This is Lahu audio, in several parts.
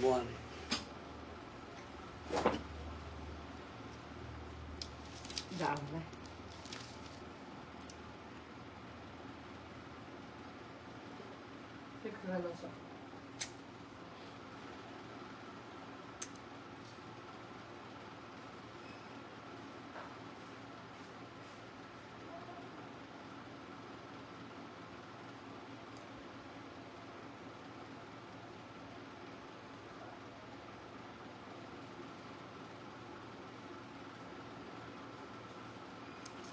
Mawˬ a le. Daꞈ le.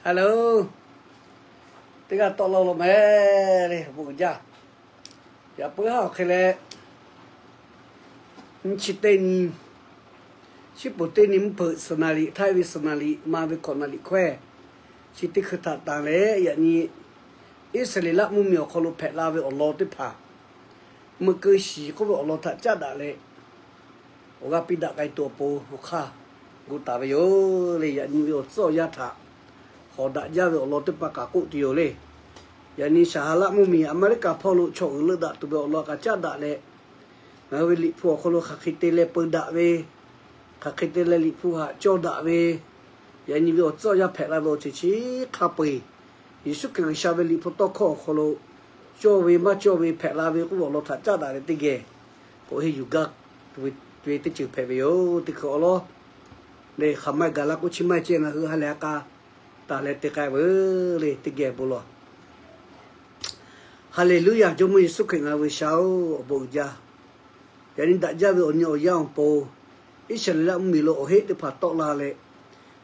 Hello, teˇ g'aˇ tawˆ la lo mehˍ le, bon jaˇ. Yaꞈ puiˉ haˉ awˬ hk'e leh, nyiˇ chi teˇ nyi, chi peuˬ teˇ nyi mvuhˇ hpeuꞈ suhˍ naˍ riꞈ, htaiˇ ve suhˍ naˍ riꞈ, ma ve hkawꞈ naˍ riꞈ hkawehˇ, chi teˇ hkui htaꞈ tanˬ leh, yaꞈ nyi Iˉsaˍreˍlaˆ mvuhˇmiˬ awˬ hk'aw lo hpehꞈ la ve awˬ lawn teˇ hpaˍ, meuꞈ keu shiˍ k'oˆ ve awˬ lawn htaꞈ caˉ daꞈ leh, awˬ g'aˇ piˇ daꞈ k'ai tuˬ awˬ pon awˬ hk'aˇ gu taˍ ve yoˬ le. Yaꞈ nyi ve awˬ tcuhˉ awˬ yanˇ htaꞈ hawˍ daꞈ jaˇ ve awˬ lawn teˇ hpaˍ kaꞈ k'oˆ tuˬ yoˬ le. Yaꞈ nyi Saˍhaˍraˆ mvuhˇmiˬ Aˍmeˍriˆkaˍ hpawˇ lo chaw uiˍ leuˆ daꞈ tuˬ ve awˬ lawn kaꞈ caˉ daꞈ leh, ngaˬ hui ve Liꞈ hpu awˬ hk'aw lo hk'aˬ hk'e te leh peu daꞈ ve, hk'aˬ hk'e te leh Liꞈ hpu haꞈ cawˇ daꞈ ve, yaꞈ nyi ve awˬ tcuhˉ awˬ yanˇ hpehꞈ la ve awˬ ceuˬ chi hk'a peu-eˬ, Yeˍsuˆ Hkriꞈ G'uiˬsha ve Liꞈ hpu tawˇ hkawˇ awˬ hk'aw lo cawˇ ve maˇ cawˇ ve hpehꞈ la ve k'oˆ ve awˬ lawn htaꞈ caˉ daꞈ leh teˇ geh k'awꞈ henˇ yuˬ gaˇ ve teˇ ceuˬ hpehꞈ ve yoˬ. Teˇ hkui awˬ lawn lehˬ, hk'aˬ ma gaˬ la k'o chi ma ceh ngaˬ hui ha lehˬ ha k'a taˍ leh te k'ai veuˬ le. Teˇ geh bon lawˬ. Haˍleˍluˇyaˬ. Jawˇmawˇ Yeˍsuˆ Hkriꞈ ngaˬ hui ve G'uiˬsha-oˬ, awˬ bon uiˍ jaˇ. Yaꞈ nyi daꞈ jaˇ ve awˬ nyi awˬ yanˇ awˬ pon, Iˉsaˍreˍlaˆ mvuhˇmiˬ lo awˬ heˆ teˇ hpaˍ tawˆ la leh,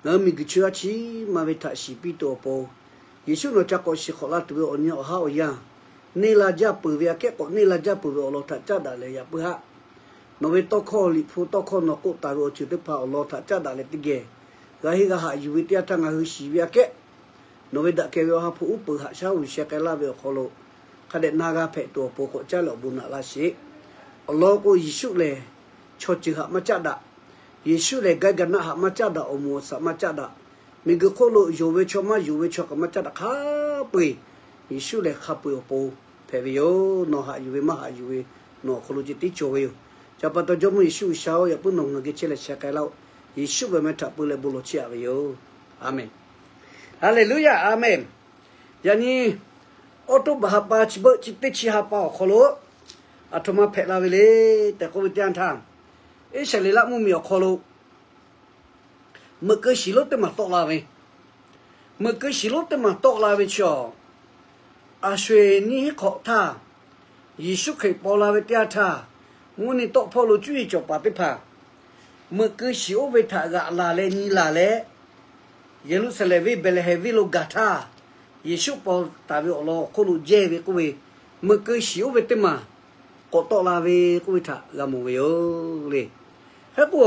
ngaˬ hui miˬguiˬ chi g'aˇ chi ma ve htaꞈ shiˍ piˇ tuˬ awˬ pon, Yeˍsuˆ nawˬ ca k'awꞈ shiˍ hk'awꞈ la tuˬ ve awˬ nyi awˬ haˉ awˬ yanˇ, neˇ la jaˇ peuˬ ve aꞈ kehˉ k'awꞈ neˇ la jaˇ peuˬ ve awˬ lawn htaꞈ caˉ daꞈ leh yaꞈ puiˉ haˉ nawˬ ve tawˇ hkawˇ, Liꞈ hpu tawˇ hkawˇ nawˬ k'oˆ taˍ ve awˬ ceuˬ teˇ hpaˍ awˬ lawn htaꞈ caˉ daꞈ leh teˇ geh g'a henˇ g'a haꞈ yuˬ ve teˇ yanˇ htaˇ ngaˬ hui shiˍ ve aꞈ kehˉ, nawˬ ve daꞈ kehˬ ve awˬ ha hpu uˉ peunˍ haꞈ shaˉ uiˍ sheh k'ai laˇ ve awˬ hk'aw lo hk'a dehꞈ na g'a hpehꞈ tuˬ awˬ pon k'awꞈ caˉ leh awˬ bon naꞈ laˇ sheˍ. Awˬ lawn k'o, Yeˍsuˆ lehˬ chaw ceuˬ haꞈ maˇ caˉ daꞈ. Yeˍsuˆ lehˬ gaiˇ ga naˆ haꞈ maˇ caˉ daꞈ, awˬ moˍ awˬ saꞈ maˇ caˉ daꞈ. Miˬguiˬ hk'oˆ lo yonˍ ve chaw maˇ yonˍ ve chaw kaꞈ maˇ caˉ daꞈ hk'a peu-eˬ, Yeˍsuˆ lehˬ hk'a peu-eˬ awˬ pon hpehꞈ ve yoˬ. Nawˬ haꞈ yuˬ ve maˇ haꞈ yuˬ ve nawˬ awˬ hk'aw lo ceh tiˉ cawˬ ve yoˬ. Ca pa taw Jawˇmawˇ Yeˍsuˆ G'uiˬsha-oˬ, yaꞈ puiˉ nawˬ ngaˬ geh chehˇ leh sheh k'ai laˇ-oˆ. Yeˍsuˆ ve meh htaꞈ peu leh bon lawˬ chehˇ aꞈ ve yoˬ. Aˍmenˍ. Haˍleˍluˇyaˬ. Aˍmenˍ. Yaꞈ nyi October ha pa chi beuˆ chi teˇ chi ha pa awˬ hk'aw lo aˬ htoꞈ ma hpehꞈ la ve le tehꞈ k'oˆ ve teˇ yanˇ htaˇ, Iˉsaˍreˍlaˆ mvuhˇmiˬ awˬ hk'aw lo meuꞈ keu shiˍ lonˉ teˇ maˬ tawˆ la ve, meuꞈ keu shiˍ lonˉ teˇ maˬ tawˆ la ve chi awˬ, aˬ sho-eˬ nyiˇ hinˉ hk'awꞈ htaˇ, Yeˍsuˆ Hkriꞈ paw la ve teˇ yanˇ htaˇ, mvuhˇ nyi tawˆ hpawˇ lo cuˇ yiˍ cawˬ paˍ teˇ hpaˍ meuꞈ keu shiˍ oˇ ve htaꞈ g'aꞈ laˬ leh nyi laˬ leh, Yeˍruˆsaˍlehnˍ venˇ Behˍlehˍhehnˍ venˇ lo gaˬ htaˇ, Yeˍsuˆ paw taˍ ve awˬ lawn awˬ hk'oˆ lo jehˇ ve k'oˆ ve, meuꞈ keu shiˍ oˇ ve teˇ maˬ k'awꞈ tawˆ la ve k'oˆ ve htaꞈ g'a mawˬ ve yoˬ le. Hk'e k'o,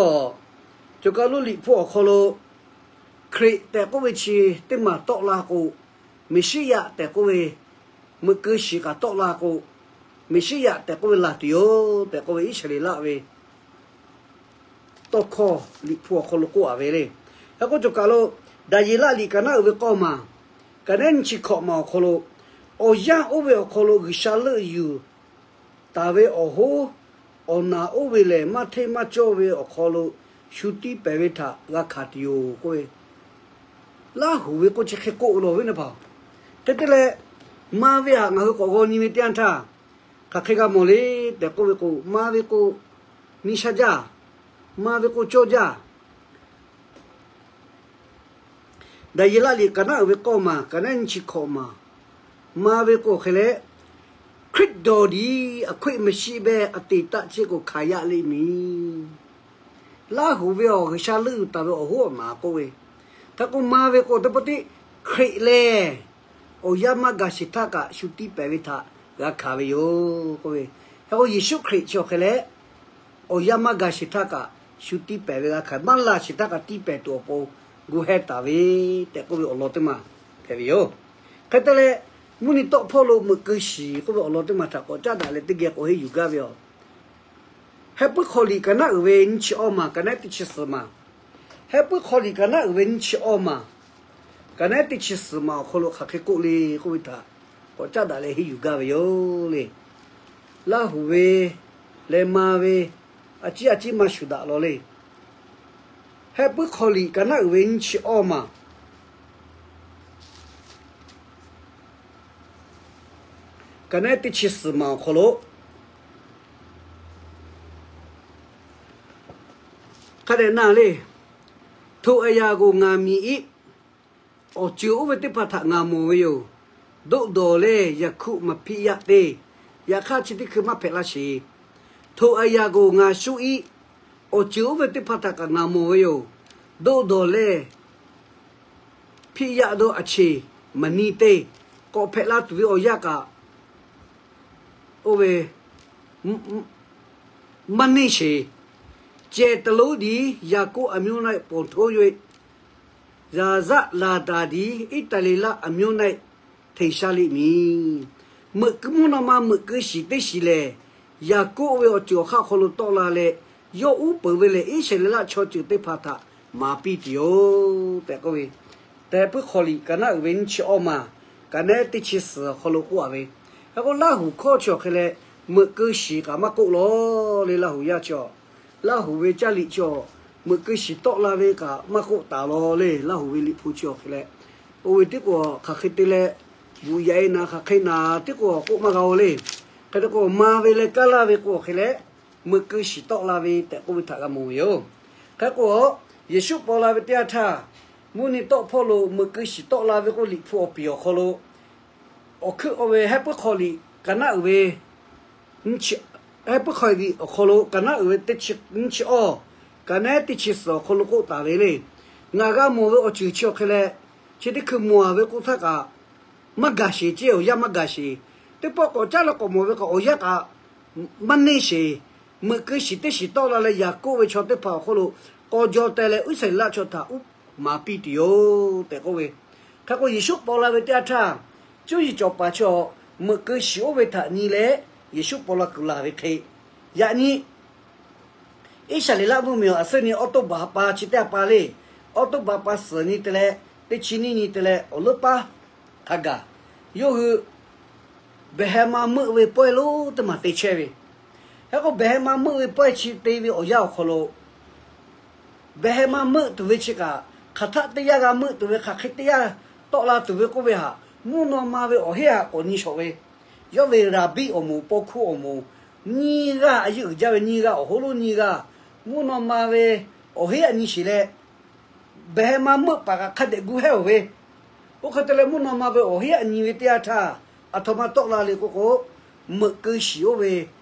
cawˬ kaˬ lo Liꞈ hpu awˬ hk'aw lo Hkriꞈ tehꞈ k'oˆ ve chi teˇ maˬ tawˆ la k'o, Meˍsiˉyaꞈ tehꞈ k'oˆ ve, meuꞈ keu shiˍ kaꞈ tawˆ la k'o, Meˍsiˉyaꞈ tehꞈ k'oˆ ve laˬ tuˬ yoˬ tehꞈ k'oˆ ve Iˉsaˍreˍlaˆ ve tawˇ hkawˇ Liꞈ hpu awˬ hk'aw lo k'oˆ a ve le. Hk'e k'o, cawˬ kaˬ lo Daˍyeˍlaˆ liꞈ kaꞈ naˉ uiˍ ve k'awˇ maˬ, kaꞈ neˉ nyi chi hkawꞈ maˬ awˬ hk'aw lo, awˬ yanˇ oˇ ve awˬ hk'aw lo G'uiˬsha leuˆ yuˬ taˍ ve awˬ hoˉ awˬ naˍ oˇ ve lehˬ, maˇ hteˇ maˇ cawˇ ve awˬ hk'aw lo shu tiˇ pehˍ ve htaꞈ g'a hkanˍ tuˬ yoˬ k'oˆ ve, Laˇhuˍ ve k'oˆ chi hk'e k'oˆ lawˬ ve naˇ paˍ. Hk'e te leh, ma ve htaꞈ ngaˬ hui k'awꞈ g'aw nyi ve teˇ yanˇ htaˇ, hk'aˬ hk'e g'a mawˬ le tehꞈ k'oˆ ve k'o, ma ve k'o nyi sha jaˇ, ma ve k'o cawˇ jaˇ. Daˍyeˍlaˆ liꞈ kaꞈ naˉ uiˍ ve k'awˇ maˬ, kaꞈ neˉ nyi chi hkawꞈ maˬ, ma ve k'o hk'e leh, Hkriꞈ dawˬ diˍ aˬ hkoˆ maˇ shiˆ beh a te taˆ chehˇ k'o hkanˍ yaꞈ le miˬ. Laˇhuˍ ve awˬ G'uiˬsha leuˆ yuˬ taˍ ve awˬ hoˉ awˬ naˍ k'oˆ ve, hk'e k'o ma ve k'o teˇ pawˆ tiˉ Hkriꞈ lehˬ, awˬ yanˇ maˇ gaˬ sheˍ htaˇ kaꞈ shu tiˇ pehˍ ve htaꞈ g'a hkanˍ ve yoˬ k'oˆ ve. Hk'e k'o Yeˍsuˆ Hkriꞈ chi awˬ hk'e leh, awˬ yanˇ maˇ gaˬ sheˍ htaˇ kaꞈ shu tiˇ pehˍ ve g'a hkanˍ, maˇ laˬ sheˍ htaˇ kaꞈ tiˇ pehˍ tuˬ awˬ pon gu heh taˍ ve tehꞈ k'oˆ ve awˬ lawn teˇ maˬ hpehꞈ ve yoˬ. Hk'e te leh, mvuhˇ nyi tawˆ hpawˇ lo meuꞈ keu shiˍ k'oˆ ve awˬ lawn teˇ maˬ htaꞈ k'awꞈ caˉ daꞈ leh teˇ geh k'awꞈ henˇ yuˬ gaˇ ve yoˬ. Heh puiˉ hk'aw liꞈ kaꞈ naˉ uiˍ ve nyiˇ chi awˇ maˬ, kaꞈ neˉ teˇ chi suhˍ maˬ. Heh puiˉ hk'aw liꞈ kaꞈ naˉ uiˍ ve nyiˇ chi awˇ maˬ, kaꞈ neˉ teˇ chi suhˍ maˬ awˬ hk'aw lo hk'aˬ hk'e k'oˆ le k'oˆ ve htaꞈ k'awꞈ caˉ daꞈ leh henˇ yuˬ gaˇ ve yoˬ le. Laˇhuˍ ve leh ma ve a ciˉ a ciˉ maˇ shuˍ daꞈ law le. Hehˆ puiˉ hk'aw liꞈ ka naˉ uiˍ ve nyiˇ chi awˇ maˬ ka naˉ teˇ chi suhˍ maˬ awˬ hk'aw lo hk'a dehꞈ na le. ထိုအရာကို ငါမြင်၏, awˬ ceuˬ oˇ ve teˇ hpaˍ htaꞈ ngaˬ mawˬ ve yoˬ. သို့သော်လည်း ယခုမဖြစ်ရသေး, yaꞈ hk'aˇ chi teˇ hkui maˇ hpehꞈ laˇ sheˍ. ထိုအရာကို ငါရှု၏, awˬ ceuˬ oˇ ve teˇ hpaˍ htaꞈ kaꞈ ngaˬ mawˬ ve yoˬ. သို့သော်လည်း ဖြစ်ရသောအချိန် မနီးသေး, k'awꞈ hpehꞈ la tuˬ ve awˬ yanˇ kaꞈ oˇ ve maˇ neˇ sheˍ. ကြယ်တလုံးသည် ယာကုပ်အမျိုး၌ ပေါ်ထွန်း၍, ရာဇလတာသည် ဣသရေလအမျိုး၌ ထင်ရှားလိမ့်မည်. Meuꞈ keu mvuhˇ naw ma meuꞈ keu shiˍ teˇ shiˍ lehˬ, Yaˍkoˆ ve awˬ ceuˬ awˬ hk'aˇ awˬ hk'aw lo tawˆ la leh, yawˇ uˉ peunˍ ve lehˬ Iˉsaˍreˍlaˆ chaw ceuˬ teˇ hpaˍ htaꞈ maˍ piˇ tuˬ yoˬ tehꞈ k'oˆ ve, Hehˆ puiˉ hk'aw liꞈ ka naˉ uiˍ ve nyiˇ chi awˇ maˬ, ka naˉ teˇ chi suhˍ awˬ hk'aw lo k'oˆ a ve. Hk'e k'o Laˇhuˍ hkawˇ chi awˬ hk'e leh, meuꞈ keu shiˍ kaꞈ maˇ k'oˆ law le. Laˇhuˍ yaˇ chi, Laˇhuˍ ve caˇ liꞈ chi, meuꞈ keu shiˍ tawˆ la ve kaꞈ maˇ k'oˆ taˍ law le. Laˇhuˍ ve liꞈ hpu chi awˬ hk'e leh, oˇ ve teˇ k'o hk'aˬ hk'e te leh, bvuhꞈ yaꞈ e naˍ hk'aˬ hk'e naˍ teˇ k'o k'oˆ maˇ g'a o le. Hk'e te k'o maˍ ve leh kaˇ laˇ ve k'o awˬ hk'e leh, meuꞈ keu shiˍ tawˆ la ve tehꞈ k'oˆ ve htaꞈ g'a mawˬ ve yoˬ. Hk'e k'o, Yeˍsuˆ paw la ve teˇ yanˇ htaˇ, mvuhˇ nyi tawˆ hpawˇ lo meuꞈ keu shiˍ tawˆ la ve k'oˆ liꞈ hpu awˬ piˍ awˬ hk'aw lo, awˬ hkui k'oˆ ve Hehˆ puiˉ hk'aw liꞈ ka naˉ uiˍ ve, Hehˆ puiˉ hk'aw liꞈ awˬ hk'aw lo ka naˉ uiˍ ve teˇ chi, nyiˇ chi awˇ, ka naˉ teˇ chi suhˍ awˬ hk'aw lo k'oˆ taˍ ve le. Ngaˬ g'a mawˬ ve awˬ ceuˬ chi awˬ hk'e leh, chi teˇ hkui mawˬ a ve k'oˆ htaˇ kaꞈ, maˇ gaˬ sheˍ, ceˇ awˬ yanˇ maˇ gaˬ sheˍ. Teˇ pawˆ k'awꞈ caˉ la k'awꞈ mawˬ ve kaꞈ awˬ yanˇ kaꞈ maˇ neˇ sheˍ. Meuꞈ keu shiˍ teˇ shiˍ tawˆ la leh Yaˍkoˆ ve chaw teˇ hpaˍ awˬ hk'oˆ lo k'aw jaw teh leh Iˉsaˍreˍlaˆ chaw htaꞈ uˉ maˍ piˇ tuˬ yoˬ tehꞈ k'oˆ ve. Hk'e k'o Yeˍsuˆ paw la ve teˇ yanˇ htaˇ, cuˇ yiˍ cawˬ paˍ chaw meuꞈ keu shiˍ oˇ ve htaꞈ nyi leh Yeˍsuˆ paw la kuiˬ laˬ ve hk'e, yaꞈ nyi Iˉsaˍreˍlaˆ mvuhˇmiˬ awˬ suhˉ nyi awˉ toˉ baˬ ha pa chi teˇ ha pa le. Awˉ toˉ baˬ ha pa suhˍ nyi te leh, teˇ chi nyiˇ nyi te leh awˬ leuˉ paˉ hk'a gaˬ, yawˇ hui behˬ heh ma meuˆ ve pawehˇ lonˉ teˇ maˬ te chehˇ ve. Hk'e k'o behˬ heh ma meuˆ ve pawehˇ chi te ve awˬ yanˇ awˬ hk'aw lo, behˬ heh ma meuˆ tuˬ ve chi kaꞈ, hk'aˬ htaˆ teˇ yanˇ g'a meuˆ tuˬ ve, hk'aˬ hk'e teˇ yanˇ tawˆ la tuˬ ve k'oˆ ve htaꞈ mvuhˇ naw ma ve awˬ heˆ htaꞈ k'awꞈ nyi shawˍ ve. Yawˇ ve raˍbiˆ awˬ moˍ, paw hkuˇ awˬ moˍ, nyiˇ g'aˇ a yeˇ uiˍ jaˇ ve nyiˇ g'aˇ, awˬ hoˉ lonˉ nyiˇ g'aˇ, mvuhˇ naw ma ve awˬ heˆ htaꞈ nyi sheˍ leh, behˬ heh ma meuˆ paˍ kaꞈ hk'a dehꞈ gu hehˉ oˬ ve. Oˇ hk'e te leh mvuhˇ naw ma ve awˬ heˆ htaꞈ nyi ve teˇ yanˇ htaˇ, aˬ htoꞈ ma tawˆ la le k'oˆ k'o, meuꞈ keu shiˍ oˇ ve,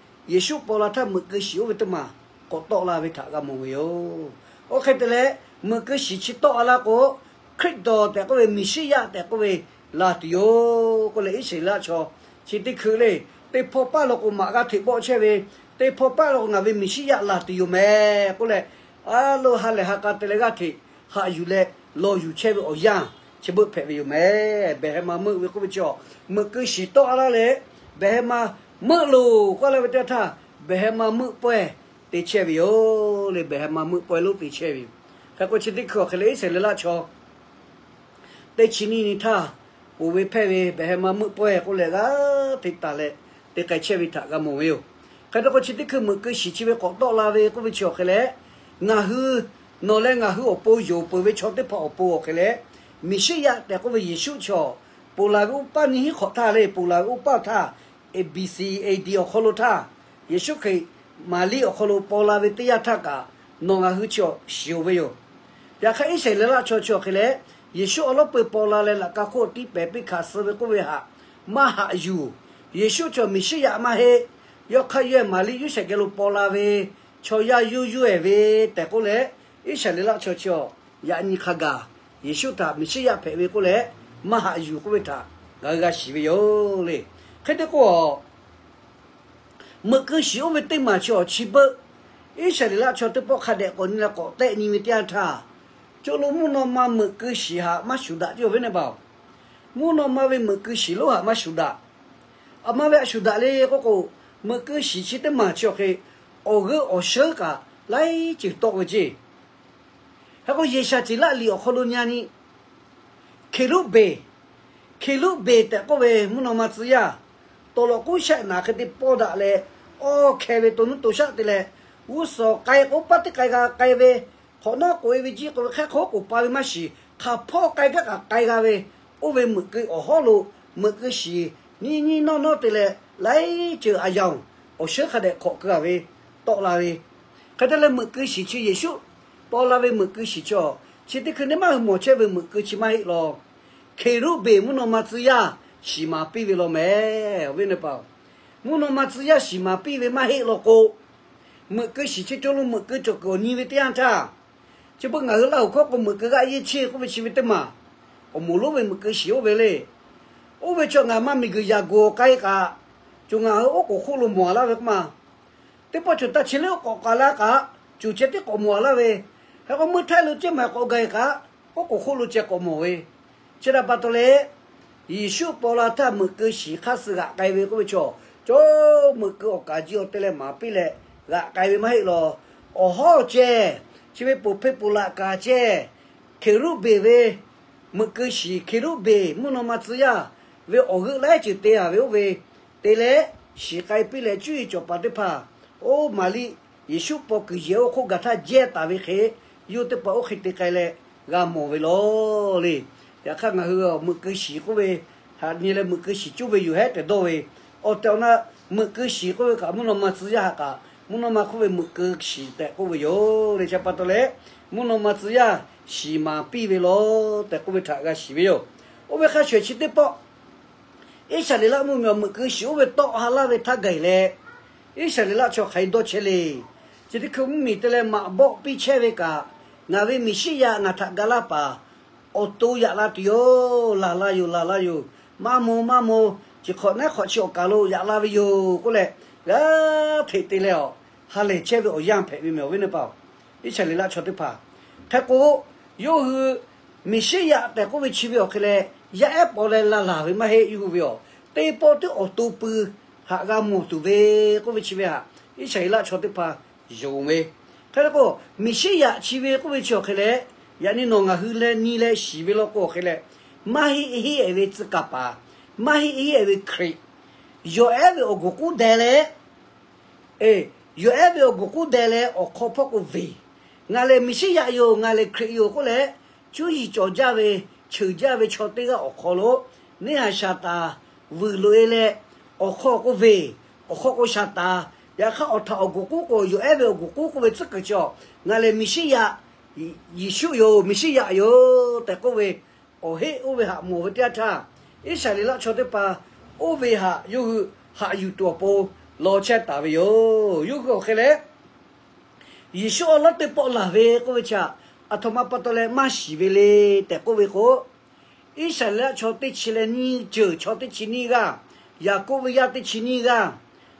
Yeˍsuˆ paw la htaˇ meuꞈ keu shiˍ oˇ ve teˇ maˬ k'awꞈ tawˆ la ve htaꞈ g'a mawˬ ve yoˬ. Oˇ hk'e te leh, meuꞈ keu shiˍ chi tawˆ la k'o, Hkriꞈ dawˬ tehꞈ k'oˆ ve Meˍsiˉyaꞈ tehꞈ k'oˆ ve laˬ tuˬ yoˬ k'oˆ leh Iˉsaˍreˍlaˆ chaw chi teˇ hkui le, teˇ hpawˇ paˇ lo k'o maꞈ g'aˇ hteꞈ bawˆ chehˇ ve, teˇ hpawˇ paˇ lo k'o ngaˬ ve Meˍsiˉyaꞈ laˬ tuˬ yoˬ mehˍ k'oˆ leh, a lo ha lehˬ ha k'a te leh g'aˇ hteꞈ haꞈ yuˬ leh lawˬ yuˬ chehˇ ve awˬ yanˇ chi beuꞈ hpehꞈ ve yoˬ mehˍ. Behˬ heh ma meuˆ ve k'oˆ ve chi, meuꞈ keu shiˍ tawˆ la leh, behˬ heh ma meuˆ loˬ k'oˆ la ve teˇ yanˇ htaˇ, behˬ heh ma meuˆ pawehˇ te chehˇ ve yoˬ le. Behˬ heh ma meuˆ pawehˇ lonˉ te chehˇ ve yoˬ. Hk'e k'o chi teˇ hkui awˬ hk'e leh Iˉsaˍreˍlaˆ chaw teˇ chi nyiˇ nyi htaˇ, ponˬ ve hpehˇ ve behˬ heh ma meuˆ pawehˇ k'oˆ leh g'aˇ hteꞈ taˍ leh te k'ai chehˇ ve htaꞈ g'a mawˬ ve yoˬ. Hk'e te k'o chi teˇ hkui meuꞈ keu shiˍ chi ve k'awꞈ tawˆ la ve k'oˆ ve chi awˬ hk'e leh, ngaˬ hui, nawˬ leh ngaˬ hui awˬ pon yonˍ peuˬ ve chaw teˇ hpaˍ awˬ pon awˬ hk'e leh, Meˍsiˉyaꞈ tehꞈ k'oˆ ve Yeˍsuˆ chaw, ponˬ laˬ ve oˇ paˇ nyiˇ hinˉ hk'awꞈ htaˇ le, ponˬ laˬ ve oˇ paˇ htaˇ, A B C A D awˬ hk'aw lo htaˇ, Yeˍsuˆ Hkriꞈ Maˍriˆ awˬ hk'aw lo paw la ve teˇ yanˇ htaˇ kaꞈ, nawˬ ngaˬ hui chi shiˍ oˬ ve yoˬ. Yaꞈ hk'aˇ Iˉsaˍreˍlaˆ chaw chi awˬ hk'e leh, Yeˍsuˆ awˬ lawˉ peu paw la leh laꞈ ka hk'oˆ tiˇ pehˍ piˇ hkanˍ suh ve k'oˆ ve htaꞈ maˇ haꞈ yuˬ. Yeˍsuˆ chaw Meˍsiˉyaꞈ maˇ heˆ. Yawˇ hk'aˇ yawˇ Maˍriˆ Yoˇsehꞈ geh lo paw la ve chaw yaˇ yuˇ yuˇ ehˍ ve tehꞈ k'oˆ leh, Iˉsaˍreˍlaˆ chaw chi yaꞈ nyi hk'a gaˬ Yeˍsuˆ htaꞈ Meˍsiˉyaꞈ hpehꞈ ve k'oˆ leh maˇ haꞈ yuˬ k'oˆ ve htaꞈ ngaˬ hui g'a shiˍ ve yoˬ le. Hk'e te k'o, meuꞈ keu shiˍ oˇ ve teˇ maˬ chi awˬ chi beuꞈ, Iˉsaˍreˍlaˆ chaw teˇ pawˆ hk'a dehꞈ k'awꞈ nyi leh k'awꞈ tehˆ nyi ve teˇ yanˇ htaˇ, co lo mvuhˇ naw ma meuꞈ keu shiˍ htaꞈ maˇ shuˍ daꞈ jaˇ ve neˇ baˬ oˬ. Mvuhˇ naw ma ve meuꞈ keu shiˍ lonˉ htaꞈ maˇ shuˍ daꞈ. Aˬ ma ve htaꞈ shuˍ daꞈ le k'oˆ k'o, meuꞈ keu shiˍ chi teˇ maˬ chi awˬ hk'e, awˬ g'euˆ awˬ sheuˉ kaꞈ laiˉ ceuˬ tawˆ ve ceˇ. Hk'e k'o, Yeˍsaˍceˍlaˆ liꞈ awˬ hk'aw lo nyi a nyi, Hkeˍruˆbeˍ, Hkeˍruˆbeˍ tehꞈ k'oˆ ve mvuhˇ naw ma tcuh yaˇ, tawˍ lawꞈ k'oˉ shaˆ naˍ hk'e te pawˇ daꞈ leh, awˇ hkeh ve to nuˇ to shaˆ te leh, G'uˇ suhˍ k'ai k'o, paˉ teˇ k'ai g'a k'ai ve, hk'awꞈ nawˉ k'oꞈ-e ve jiˇ k'oˆ ve hk'e hk'aw k'oˍ pa ve maˇ shiˍ, hk'aˬ hpawˇ k'ai gaˇ kaꞈ k'ai g'a ve, oˇ ve meuꞈ keu awˬ hawˉ lo meuꞈ keu shiˍ nyiˇ nyiˇ nawˇ nawˇ te leh, laiˉ ceuˬ aˬ yanˍ awˬ sheuˉ hk'a dehꞈ hk'awꞈ keu-a ve tawˆ la ve. Hk'e te leh meuꞈ keu shiˍ chi Yeˍsuˆ paw la ve meuꞈ keu shiˍ chi awˬ, chi teˇ hkui neˇ maˇ hui mawˬ chehˇ ve meuꞈ keu chi maˇ heˆ law. Hkeˍruˆ beˬ mvuhˇ naw ma tcuh yaˇ shiˍ maˍ piˇ ve law mehˍ. Awˬ viˉ awˬ nyi paˍ-oˬ, mvuhˇ naw ma tcuh yaˇ shiˍ maˍ piˇ ve maˇ heˆ law k'o, meuꞈ keu shiˍ chi co lo meuꞈ keu cawˬ kuiˬ awˬ nyi ve teˇ yanˇ htaˇ, chi beuꞈ ngaˬ hui Laˇ huˍ hkawˇ k'o meuꞈ keu g'aˆ yeˇ cheˇ k'oˆ ve chi ve teˇ maˬ, awˬ moˍ lonˉ ve meuꞈ keu shiˍ oˇ ve le. Oˇ ve chaw ngaˬ maˇ miˬ guiˬ yaꞈ g'awˬ k'ai kaꞈ, co ngaˬ hui oˉ k'oˍ hk'oˆ lo mawˬ-a laˇ ve k'oˆ ma. Teˇ pawˆ co taˇ chi lehˬ oˉ k'awꞈ k'ai laˇ kaꞈ, co chehˇ tiˉ k'awꞈ mawˬ-a laˇ ve. Hk'e k'o meuˇ htaiˇ lo cehˇ maˬ k'awꞈ gaˬ-e kaꞈ, oˉ k'oˍ hk'oˆ lo ceh k'awꞈ mawˬ ve. Chi htaꞈ pa taw leh, Yeˍsuˆ paw la htaˇ meuꞈ keu shiˍ hk'aˇ suh g'aꞈ k'ai ve k'oˆ ve chaw, co meuꞈ keu awˬ kaˍ jiˇ awˬ te leh maˍ piˇ leh g'aꞈ k'ai ve maˇ heˆ law. Awˬ hawˉ ceh, chi ve poˬ hpeˇ poˬ laꞈ kaˍ ceh, Hkeˍruˆ beˬ ve meuꞈ keu shiˍ, Hkeˍruˆ beˬ mvuhˇ naw ma tcuh yaˇ ve awˬ g'euˆ laiˉ ceuˬ te-a ve oˇ ve te leh, shiˍ k'ai piˇ leh cuˇ yiˍ cawˬ paˍ teˇ hpaˍ, oˇ Maˍriˆ Yeˍsuˆ paw kuiˬ yehˬ oˇ hk'oˆ gaˬ htaˇ jehˇ taˍ ve hk'e, yawˇ teˇ hpaˍ oˇ hk'e te k'ai leh g'a mawˬ ve law le. Yaꞈ hk'aˇ ngaˬ hui meuꞈ keu shiˍ k'oˆ ve, haꞈ nyi leh meuꞈ keu shiˍ cuˇ ve yoˬ hehˉ tehꞈ dawˇ ve, awˬ tehˬ awˬ na meuꞈ keu shiˍ k'oˆ ve kaꞈ mvuhˇ naw ma tcuh yaˇ htaꞈ kaꞈ, mvuhˇ naw ma hk'oˆ ve meuꞈ keu shiˍ tehꞈ k'oˆ ve yoˬ le. Chi pa taw leh, mvuhˇ naw ma tcuh yaˇ shiˍ maˍ piˇ ve law tehꞈ k'oˆ ve htaꞈ g'a shiˍ ve yoˬ. Oˇ ve hk'a shuˍ chi teˇ pawˆ, Iˉsaˍreˍlaˆ mvuhˇmiˬ awˬ meuꞈ keu shiˍ oˇ ve tawˆ ha laˇ ve htaˇ gaˬ-e leh, Iˉsaˍreˍlaˆ chaw hk'aˬ hk'e dawˇ chehˇ le. Chi teˇ hkui mvuhˇmiˬ te leh maꞈ bawˆ piˇ chehˇ ve kaꞈ, ngaˬ ve Meˍsiˉyaꞈ ngaˬ htaꞈ ga laˇ paˍ awˬ to yaꞈ la tuˬ yoˬ. Laˬ la yoˬ, laˬ la yoˬ. Maˇ moˍ, maˇ moˍ. Chi hk'awꞈ naˉ hk'awꞈ chi awˬ kaˬ lo yaꞈ la ve yoˬ k'oˆ leh, g'aˇ hteꞈ te leh awˬ ha lehˬ chehˇ ve awˬ yanˇ hpehꞈ ve mehˬ. Awˬ viˉ awˬ nyi paˍ-oˬ, Iˉsaˍreˍlaˆ chaw teˇ hpaˍ hk'e k'o, yawˇ hui Meˍsiˉyaꞈ tehꞈ k'oˆ ve chi ve awˬ hk'e leh, yaˇ ehˉ paw leh laˇ laˬ ve maˇ heˆ. Yawˇ hui ve awˬ teˇ pawˆ teˇ awˬ to pui haꞈ g'a mawˬ tuˬ ve k'oˆ ve chi ve htaꞈ Iˉsaˍreˍlaˆ chaw teˇ hpaˍ yonˍ ve. Hk'e k'o, Meˍsiˉyaꞈ chi ve k'oˆ ve chi awˬ hk'e leh, yaꞈ nyi nawˬ ngaˬ hui leh nyi leh shiˍ ve law k'o awˬ hk'e leh, maˇ heˆ heˆ-e ve tcuh kaˍ paˍ, maˇ heˆ heˆ-e ve Hkriꞈ, yawˬ ehˉ ve awˬ guˬ k'uˉ deh leh, yawˬ ehˉ ve awˬ guˬ k'uˉ deh leh awˬ hk'aw hpawˇ k'o veˬ, ngaˬ lehˬ Meˍsiˉyaꞈ yoˬ, ngaˬ lehˬ Hkriꞈ yoˬ k'oˆ leh, cuˇ yiˍ cawˬ jaˇ ve, cheuˬ jaˇ ve chaw teˇ g'aˇ awˬ hk'aw lo neˇ haiˬ shaˍ taˍ vuiˬ loꞈ-e leh, awˬ hk'aw k'o veˬ, awˬ hk'aw k'o shaˍ taˍ. Yaꞈ hk'aˇ awˬ htaꞈ awˬ guˬ k'uˉ k'o, yawˬ ehˉ ve awˬ guˬ k'uˉ k'oˆ ve tcuhˉ kuiˬ chi awˬ, ngaˬ lehˬ Meˍsiˉyaꞈ, Yeˍsuˆ yoˬ, Meˍsiˉyaꞈ yoˬ tehꞈ k'oˆ ve, awˬ heˆ oˇ ve htaꞈ mawˬ ve teˇ yanˇ htaˇ, Iˉsaˍreˍlaˆ chaw teˇ hpaˍ oˇ ve htaꞈ yawˇ hui haꞈ yuˬ tuˬ awˬ pon law chehˇ taˍ ve yoˬ. Yawˇ hui awˬ hk'e leh, Yeˍsuˆ awˬ lawn teˇ pawˆ laˬ ve k'oˆ ve chi htaꞈ aˬ htoꞈ ma pa taw leh maˇ shiˍ ve le tehꞈ k'oˆ ve k'o, Iˉsaˍreˍlaˆ chaw teˇ chi leh nyiˇ ceuˬ, chaw teˇ chi nyiˇ g'aˇ, Yaˍkoˆ ve yaˇ teˇ chi nyiˇ g'aˇ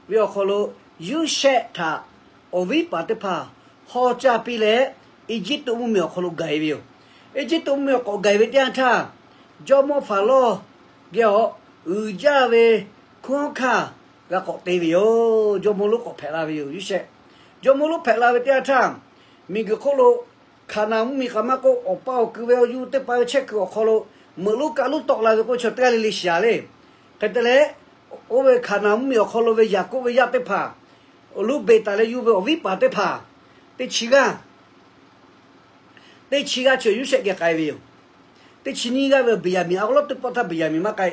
ve awˬ hk'aw lo Yoˇsehꞈ htaꞈ awˬ viˉ paˍ teˇ hpaˍ hawˇ caˇ piˇ leh, Eˇjiˇtuꞈ mvuhˇmiˬ awˬ hk'aw lo gaˬ-e ve yoˬ. Eˇjiˇtuꞈ mvuhˇmiˬ awˬ k'awꞈ gaˬ-e ve teˇ yanˇ htaˇ, jawˇmawˇ Hpaˍrawˇ geh awˬ uiˍ jaˇ ve hkunˉ hawˉ hkanˇ g'a k'awꞈ te ve yoˬ. Jawˇmawˇ lonˉ k'awꞈ hpehꞈ la ve yoˬ. Yoˇsehꞈ jawˇmawˇ lonˉ hpehꞈ la ve teˇ yanˇ htaˇ, miˬguiˬ hk'oˆ lo Hkaˍnanˍ mvuhˇmiˬ k'aꞈ maˇ k'oˆ, awˬ pa awˬ ku ve awˬ yuˇ teˇ hpaˍ ve chehˇ kuiˬ awˬ hk'aw lo meuꞈ lonˉ kaˆ lonˉ tawˆ la ve k'oˆ ve chaw teˇ g'aˇ le le shiˍ-a le. Hk'e te leh, oˇ ve Hkaˍnanˍ mvuhˇmiˬ awˬ hk'aw lo ve Yaˍkoˆ ve yaˇ teˇ hpaˍ, Luˇbeˍ taˍ leh yuˬ ve awˬ viˉ paˍ teˇ hpaˍ, teˇ chi g'aˇ, teˇ chi g'aˇ chi Yoˇsehꞈ geh k'ai ve yoˬ. Teˇ chi nyiˇ g'aˇ ve Beˍyaˍmenˍ, awˬ lawn teˇ pawˆ htaˇ Beˍyaˍmenˍ maˇ k'ai.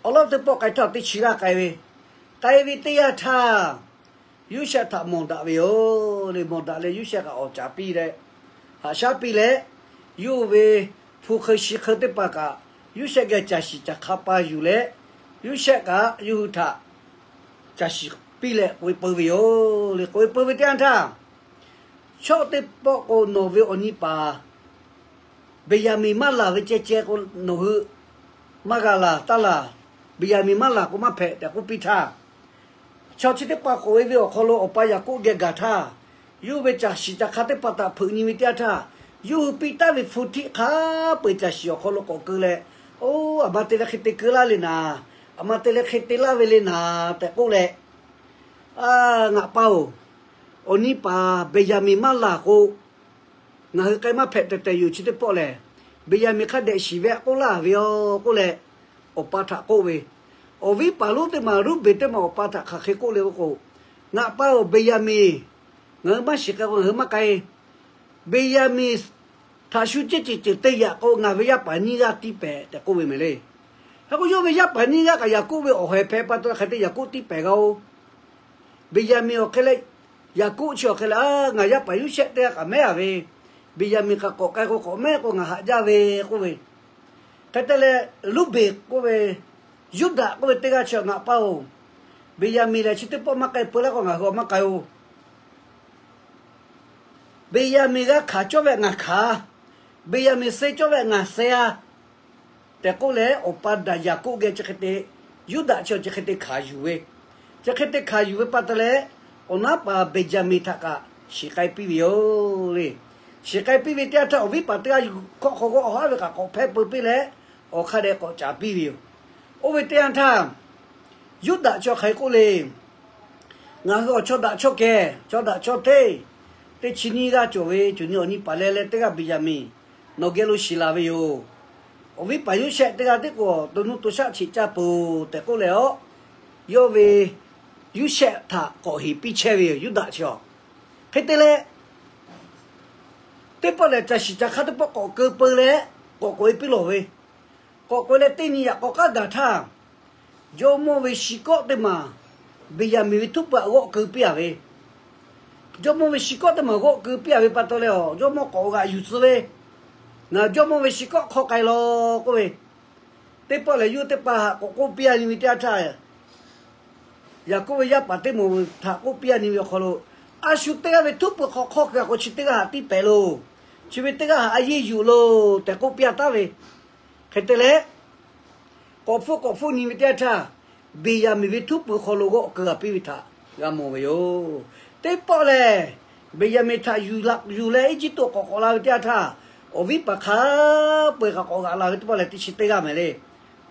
Awˬ lawn teˇ pawˆ k'ai htaˇ teˇ chi g'aˇ k'ai ve. K'ai ve teˇ yanˇ htaˇ, Yoˇsehꞈ htaꞈ mawˬ daꞈ ve yoˬ le. Mawˬ daꞈ leh Yoˇsehꞈ kaꞈ awˍ caˍ piˇ leh, haꞈ shaˉ piˇ leh, yawˇ ve hpu hk'eun shi hk'eun teˇ hpaˍ kaꞈ Yoˇsehꞈ geh caˬ shiˍ caˬ hk'a pa yuˬ leh, Yoˇsehꞈ kaꞈ yawˇ hui htaꞈ caˬ shiˍ piˇ leh k'oꞈ-e peu ve yoˬ le. K'oꞈ-e peu ve teˇ yanˇ htaˇ, chaw teˇ pawˆ k'o, nawˬ ve awˬ nyi paˍ Beˍyaˍmenˍ maˇ laˬ ve ceh ceh k'o, nawˬ hui maˇ g'a laˬ taˇ laˬ. Beˍyaˍmenˍ maˇ laˬ k'o maˇ hpehꞈ tehꞈ k'oˆ piˇ htaˇ, chaw chi teˇ hpaˍ k'oꞈ-e ve awˬ hk'aw lo awˬ pa Yaˍkoˆ geh gaˬ htaˇ, yawˇ ve caˬ shiˍ caˬ hk'a teˇ hpaˍ htaꞈ hpeuꞈ nyi ve teˇ yanˇ htaˇ, yawˇ hui piˇ taˍ ve hpu htiˆ hk'a peu-eˬ caˬ shiˍ awˬ hk'aw lo k'awꞈ keu leh, oˇ, aˬ ma te leh hk'e te keu laˇ le naˍ, aˬ ma te leh hk'e te laˇ ve le naˍ tehꞈ k'oˆ leh, ngaˬ pa-oˬ, awˬ nyi paˍ Beˍyaˍmenˍ maˇ laˬ k'o, ngaˬ hui k'ai maˇ hpehꞈ tehꞈ tehꞈ yoˬ. Chi teˇ pawˆ lehˬ, Beˍyaˍmenˍ hk'a dehꞈ shiˍ ve aꞈ k'oˆ laˇ ve yoˬ k'oˆ leh, awˬ pa htaꞈ k'oˆ ve. Awˬ viˉ paˍ lonˉ teˇ maˬ Ruˇbeˍ teˇ maˬ awˬ pa htaꞈ hk'aˬ hk'e k'oˆ le k'o, ngaˬ pa-oˬ, Beˍyaˍmenˍ Ngaˬ hui maˇ shiˍ k'ai k'o ngaˬ hui maˇ k'ai. Beˍyaˍmenˍ htaꞈ shu ceˇ ceuˬ ceuˬ te yaꞈ k'o, ngaˬ ve yaˇ paˍ nyiˇ g'aˇ tiˇ pehˍ tehꞈ k'oˆ ve mehˍ le. Hk'e k'o, yawˇ ve yaˇ paˍ nyiˇ g'aˇ kaꞈ Yaˍkoˆ ve awˬ hawehˬ hpehꞈ pa taw hk'e te Yaˍkoˆ tiˇ pehˍ g'a-oˬ. Beˍyaˍmenˍ awˬ hk'e leh, Yaˍkoˆ chi awˬ hk'e leh, ngaˬ yaˇ paˍ Yoˇsehꞈ teˇ g'aˇ kaꞈ mehˉ a ve, Beˍyaˍmenˍ kaꞈ k'awꞈ k'ai k'o k'awꞈ mehˉ k'o ngaˬ haꞈ jaˇ ve k'oˆ ve. Hk'e te leh, Ruˇbenˍ k'oˆ ve, Yuˇdaꞈ k'oˆ ve teˇ g'aˇ chi ngaˬ pa-oˬ, Beˍyaˍmenˍ lehˬ chi teˇ pawˆ maˇ k'ai peu laˇ k'o ngaˬ hui maˇ k'ai-oˬ. Beˍyaˍmenˍ g'a hkanˍ cawˇ ve ngaˬ hkanˍ, Beˍyaˍmenˍ suh cawˇ ve ngaˬ suh a tehꞈ k'oˆ leh, awˬ pa daꞈ Yaˍkoˆ geh chi hk'e te, Yuˇdaꞈ chi chi hk'e te hkanˍ yuˬ ve, chi hk'e te hkanˍ yuˬ ve pa taw leh, awˬ naˉ paˍ Beˍyaˍmenˍ htaꞈ kaꞈ shiˍ k'ai piˇ ve yoˬ le. Shiˍ k'ai piˇ ve teˇ yanˇ htaˇ, awˬ viˉ paˍ teˇ g'aˇ hk'awꞈ hk'aw g'awˇ haˉ ve kaꞈ k'awꞈ hpehˇ peu piˇ leh, awˬ hk'a dehꞈ k'awꞈ caˍ piˇ ve yoˬ. Oˇ ve teˇ yanˇ htaˇ, Yuˇdaꞈ chi hk'aˬ hk'e k'oˆ le, Ngaˬ hui awˬ chaw daꞈ chaw kehˬ, chaw daꞈ chaw hteˇ, teˇ chi nyiˇ g'aˇ cawˬ ve, cuˬ nyi awˬ nyi paˍ leh leh teˇ g'aˇ Beˍyaˍmenˍ nawˬ geh lo shiˍ laˬ ve yoˬ. Awˬ viˉ paˍ Yoˇsehꞈ teˇ g'aˇ tiˉ k'o, to nuˇ to shaˆ cheꞈ caˇ peuˬ tehꞈ k'oˆ leh, aw, yawˇ ve Yoˇsehꞈ htaꞈ k'awꞈ heˍ piˇ chehˇ ve yoˬ, Yuˇdaꞈ chi a. Hk'e te leh, teˇ pawˆ lehˬ, caˬ shiˍ caˬ hk'aˇ teˇ pawˆ k'awꞈ keu peu leh, k'awꞈ k'oꞈ e piˇ lawˬ ve, k'awꞈ k'oꞈ e leh teˇ nyi yaꞈ k'aw k'aˉ gaˬ htaˇ, jawˇmawˇ ve shi kawˆ teˇ maˬ Beˍyaˍmenˍ ve htuˉ peuˬ htaꞈ g'awˆ keu piˇ a ve, jawˇmawˇ ve shi kawˆ teˇ maˬ g'awˆ keu piˇ a ve pa taw leh, aw, jawˇmawˇ k'awꞈ g'aꞈ yuˬ tcuh ve, Ngaˬ jawˇmawˇ ve shi kawˆ hk'aw k'ai law k'oˆ ve, teˇ pawˆ lehˬ, yawˇ teˇ hpaˍ htaꞈ k'awꞈ k'oˆ piˇ a nyi ve teˇ yanˇ htaˇ, Yaˍkoˆ ve yaˇ paˍ teˇ moˍ htaꞈ k'oˆ piˇ a nyi ve awˬ hk'aw lo, A shu teˇ g'aˇ ve htuˉ peuˬ hk'aw hk'awˇ kuiˬ a k'o, chi teˇ g'aˇ htaꞈ tiˇ pehˍ loˬ. Chi ve teˇ g'aˇ htaꞈ a yeˇ yuˬ loˬ tehꞈ k'oˆ piˇ a taˉ ve. Hk'e te leh, k'awꞈ hpfuhˆ k'awꞈ hpfuhˆ nyi ve teˇ yanˇ htaˇ, Beˍyaˍmenˍ ve htuˉ peuˬ hk'aw lo g'awˆ keu a piˇ ve htaꞈ g'a mawˬ ve yoˬ. Teˇ pawˆ lehˬ, Beˍyaˍmenˍ htaꞈ yuˬ la yuˬ leh Eˇjiˇtuꞈ k'awꞈ k'awꞈ la ve teˇ yanˇ htaˇ, awˬ viˉ paˍ hk'a peu-eˬ kaꞈ k'awꞈ g'aꞈ laˬ ve teˇ pawˆ lehˬ, teˇ chi teˇ g'aˇ mehˍ le.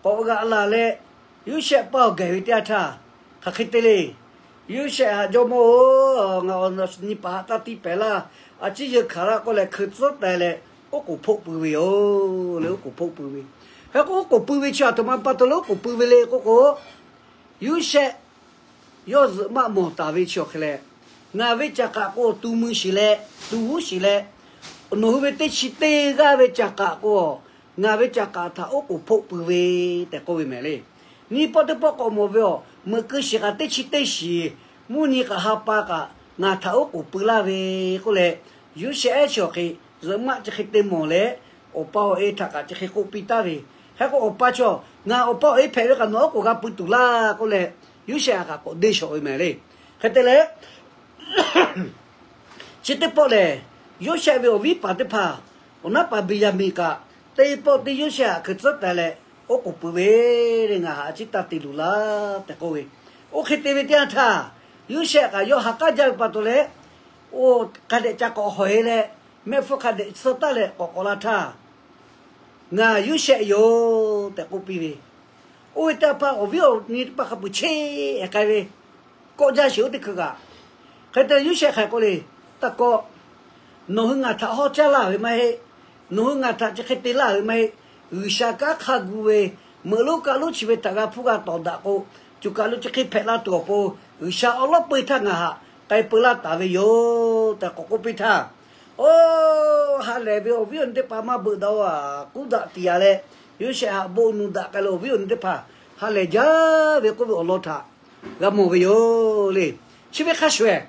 K'awꞈ g'aꞈ laˬ leh, Yoˇsehꞈ paˇ awˬ gaˬ ve teˇ yanˇ htaˇ, hk'aˬ hk'e te le. Yoˇsehꞈ htaꞈ, Jawˇmawˇ-oˬ, ngaˬ awˬ nyi paˍ htaꞈ taˇ tiˇ pehˍ laˇ. A ciˉ yeunˇ hkanˍ laˇ k'oˆ leh, hkui tcuhˉ teh leh, oˉ k'oˍ hpoˆ pui ve yoˬ le. Oˉ k'oˍ hpoˆ pui ve. Hk'e k'o, oˉ k'oˍ pui ve chi aˬ htoꞈ ma pa taw leh oˉ k'oˍ pui ve le k'oˆ k'o, Yoˇsehꞈ yawˇ zuhꞈ maˆ mawˬ taˍ ve chi awˬ hk'e leh, Ngaˬ ve caˬ k'aꞈ k'o, tu mui shiˍ leh, tu g'uˇ shiˍ leh, nawˬ hui ve teˇ chi teˇ g'aˇ ve caˬ k'aꞈ k'o, ngaˬ ve caˬ k'aꞈ htaꞈ oˉ k'oˍ hpoˆ pui ve tehꞈ k'oˆ ve mehˍ le. Nyiˇ pawˆ teˇ pawˆ k'awꞈ mawˬ ve, aˬ, meuꞈ keu shiˍ kaꞈ teˇ chi teˇ shiˍ, mvuhˇ nyi kaꞈ ha pa kaꞈ ngaˬ htaꞈ oˉ k'oˍ pui laˇ ve k'oˆ leh, Yoˇsehꞈ ehˉ chi awˬ hk'e zuhꞈ maˆ chi hk'e te mawˬ leh, awˬ pa awˬ e htaꞈ kaꞈ chi hk'e k'oˆ piˇ taˍ ve. Hk'e k'o, Awˬ pa chaw, Ngaˬ awˬ pa awˬ e hpehꞈ ve kaꞈ nawˬ oˉ k'oˍ g'a pui tuˬ laˇ k'oˆ leh, Yoˇsehꞈ htaꞈ kaꞈ k'awꞈ deˇ shawˍ ve mehˍ le. Hk'e te leh, chi teˇ pawˆ lehˬ, Yoˇsehꞈ ve awˬ viˉ paˍ teˇ hpaˍ, awˬ naˉ paˍ Beˍyaˍmenˍ kaꞈ, teˇ pawˆ teˇ Yoˇsehꞈ htaꞈ hkui tcuhˉ teh leh, oˉ k'oˍ pui ve le, Ngaˬ htaꞈ a ciˉ taˇ te luˬ laˇ tehꞈ k'oˆ ve. Oˇ hk'e te ve teˇ yanˇ htaˇ, Yoˇsehꞈ kaꞈ yawˇ ha k'aˉ jaˇ ve pa taw leh, oˇ hk'a dehꞈ ca k'awꞈ hawˬ e leh, mehˆ hpfuhˇ hk'a dehꞈ suh taˍ leh k'awꞈ k'awꞈ la htaˇ, Ngaˬ Yoˇsehꞈ yoˬ tehꞈ k'oˆ piˇ ve. Oˇ ve teˇ hpaˍ awˬ viˉ awˬ nyi teˇ hpaˍ hk'a peuˬ cheˇ ehˍ k'ai ve, kawˆ jaˇ sheˍ oˇ teˇ hkui kaꞈ. Hk'e te leh Yoˇsehꞈ hk'aˬ k'oˆ le, Taˇ kawˆ. Nawˬ hui ngaˬ htaꞈ hawˉ caˇ laˇ ve maˇ heˆ. Nawˬ hui ngaˬ htaꞈ chi hk'e te laˇ ve maˇ heˆ. G'uiˬsha kanˉ hk'a gu ve, meuꞈ lonˉ kaˆ lonˉ chi ve htaꞈ g'a hpuˇ g'a tawˍ daꞈ k'o, co kaˬ lo chi hk'e hpehꞈ la tuˬ awˬ pon, G'uiˬsha awˉ lawˉ peu htaˇ ngaˬ htaꞈ k'ai peu laˇ taˍ ve yoˬ tehꞈ k'awꞈ k'oˆ piˇ htaˇ, oˇ, ha lehˬ ve awˬ viˉ awˬ nyi teˇ hpaˍ maˇ beuꞈ daꞈ-oˬ, k'uˉ daꞈ tiˍ yaꞈ leh, Yoˇsehꞈ htaꞈ bon nu daꞈ k'ai leh awˬ viˉ awˬ nyi teˇ hpaˍ ha lehˬ jaˇ ve k'oˆ ve awˬ lawn htaꞈ g'a mawˬ ve yoˬ le. Chi ve hk'a shuˍ ehˍ,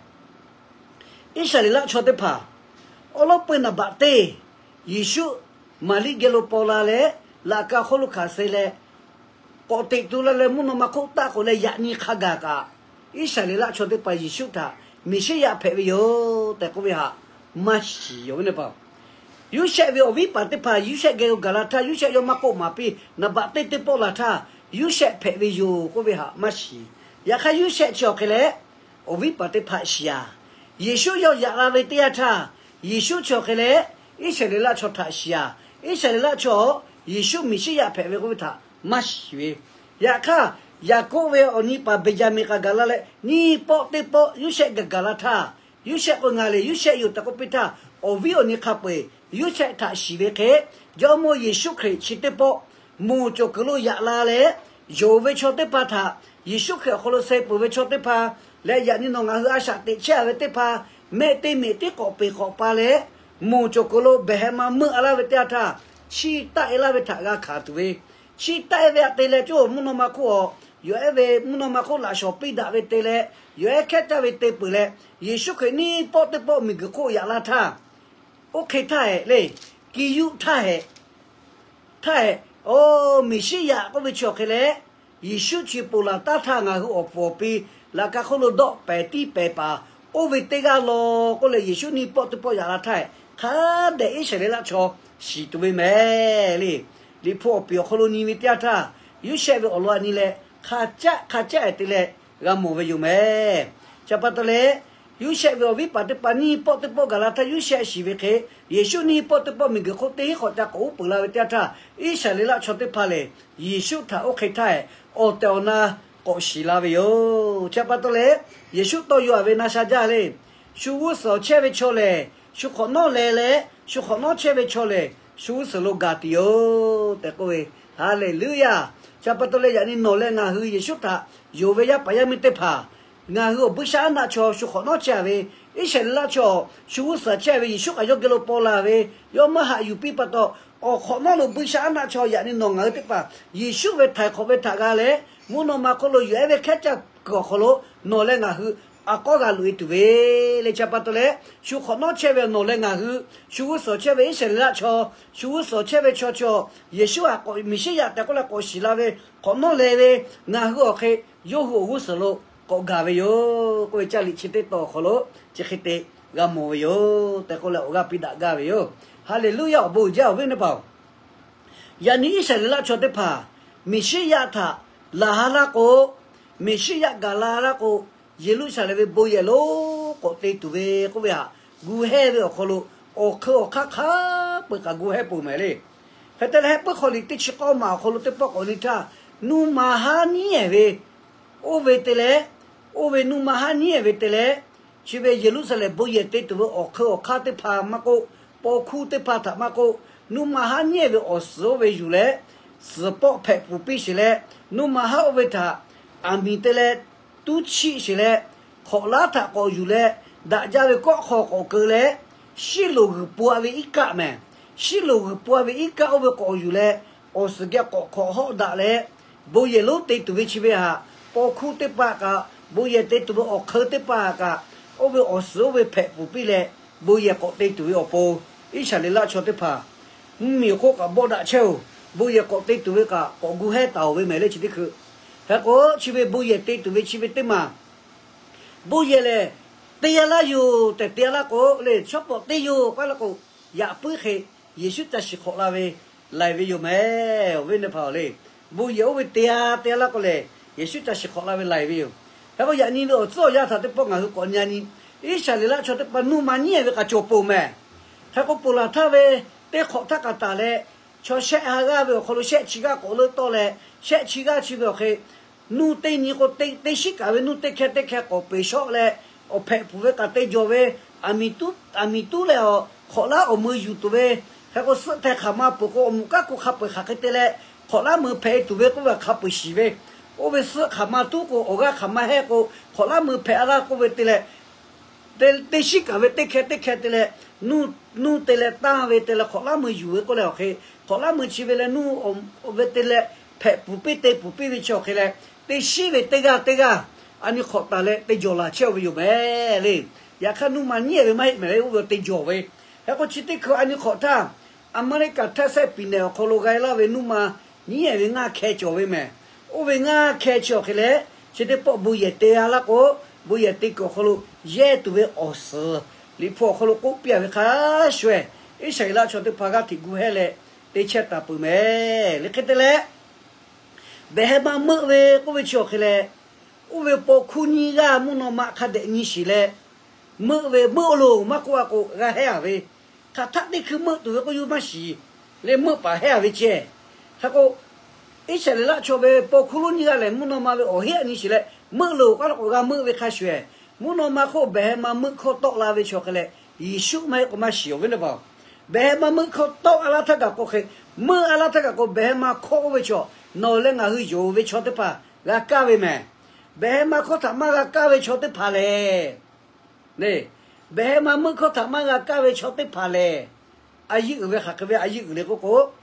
Iˉsaˍreˍlaˆ chaw teˇ hpaˍ awˉ lawˉ peu naˍ baꞈ teˇ Yeˍsuˆ Maˍriˆ geh lo paw la leh, laꞈ ka hk'oˆ lo hkanˍ suh leh, k'awꞈ teꞈ tu la leh mvuhˇ naw ma hk'oˆ taˆ k'oꞈ leh yaꞈ nyi hk'a gaˬ kaꞈ, Iˉsaˍreˍlaˆ chaw teˇ hpaˍ Yeˍsuˆ htaꞈ Meˍsiˉyaꞈ hpehꞈ ve yoˬ tehꞈ k'oˆ ve htaꞈ maˇ shiˍ yoˬ ve ne pa. Yoˇsehꞈ ve awˬ viˉ paˍ teˇ hpaˍ Yoˇsehꞈ geh lo gaˬ la htaˇ, Yoˇsehꞈ yawˇ maˇ k'oˆ maˍ piˇ, naˍ baꞈ teˇ teˇ pawˆ la htaˇ, Yoˇsehꞈ hpehꞈ ve yoˬ k'oˆ ve htaꞈ maˇ shiˍ. Yaꞈ hk'aˇ Yoˇsehꞈ chi awˬ hk'e leh, awˬ viˉ paˍ teˇ hpaˍ shiˍ a. Yeˍsuˆ yawˇ yaꞈ la ve teˇ yanˇ htaˇ, Yeˍsuˆ chi awˬ hk'e leh, Iˉsaˍreˍlaˆ chaw htaꞈ shiˍ a. Iˉsaˍreˍlaˆ chaw Yeˍsuˆ Meˍsiˉyaꞈ hpehꞈ ve k'oˆ ve htaꞈ maˇ shiˍ ve. Yaꞈ hk'aˇ, Yaˍkoˆ ve awˬ nyi paˍ Beˍyaˍmenˍ k'aꞈ gaˬ la leh, nyiˇ pawˆ teˇ pawˆ Yoˇsehꞈ gaˬ gaˬ la htaˇ, Yoˇsehꞈ k'o ngaˬ lehˬ Yoˇsehꞈ yoˬ tehꞈ k'oˆ piˇ htaˇ, awˬ viˉ awˬ nyi hk'a peu-eˬ Yoˇsehꞈ htaꞈ shiˍ ve hk'e, Jawˇmawˇ Yeˍsuˆ Hkriꞈ chi teˇ pawˆ moˬ cawˬ kuiˬ lo yaꞈ la leh, yonˍ ve chaw teˇ hpaˍ htaꞈ, Yeˍsuˆ Hkriꞈ awˬ hk'aw lo suh peuˬ ve chaw teˇ hpaˍ leh, yaꞈ nyi nawˬ ngaˬ hui a shaꞈ teꞈ chehˇ a ve teˇ hpaˍ, mehˆ teˇ meꞈ tiˉ k'awꞈ peˍ k'awꞈ pa leh, moˬ cawˬ kuiˬ lo behˬ heh ma meuˆ a laˇ ve teˇ yanˇ htaˇ, chiˇ taˆ e laˇ ve htaꞈ g'a hkanˍ tuˬ ve, chiˇ taˆ e ve htaꞈ te leh cawˇ mvuhˇ naw ma hk'oˆ a, yawˬ ehˉ ve mvuhˇ naw ma hk'oˆ laꞈ shawˍ piˇ daꞈ ve te leh, yawˬ ehˉ hkehˉ caˇ ve te peuˬ leh, Yeˍsuˆ Hkriꞈ neˇ pawˆ teˇ pawˆ miˬguiˬ hk'oˆ yaꞈ la htaˇ, oˇ hk'e htaˇ hehꞈ le, kiˇ yuˆ htaˇ hehꞈ, htaˇ hehꞈ, oˇ Meˍsiˉyaꞈ k'oˆ ve chi awˬ hk'e leh, Yeˍsuˆ chi ponˬ laˬ taˉ htaˇ ngaˬ hui awˬ puˍ awˬ pi laꞈ ka hk'oˆ lo dawˆ pehˍ tiˉ pehˍ paˍ, oˇ ve teˇ g'aˇ law k'oˆ leh Yeˍsuˆ neˇ pawˆ teˇ pawˆ yaꞈ la htaˇ hehꞈ, hk'a dehꞈ Iˉsaˍreˍlaˆ chaw shiˍ tuˬ ve mehˍ le. Liꞈ hpu awˬ piˍ awˬ hk'aw lo nyi ve teˇ yanˇ htaˇ, Yoˇsehꞈ ve awˬ lawn a nyi leh, hk'a caˆ hk'a caˆ ehˍ te leh g'a mawˬ ve yoˬ mehˍ. Chi pa taw leh, Yoˇsehꞈ ve awˬ viˉ paˍ teˇ hpaˍ neˇ pawˆ teˇ pawˆ gaˬ la htaˇ Yoˇsehꞈ shiˍ ve hk'e, Yeˍsuˆ neˇ pawˆ teˇ pawˆ miˬguiˬ hk'oˆ teˇ hinˉ hk'awꞈ ca k'awꞈ uˉ peunˍ la ve teˇ yanˇ htaˇ, Iˉsaˍreˍlaˆ chaw teˇ hpaˍ lehˬ, Yeˍsuˆ htaꞈ oˇ hk'e htaˇ hehꞈ awˬ tehˬ awˬ na k'awꞈ shiˍ la ve yoˬ. Chi pa taw leh, Yeˍsuˆ tawˇ yaw a ve na sha jaˇ le. Shu g'uˇ suhˍ chehˇ ve chaw lehˬ, shu hk'awꞈ nawˉ leh leh, shu hk'awꞈ nawˉ chehˇ ve chaw lehˬ, shu g'uˇ suhˍ lo gaˬ tuˬ yoˬ tehꞈ k'oˆ ve. Haˍleˍluˇyaˍ. Chi pa taw leh, yaꞈ nyi nawˬ leh ngaˬ hui Yeˍsuˆ htaꞈ yonˍ ve yaˇ paˍ yaˇ miˇ teˇ hpaˍ, ngaˬ hui awˬ buiˇshaˆaˉnaˆ chaw shu hk'awꞈ nawˉ chehˇ ve, Iˉsaˍreˍlaˆ chaw shu g'uˇ suhˍ chehˇ ve Yeˍsuˆ kaꞈ yawˇ geh lo paw la ve, yawˇ maˇ haꞈ yuˬ piˇ pa taw, awˬ hk'awꞈ nawˉ lo buiˇshaˆaˉnaˆ chaw yaꞈ nyi nawˬ ngaˬ hui teˇ hpaˍ Yeˍsuˆ ve htaiˍ hk'awꞈ ve htaꞈ g'a leh, mvuhˇ naw ma hk'oˆ lo yawˬ ehˉ ve hkehˉ caˇ kuiˬ awˬ hk'aw lo nawˬ leh ngaˬ hui a k'awˉ g'a loꞈ e tuˬ ve le. Chi pa taw leh, shu hk'awꞈ nawˉ chehˇ ve nawˬ leh ngaˬ hui, shu g'uˇ suhˍ chehˇ ve Iˉsaˍreˍlaˆ chaw, shu g'uˇ suhˍ chehˇ ve chaw chaw, Yeˍsuˆ htaꞈ k'awꞈ Meˍsiˉyaꞈ tehꞈ k'oˆ leh k'awꞈ shiˍ la ve hk'awꞈ nawˉ leh ve, ngaˬ hui awˬ hk'e yawˇ hui awˬ g'uˇ suhˍ lo k'awꞈ gaˬ ve yoˬ k'oˆ ve caˇ liꞈ chi teˇ tawn awˬ hk'aw lo chi hk'e te g'a mawˬ ve yoˬ tehꞈ k'oˆ leh awˬ g'aˇ piˇ daꞈ gaˇ ve yoˬ. Haˍleˍluˇyaˍ. Awˬ bon uiˍ jaˇ awˬ viˉ teˇ hpaˍ-oˬ, yaꞈ nyi Iˉsaˍreˍlaˆ chaw teˇ hpaˍ Meˍsiˉyaꞈ htaꞈ laˬ ha laˇ k'o, Meˍsiˉyaꞈ gaˬ la laˇ k'o, Yeˍruˆsaˍlehnˍ ve bon yehˬ lonˉ k'awꞈ te tuˬ ve k'oˆ ve htaꞈ gu hehˇ ve awˬ hk'aw lo, awˬ hk'eun awˬ hk'aˇ hk'a peu-eˬ kaꞈ gu hehˇ peuˬ mehˍ le. Hk'e te leh, Hehˉ puiˉ hk'aw liꞈ teˇ chi k'awˇ maˬ awˬ hk'aw lo teˇ pawˆ k'awꞈ nyi htaˇ, nuˇ ma haˉ nyiˉ ehˍ ve, oˇ ve te leh, oˇ ve nuˇ ma haˉ nyiˉ ehˍ ve te leh, chi ve Yeˍruˆsaˍlehnˍ bon yehˬ te tuˬ ve awˬ hk'eun awˬ hk'aˇ teˇ hpaˍ maˇ k'oˆ, paw hkuˇ teˇ hpaˍ htaꞈ maˇ k'oˆ, nuˇ ma haˉ nyiˉ ehˍ ve awˬ suhˍ oˇ ve yuˬ leh, suhˍ pawˆ hpehꞈ pfuhˍ piˇ sheˍ leh, nuˇ ma haˉ oˇ ve htaꞈ aˬ miˍ te leh tuˉ chiˆ sheˍ leh, hk'awꞈ laˉ htaꞈ k'awꞈ yuˬ leh, daꞈ jaˇ ve kawˆ hk'aw k'awꞈ keu leh, shiˉ loˍ g'uiˬ pua ve iˉ kaˆ mehˍ. Shiˉ loˍ g'uiˬ pua ve iˉ kaˆ oˇ ve k'awꞈ yuˬ leh, awˬ suhˍ geh k'awꞈ hk'awꞈ hawˆ daꞈ leh, bon yehˬ lonˉ te tuˬ ve chi ve htaꞈ paw hkuˇ teˇ hpaˍ kaꞈ, bon yehˬ te tuˬ ve awˬ hk'eun teˇ hpaˍ kaꞈ, oˇ ve awˬ suhˍ oˇ ve hpehꞈ pfuhˍ piˇ leh, bon yehˬ k'awꞈ te tuˬ ve awˬ pon, Iˉsaˍreˍlaˆ chaw teˇ hpaˍ mvuhˇ miˬ awˬ hk'oˆ kaꞈ bawˆ daꞈ chehˇ-oˬ, bon yehˬ k'awꞈ te tuˬ ve kaꞈ k'awꞈ gu hehˇ taˍ-oˬ ve mehˍ le chi teˇ hkui. Hk'e k'o, chi ve bon yehˬ te tuˬ ve chi ve teˇ maˬ, bon yehˬ lehˬ te a laˇ yoˬ tehꞈ te a laˇ k'o le, shawˉ pawˍ te yoˬ k'oˆ laˇ k'o, yaꞈ puiˉ hk'e Yeˍsuˆ ca shiˍ hk'awꞈ la ve laiˬ ve yoˬ mehˍ. Awˬ viˉ teˇ hpaˍ-oˬ le, bon yehˬ oˇ ve te a te a laˇ k'o lehˬ, Yeˍsuˆ ca shiˍ hk'awꞈ la ve laiˬ ve yoˬ. Hk'e k'o, yaꞈ nyi ve awˬ tcuhˉ awˬ yanˇ htaꞈ teˇ pawˆ ngaˬ hui k'awꞈ nyi a nyi, Iˉsaˍreˍlaˆ chaw teˇ hpaˍ nuˇ ma nyiˉ ehˍ ve k'aꞈ cawˬ peuˬ mehˍ. Hk'e k'o, ponˬ laˬ htaˇ ve teˇ hk'awꞈ htaˇ kaꞈ taˍ leh, chaw shehˆ ha g'aˇ ve awˬ hk'aw lo shehˆ chi g'aˇ k'awꞈ leuˆ tawˆ leh, shehˆ chi g'aˇ chi ve awˬ hk'e nuˇ teˇ nyi k'o, teˇ shiˉ kaꞈ ve nuˇ teˇ hkeh teˇ hkeh k'awꞈ peˬ shawˆ leh, awˬ hpehꞈ pfuhˍ ve kaꞈ te jawˬ ve, aˬ miˍ tuˉ leh awˬ hk'awꞈ laˉ awˬ mui yuˬ tuˬ ve, hk'e k'o, suhˆ hteh hk'aˬ ma peuˬ k'o, awˬ moˍ kanˉ k'o hk'a peu-eˬ hk'aˬ hk'e te leh hk'awꞈ laˉ mui hpehꞈ tuˬ ve k'oˆ ve hk'a peu-eˬ shiˍ ve, oˇ ve suhˆ hk'aˬ ma tuˉ k'o, awˬ g'aˇ hk'aˬ ma hehˆ k'o, hk'awꞈ laˉ mui hpehꞈ a laˇ k'oˆ ve te leh, teˇ shiˉ kaꞈ ve teˇ hkeh teˇ hkeh te leh, nuˇ teˇ leh tanˇ ve te leh hk'awꞈ laˉ mui yuˬ ve k'oˆ leh awˬ hk'e, hk'awꞈ laˉ mui chi ve leh nuˇ ve te leh hpehꞈ pfuhˍ piˇ te pfuhˍ piˇ ve chi awˬ hk'e leh, teˇ shiˉ ve teˇ g'aˇ teˇ g'aˇ a nyi hk'awꞈ taˍ leh te jawˬ laˬ chehˇ-oˬ ve yoˬ mehˍ le. Yaꞈ hk'aˇ, nuˇ ma nyiˉ ehˍ ve maˇ heˆ mehˍ le, oˇ ve te jawˬ ve. Hk'e k'o, chi teˇ hkui a nyi hk'awꞈ htaˇ, Aˍmeˍriˆkaˍ htaˇ sehˆ piˍ nehˬ awˬ hk'aw lo g'a e laˇ ve nuˇ ma nyiˉ ehˍ ve ngaˇ hkeh cawˬ ve mehˍ. Oˇ ve ngaˇ hkeh chi awˬ hk'e leh, chi teˇ pawˆ bon yehˬ te a laˇ k'o, bon yehˬ te kuiˬ awˬ hk'aw lo yehˇ tuˬ ve awˬ suhˍ Liꞈ hpu awˬ hk'aw lo k'oˆ piˇ a ve hk'a shuˍ-ehˍ, Iˉsaˍreˍlaˆ chaw teˇ hpaˍ g'aˇ hteꞈ gu hehˇ leh te chehˇ taˍ peuˬ mehˍ le. Hk'e te leh, behˬ heh ma meuˆ ve k'oˆ ve chi awˬ hk'e leh, oˇ ve paw hkuˇ nyiˇ g'aˇ mvuhˇ naw ma hk'a dehꞈ nyi shiˍ leh, meuˆ ve meuˆ loˬ maˇ k'oˆ a k'o g'a hehˉ a ve, hk'aˬ htaˆ teˇ hkui meuˆ tuˬ ve k'oˆ yuˬ maˇ shiˍ le, meuˆ paˍ hehˉ a ve ceh. Hk'e k'o, Iˉsaˍreˍlaˆ chaw ve paw hkuˇ lonˉ nyiˇ g'aˇ lehˬ, mvuhˇ naw ma ve awˬ heˆ a nyi shiˍ leh, meuˆ loˬ k'oˆ laˇ k'o g'a meuˆ ve hk'a shuˍ-ehˍ, mvuhˇ naw ma hk'oˆ behˬ heh ma meuˆ hkawˇ tawˆ la ve chi awˬ hk'e leh, Yeˍsuˆ maˇ heˆ k'o maˇ shiˍ-oˬ ve le paˍ. Behˬ heh ma meuˆ hkawˇ tawˆ a laˇ htaˇ kaꞈ k'o hk'e, meuˆ a laˇ htaˇ kaꞈ k'o behˬ heh ma hkawˇ oˇ ve chaw, nawˬ leh ngaˬ hui yonˍ ve chaw teˇ hpaˍ g'a kaˇ ve mehˍ. Behˬ heh ma hkawˇ htaꞈ maˇ g'a kaˇ ve chaw teˇ hpaˍ lehˬ, le, Behˬ heh ma meuˆ hkawˇ htaꞈ maˇ g'a kaˇ ve chaw teˇ hpaˍ lehˬ, a yiˇ uiˍ ve hk'aˬ hk'e ve a yiˇ uiˍ le k'oˆ k'o,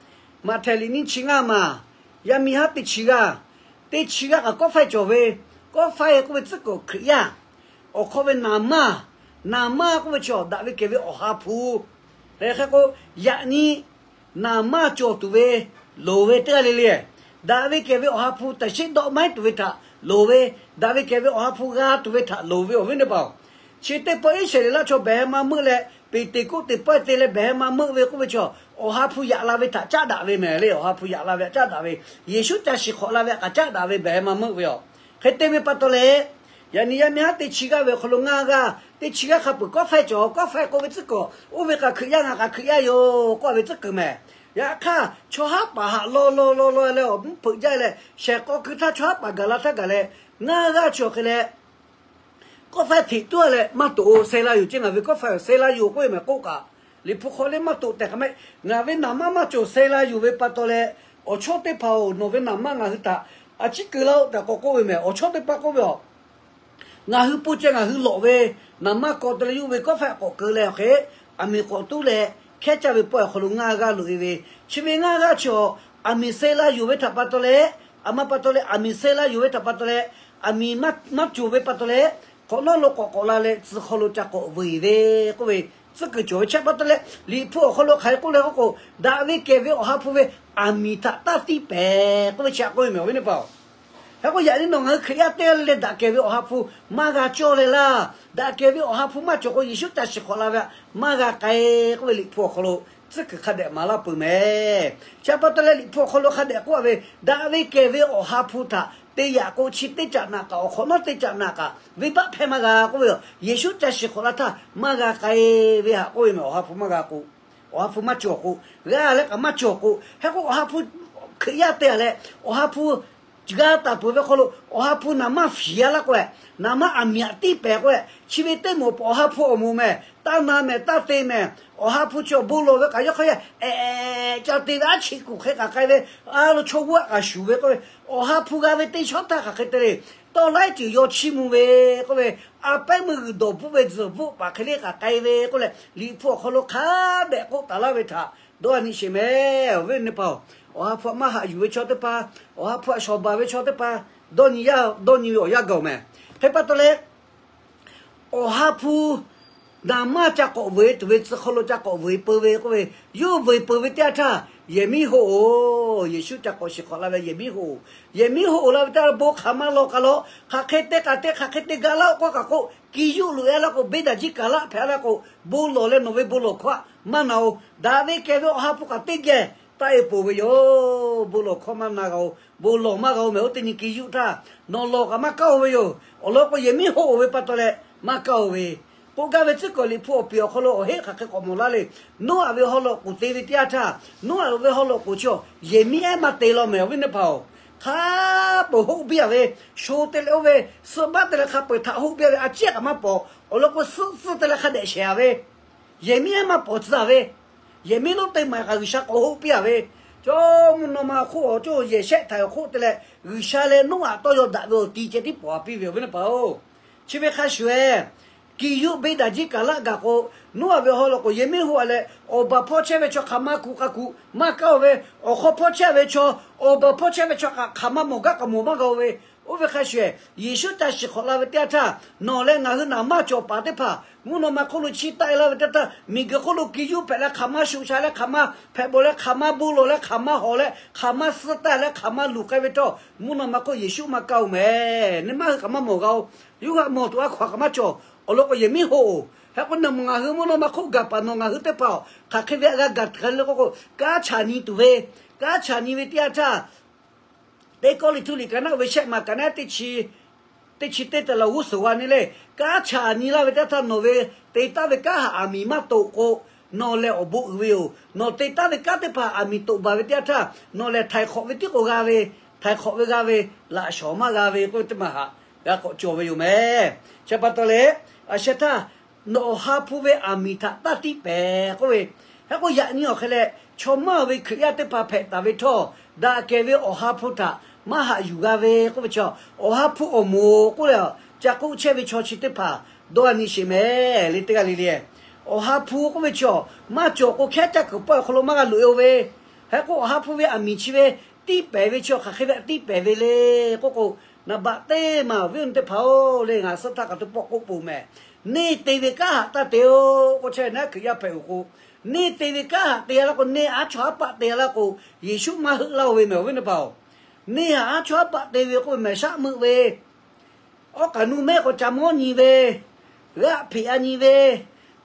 Maꞈhtehˍ liꞈ nyiˇ chi ngaˇ maˬ, yaˇ miˇ haˉ teˇ chi g'aˇ, teˇ chi g'aˇ kaꞈ kawˆ faiˇ cawˬ ve, kawˆ faiˇ k'oˆ ve tcuhˉ kuiˬ Hkriꞈ yaˇ, awˬ hk'aw ve naˍ manˇ, naˍ manˇ k'oˆ ve chi daꞈ ve kehˬ ve Awˬ ha hpu, hk'e k'o, yaꞈ nyi naˍ manˇ cawˬ tuˬ ve loˍ ve teˇ g'aˇ le le, daꞈ ve kehˬ ve Awˬ ha hpu taˍ sheˆ dawˆ maiˉ tuˬ ve htaꞈ loˍ ve, daꞈ ve kehˬ ve Awˬ ha hpu g'a tuˬ ve htaꞈ loˍ ve awˬ viˉ teˇ hpaˍ-oˬ, chi teˇ pawˆ Iˉsaˍreˍlaˆ chaw behˬ heh ma meuˆ leh, Peˍteˍkoˆteˍ pawehˇ te leh behˬ heh ma meuˆ ve k'oˆ ve chaw, Awˬ ha hpu yaꞈ la ve htaꞈ caˉ daꞈ ve mehˍ le. Awˬ ha hpu yaꞈ la ve htaꞈ caˉ daꞈ ve, Yeˍsuˆ ca shiˍ hk'awꞈ la ve htaꞈ kaꞈ caˉ daꞈ ve behˬ heh ma meuˆ ve yoˬ. Hk'e te ve pa taw leh, yaꞈ nyi yaˇ miˇ haˉ teˇ chi g'aˇ ve awˬ hk'aw lo ngaˇ g'aˇ, teˇ chi g'aˇ hk'a peuˬ kawˆ faiˇ cawˬ. Kawˆ faiˇ k'oˆ ve tcuhˉ kuiˬ, oˇ ve kaꞈ Hkriꞈ yaˇ ngaˬ kaꞈ Hkriꞈ yaˇ yoˬ k'oˆ ve tcuhˉ kuiˬ mehˍ. Yaꞈ hk'aˇ, chaw haˉ paˍ haꞈ law law law law leh awˬ mvuhˇ hpeuꞈ jaˇ leh, shehˍ k'aw keu htaˇ chaw haˉ paˍ gaˬ la htaˇ gaˬ leh, ngaˇ g'aˇ chi awˬ hk'e leh, kawˆ faiˇ hteꞈ tuˉ leh maˇ toꞈ-o, seh la yoˬ ceˇ, ngaˬ ve kawˆ faiˇ seh la yoˬ k'oˆ ve mehˍ k'oˆ kaꞈ, Liꞈ hpu hk'aw leh maˇ toꞈ tehꞈ k'aꞈ mehˆ, ngaˬ ve naˍ manˇ maˇ cawˬ seh la yoˬ ve pa taw leh, awˬ chawˇ teˇ hpaˍ-oˬ, nawˬ ve naˍ manˇ ngaˬ hui htaꞈ a ciˉ keu laˇ-oˆ tehꞈ k'awꞈ k'oˆ ve mehˍ. Awˬ chawˇ teˇ hpaˍ k'oˆ ve aˬ, ngaˬ hui po ceh ngaˬ hui lawꞈ ve naˍ manˇ kaw te leh yuˇ ve kawˆ faiˇ k'awꞈ keu leh awˬ hk'e, aˬ miˍ k'awꞈ tuˉ leh hkehˉ caˇ ve pawehˇ awˬ hk'aw lo ngaˇ g'aˇ loꞈ-e ve, chi ve ngaˇ g'aˇ chi awˬ, aˬ miˍ seh la yuˬ ve htaꞈ pa taw leh, aˬ ma pa taw leh aˬ miˍ seh la yuˬ ve htaꞈ pa taw leh, aˬ miˍ maˇ cawˬ ve pa taw leh, hk'awꞈ nawˉ lo k'awꞈ k'awꞈ la leh tcuh hk'aw lo ca k'awꞈ vuiˬ ve k'oˆ ve, tcuhˉ kuiˬ cawˬ ve chi pa taw leh, Liꞈ hpu awˬ hk'aw lo hk'aˬ hk'e k'oˆ le k'oˆ k'o, daꞈ ve kehˬ ve Awˬ ha hpu ve aˬ miˍ htaꞈ taˇ tiˇ pehˍ k'oˆ ve chi htaꞈ k'oˆ ve mehˍ awˬ viˉ teˇ hpaˍ-oˬ. Hk'e k'o yaꞈ nyi nawˬ ngaˬ hui Hkriꞈ yaˇ teˇ g'aˇ le le daꞈ kehˬ ve Awˬ ha hpu maˇ g'a cawˇ leh laˇ. Daꞈ kehˬ ve Awˬ ha hpu maˇ cawˬ k'o Yeˍsuˆ ca shiˍ hk'awꞈ la ve htaꞈ maˇ g'a k'ai k'oˆ ve Liꞈ hpu awˬ hk'aw lo tcuhˉ kuiˬ hk'a dehꞈ maˍ laˇ peuˬ mehˍ. Chi pa taw leh Liꞈ hpu awˬ hk'aw lo hk'a dehꞈ k'oˆ ve, daꞈ ve kehˬ ve Awˬ ha hpu htaꞈ te yaꞈ k'o chi teˇ caꞈ naꞈ kaꞈ awˬ hk'awꞈ nawˉ teˇ caꞈ naꞈ kaꞈ venˇbaˆ hpehˇ maˇ g'a k'oˆ ve, Yeˍsuˆ ca shiˍ hk'awꞈ la htaˇ maˇ g'a k'ai ve htaꞈ k'oˆ ve mehˍ. Awˬ ha hpu maˇ g'a k'o, Awˬ ha hpu maˇ cawˬ k'o, g'a leh kaꞈ maˇ cawˬ k'o, hk'e k'o Awˬ ha hpu Hkriꞈ yaˇ te-a leh Awˬ ha hpu g'a taˍ peuˬ ve hk'aw lo Awˬ ha hpu naˍ manˇ fiˍ-a laˇ k'oˆ-e, naˍ manˇ aˬ miˍ htaꞈ tiˇ pehˍ k'oˆ-e, chi ve teˇ moˍ Awˬ ha hpu awˬ moˍ mehˍ. Taˇ na mehˍ, taˇ te mehˍ. Awˬ ha hpu chi awˬ bon lawˬ ve kaꞈ yawˇ hk'aˇ yehˬ ehˍ ca te ve aˉ cheꞈ kuˬ hk'e kaꞈ k'ai ve, a lo chaw g'uˇ aꞈ kaꞈ shuˍ ve k'oˆ ve, Awˬ ha hpu g'a ve teˇ shawˉ htaˇ hk'aˬ hk'e te le. Tawˇ laiˉ ceuˬ yaw chiˇ mvuh ve k'oˆ ve, a pehˉ meuˇ g'uiˬ dawˬ bvuhˆ ve tzuhˬ bvuhˆ paˍ hk'e le kaꞈ k'ai ve k'oˆ leh, Liꞈ hpu awˬ hk'aw lo hk'a dehꞈ k'oˆ taˍ laˇ ve htaꞈ dawˇ a nyi sheˍ mehˍ. Awˬ viˉ awˬ nyi teˇ hpaˍ-oˬ, Awˬ ha hpu htaꞈ maˇ haꞈ yuˬ ve chaw teˇ hpaˍ, Awˬ ha hpu htaꞈ shawˍ baˬ ve chaw teˇ hpaˍ, dawˇ nyi yaˇ dawˇ nyi ve awˬ yanˇ gaˬ-oˬ mehˍ. Hk'e pa taw leh, Awˬ ha hpu naˍ manˇ ca k'awꞈ vuiˬ tuˬ ve tcuh hk'aw lo ca k'awꞈ vuiˬ peuˬ ve k'oˆ ve, yawˇ vuiˬ peuˬ ve teˇ yanˇ htaˇ, yehˬ miˉ hoˆ-oˬ. Yeˍsuˆ ca k'awꞈ shiˍ hk'awꞈ la ve yehˬ miˉ hoˆ-oˬ. Yehˬ miˉ hoˆ-oˬ la ve teˇ yanˇ bon hk'aˬ ma lawˬ k'aꞈ lawˬ, hk'aˬ hk'e te k'aꞈ te, hk'aˬ hk'e te ga laˇ-oˆ k'oˆ kaꞈ k'o, ki yuˆ loꞈ-e laˇ k'o, beˇ daꞈ jiˇ kaˍ laˆ hpehꞈ laˇ k'o, bon lawˬ leh nawˬ ve bon lawˬ hkawˇ maˇ na-oˬ. Daꞈ ve kehˬ ve Awˬ ha hpu kaꞈ teˇ geh taˆ-e peuˬ ve yoˬ. Bon lawˬ hkawˇ maˇ na g'a-oˬ. Bon lawˬ maˇ g'a-oˬ mehˍ. Oˇ teˇ nyi ki yuˆ htaˇ nawˬ lawˬ kaꞈ maˇ kaˇ-oˬ ve yoˬ. Awˬ lawn k'o, yehˬ miˉ hoˆ-oˬ ve pa taw leh maˇ kaˇ-oˬ ve, k'oˆ gaˇ ve tcuhˉ kuiˬ Liꞈ hpu awˬ piˍ awˬ hk'aw lo awˬ heˆ hk'aˬ hk'e k'awꞈ mawˬ laˇ le. Noˉaꞈ ve haw loꞈ k'oˍ te ve teˇ yanˇ htaˇ, Noˉaꞈ ve haw loꞈ k'oˍ chi awˬ yehˬ miˉ ehˉ maˇ te law mehˍ, awˬ viˉ teˇ hpaˍ-oˬ. Hk'a peuˬ hoˆ biˇ-a ve, sho te leh oˇ ve suhˆ baˆ te leh hk'a peuˬ htaꞈ hoˆ biˇ-a ve a ciˉ kaꞈ maˇ pawˍ. Awˬ lawn k'o, suhˆ tcuhˇ te leh hk'a dehꞈ shehˍ-a ve, yehˬ miˉ ehˉ maˇ pawˍ tcuh-a ve, yehˬ miˉ lonˉ teˇ maˬ kaꞈ G'uiˬsha k'awꞈ hoˆ piˇ-a ve, chaw mvuhˇ naw ma hk'oˆ awˬ cawˇ yehˬ shehˆ htaiˍ awˬ hk'oˆ te leh G'uiˬsha leh Noˉaꞈ tawˇ yaw daꞈ ve awˬ ti ceh tiˉ pawˍ-a piˇ ve, awˬ viˉ teˇ hpaˍ-oˬ. Chi ve hk'a shuˍ-ehˍ, ki yuˆ beˇ daꞈ jiˇ kaˍ laˆ gaˬ k'o, Noˉaꞈ ve haw loꞈ k'oˍ yehˬ miˉ hoˆ-a leh, awˬ baˬ hpawˇ chehˇ ve chaw hk'aˬ ma kuˬ k'a kuˬ maˇ kaˇ-oˬ ve, awˬ hk'aw hpawˇ chehˇ ve chaw, awˬ baˬ hpawˇ chehˇ ve chaw hk'aˬ ma mawˬ gaˇ k'aꞈ mawˬ maˇ g'a-oˬ ve, oˇ ve hk'a shuˍ-ehˍ, Yeˍsuˆ ca shiˍ hk'awꞈ la ve teˇ yanˇ htaˇ, nawˬ leh ngaˬ hui naˍ manˇ cawˬ paˍ teˇ hpaˍ mvuhˇ naw ma hk'oˆ lo chiˇ taˆ-e laˇ ve teˇ yanˇ htaˇ, miˬguiˬ hk'oˆ lo ki yuˆ hpehꞈ leh hk'aˬ ma shuˍ sha leh hk'aˬ ma hpehꞈ bawˬ leh hk'aˬ ma bon lawˬ leh hk'aˬ ma hawˍ leh hk'aˬ ma suh taˆ leh hk'aˬ ma luˬ k'ai ve htawˇ, mvuhˇ naw ma hk'oˆ Yeˍsuˆ maˇ kaˇ-oˬ mehˍ. Nyi ma hui kaꞈ maˇ mawˬ g'a-oˬ. Yawˇ hui htaꞈ mawˬ tuˬ a hkaw-anˬ kaꞈ maˇ cawˬ. Awˬ lawn k'o, yehˬ miˉ hoˆ-oˬ. Hk'e k'o, nawˬ ngaˬ hui mvuhˇ naw ma hk'oˆ gaˬ paˍ nawˬ ngaˬ hui teˇ hpaˍ-oˬ, hk'aˬ hk'e ve htaꞈ g'a gaˬ hk'e le k'oˆ k'o, kanˉ chaˬ nyi tuˬ ve, kanˉ chaˬ nyi ve teˇ yanˇ htaˇ, Teˇ Kawˇrenˍhtuˆ liꞈ ka naˆ ve shehˆ maˬ ka naˆ teˇ chi teˇ chi teˇ te leh g'uˇ suhˍ g'a nyi le. Kanˉ chaˬ nyi laˇ ve teˇ htaˇ nawˬ ve te taˉ ve kanˉ htaꞈ aˬ miˍ maˇ toꞈ k'o, nawˬ lehˬ awˬ bon uiˍ ve yoˬ. Nawˬ te taˉ ve kanˉ teˇ hpaˍ aˬ miˍ toꞈ baˬ ve teˇ yanˇ htaˇ, nawˬ lehˬ htaiˍ hk'awꞈ ve tiˉ k'o g'a ve, htaiˍ hk'awꞈ ve g'a ve, laꞈ shawnˍ maˇ g'a ve k'oˆ ve teˇ maˬ htaꞈ g'a k'awꞈ cawˬ ve yoˬ mehˍ. Chi pa taw leh, a sheh htaˇ, nawˬ Awˬ ha hpu ve aˬ miˍ htaꞈ taˇ tiˇ pehˍ k'oˆ ve, hk'e k'o yaꞈ nyi awˬ hk'e leh, chaw maˇ ve Hkriꞈ yaˇ teˇ hpaˍ hpehꞈ taˍ ve htawˇ, daꞈ kehˬ ve Awˬ ha hpu htaꞈ maˇ haꞈ yuˬ g'a ve k'oˆ ve chaw, Awˬ ha hpu awˬ moˍ k'oˆ leh, ca k'oˆ chehˇ ve chaw chi teˇ hpaˍ dawˇ g'a nyi sheˍ mehˍ le teˇ g'aˇ le le. Awˬ ha hpu k'oˆ ve chi awˬ maˇ cawˬ k'o, hkehˉ caˇ kuiˬ pawehˇ awˬ hk'aw lo maˇ g'a loꞈ e-o ve. Hk'e k'o, awˬ ha hpu ve aˬ miˍ chi ve tiˇ pehˍ ve chi awˬ hk'aˬ hk'e ve tiˇ pehˍ ve le k'oˆ k'o, naˍ baꞈ teˇ maˬ awˬ viˉ awˬ nyi teˇ hpaˍ-oˬ le, ngaˬ suhˆ htaˇ kaꞈ teˇ pawˆ k'oˆ peuˬ mehˍ. Neˇ te ve kanˉ haꞈ taˇ te-o k'o, chehˇ ve naˉ Hkriꞈ yaˇ hpehꞈ-oˬ k'o, neˇ te ve kanˉ haꞈ te-a laˇ k'o, neˇ haꞈ haˉ chawˇ haˉ paˆ te-a laˇ k'o, Yeˍsuˆ maˇ heuˆ laˇ-o ve mehˍ awˬ viˉ teˇ hpaˍ-oˬ. Neˇ haꞈ haˉ chawˇ haˉ paˆ te ve k'oˆ ve mehˍ shaˆ meuˆ ve, awˉ k'aꞈ nu mehˆ k'aw ca mawˉ nyi ve, g'aˆ hpeꞈ-a nyi ve,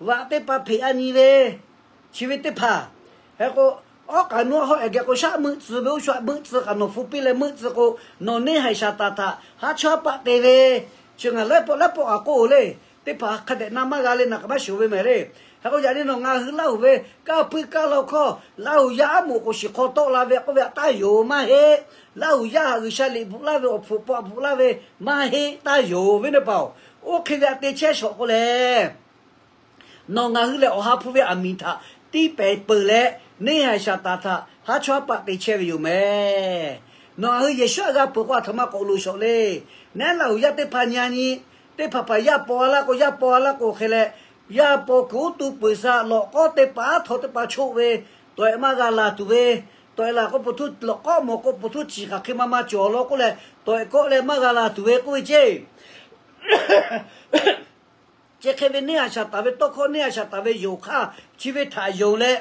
vaꞈ teˇ hpaˍ hpeꞈ-a nyi ve, chi ve teˇ hpaˍ. Hk'e k'o, awˉ k'aꞈ nu hawˉ-ehˍ geh k'o shaˆ meuˆ tcuh ve, oˇ shu htaꞈ meuˆ tcuh k'aꞈ nawˬ hpu piˇ leh meuˆ tcuh k'o, nawˬ neˇ haiˬ Saˍtanˍ htaꞈ haˉ chawˇ haˉ paˆ te ve, chi ngaˬ laiˉ pawˆ laiˉ pawˆ k'aꞈ k'oˆ-oˬ le. Teˇ hpaˍ hk'a dehꞈ na maˇ g'a le, na k'aꞈ maˇ shoˍ ve mehˍ le. Hk'e k'o, yaꞈ nyi nawˬ ngaˬ hui Laˇ huˍ ve kanˇ puiˉ kanˇ law hkawˇ, Laˇ huˍ yaˇ aˉ moˍ k'oˍ shiˍ hk'aw tawˆ la ve k'oˆ ve htaꞈ taˇ yonˍ maˇ heˆ. Laˇ huˍ yaˇ htaꞈ G'uiˬsha liꞈ bvuhꞈ laˇ ve awˬ hpfuhˍ paw bvuhꞈ laˇ ve maˇ heˆ, taˇ yonˍ ve teˇ hpaˍ-oˬ. Oˇ hk'e ve htaꞈ te chehˇ shawˍ k'oˆ leh, nawˬ ngaˬ hui lehˬ awˬ ha hpu ve aˬ miˍ htaꞈ tiˇ pehˍ peuˬ leh, neˇ haiˬ Saˍtanˍ htaꞈ haˉ chawˇ haˉ paˆ te chehˇ ve yoˬ mehˍ. Nawˬ ngaˬ hui Yeˍsuˆ htaꞈ g'a peuˬ k'o, aˬ htoꞈ ma k'awꞈ loˍ shawˍ le. Neˉ Laˇ huˍ yaˇ teˇ hpaˍ nyi nyi, teˇ hpaˍ hpaˍ yaˇ paw-a laˇ k'o, yaˇ paw-a laˇ k'o hk'e leh, yaˇ paw kuiˬ uˉ tu peuˬ sha lawꞈ k'awˉ teˇ hpaˍ aˉ htaw teˇ hpaˍ choˆ ve, tawꞈ-ehˍ maˇ g'a laˬ tuˬ ve, tawꞈ-ehˍ laˬ k'o, po htuˇ lawꞈ k'awˉ mawˬ k'o, po htuˇ ciˍ hk'aˬ hk'e ma ma cawˬ law k'oˆ leh, tawꞈ-ehˍ kawˆ leh maˇ g'a laˬ tuˬ ve k'oˆ ve ceˇ. Chi hk'e ve neˇ haiˬ Saˍtanˍ ve tawˇ hkawˇ, neˇ haiˬ Saˍtanˍ ve yonˍ hk'aˇ, chi ve htaꞈ yonˍ leh,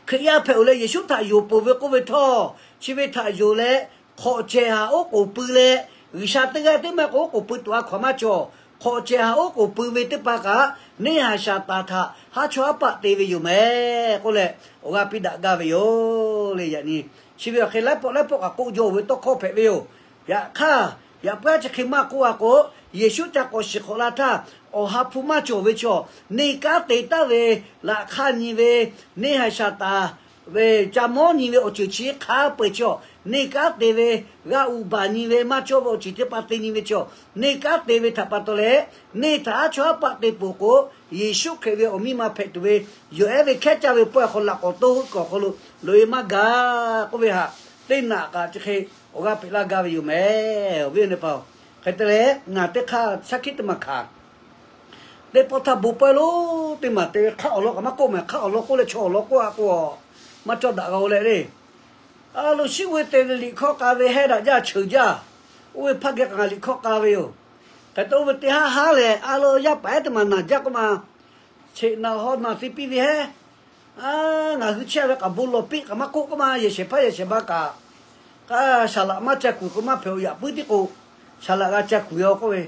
Hkriꞈ yaˇ hpehꞈ-oˬ leh Yeˍsuˆ htaꞈ yonˍ peuˬ ve k'oˆ ve htawˇ, chi ve htaꞈ yonˍ leh, hk'awꞈ cehˬ haꞈ oˉ k'oˍ pui leh, G'uiˬsha teˇ g'aˇ teˇ maˇ k'o oˉ k'oˍ pui tuˬ a hkaw-anˬ maˇ cawˬ. Hk'awꞈ cehˬ haꞈ oˉ k'oˍ pui ve teˇ hpaˍ kaꞈ, neˇ haiˬ Saˍtanˍ htaꞈ haˉ chawˇ haˉ paˆ te ve yoˬ mehˍ k'oˆ leh, awˬ g'aˇ piˇ daꞈ gaˇ ve yoˬ le. Yaꞈ nyi chi ve awˬ hk'e laiˉ pawˆ laiˉ pawˆ kaꞈ k'oˆ jaw-oˬ ve tawˇ hkawˇ hpehꞈ ve yoˬ. Yaꞈ hk'aˇ, yaꞈ puiˉ chi hk'e maˇ k'oˆ-a k'o, Yeˍsuˆ ca k'awꞈ shiˍ hk'awꞈ la htaˇ, awˬ ha hpu maˇ cawˬ ve chaw, neˇ kanˉ te taˍ ve, laꞈ hk'aˇ nyi ve, neˇ haiˬ Saˍtanˍ ve ca mawˉ nyi ve awˬ ceuˬ chi hk'a peu-eˬ chaw, neˇ kanˉ te ve, g'a uˍ baˬ nyi ve maˇ cawˇ ve awˬ ceuˬ teˇ hpaˍ te nyi ve chaw, neˇ kanˉ te ve htaꞈ pa taw leh, neˇ htaꞈ haˉ chawˇ haˉ paˆ te peuˬ k'o, Yeˍsuˆ Hkriꞈ ve awˬ miˇ ma hpehꞈ tuˬ ve, yawˬ ehˉ ve hkehˉ caˇ ve pawehˇ hk'aw laꞈ k'awꞈ toˇ heuˆ kaꞈ awˬ hk'aw lo loꞈ-e maˇ gaˬ k'oˆ ve htaꞈ, teˇ naꞈ kaꞈ chi hk'e awˬ g'aˇ peꞈ laˇ gaˇ ve yoˬ mehˍ, awˬ viˉ awˬ nyi teˇ hpaˍ-oˬ. Hk'e te leh, ngaˬ teˇ hk'aˇ shaˉ hkiˆ teˇ maˬ hkanˍ. Teˇ pawˆ htaˇ bon pawehˇ lonˉ teˇ maˬ te ve hk'aˆ awˬ lawn kaꞈ maˇ k'oˆ mehˍ, hk'aˆ awˬ lawn k'oˆ leh chaw awˬ lawn k'oˆ-a k'o, maˇ cawˇ daꞈ g'a-o leh le. A lo, shiˉ g'uˇ te ve liꞈ hkawˇ k'a ve hehˉ daꞈ jaˇ cheuˬ jaˇ. Oˇ ve hpaˇ geh kaꞈ ngaˬ liꞈ hkawˇ k'a ve yoˬ. Hk'e te oˇ ve teˇ haˉ haˉ leh, a lo, yaˇ paˍ ehˉ teˇ maˬ naˬ jaˇ k'oˆ ma, cheꞈ naˬ haw naˬ te piˇ ve hehˉ. A, ngaˬ hui chehˇ ve kaꞈ bon lawˬ piˇ kaꞈ maˇ k'oˆ k'oˆ ma, yehˬ shehˍ hpaˇ yehˬ shehˍ ma kaꞈ, k'aˇ, saˍ laꞈ maˇ ca kuiˬ k'o maˇ hpehꞈ-o, yaꞈ puiˉ tiˉ k'o, saˍ laꞈ g'a ca kuiˬ-a k'oˆ ve,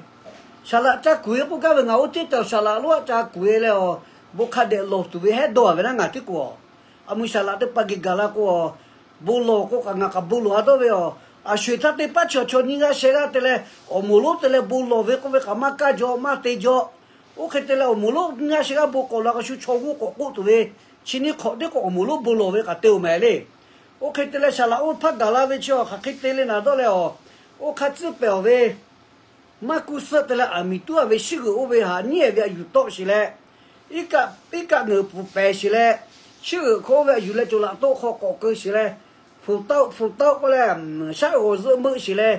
saˍ laꞈ ca kuiˬ-e k'oˆ gaˇ ve, ngaˬ oˇ teˇ taw saˍ laꞈ lonˉ-a ca kuiˬ-e leh, a, bon hk'a dehꞈ lawˬ tuˬ ve hehˉ dawˇ-a ve naˉ ngaˬ tiˉ k'o, a, a mvuhˇ saˍ laꞈ teˇ hpaˍ geh gaˬ la k'o, a, bon lawˬ k'o kaꞈ ngaˬ kaꞈ bon lawˬ-a dawˇ ve, a, a sho-eˬ htaˇ teˇ paˉ chaw chaw nyiˇ g'aˇ shehˆ g'aˇ te leh awˬ moˍ lonˉ te leh bon lawˬ ve k'oˆ ve kaꞈ maˇ kaˇ jaw maˇ te jaw. Oˇ hk'e te leh awˬ moˍ lonˉ nyiˇ g'aˇ shehˆ g'aˇ bon k'awꞈ la k'a shu chaw g'uˇ k'awꞈ k'oˆ tuˬ ve, chi nyiˇ hk'awꞈ teˇ k'o awˬ moˍ lonˉ bon lawˬ ve kaꞈ te-oˬ mehˍ le. Oˇ hk'e te leh saˍ laꞈ oˇ hpaˇ gaˬ la ve chi a hk'aˬ hk'e te le naˍ dawˇ leh, a, oˇ hk'a tcuhˉ pehˍ-aˬ ve, maˇ kuˇ suhˆ te leh aˬ miˍ tuˉ-a ve shiˉ g'euꞈ oˇ ve htaꞈ nyiˉ-ehˍ ve a yuˬ tawˆ sheˍ leh, iˉ kaˆ iˉ kaˆ ngeuˍ pfuhˍ pehˍ sheˍ leh, shiˉ g'euꞈ hk'oˆ oˇ ve a yuˬ leh cawˬ laꞈ toˆ hk'aw k'awꞈ keu sheˍ leh, hpu taoˆ hpu taoˆ k'oˆ leh, shaˉ g'awˬ zuhˆ meuˆ sheˍ leh,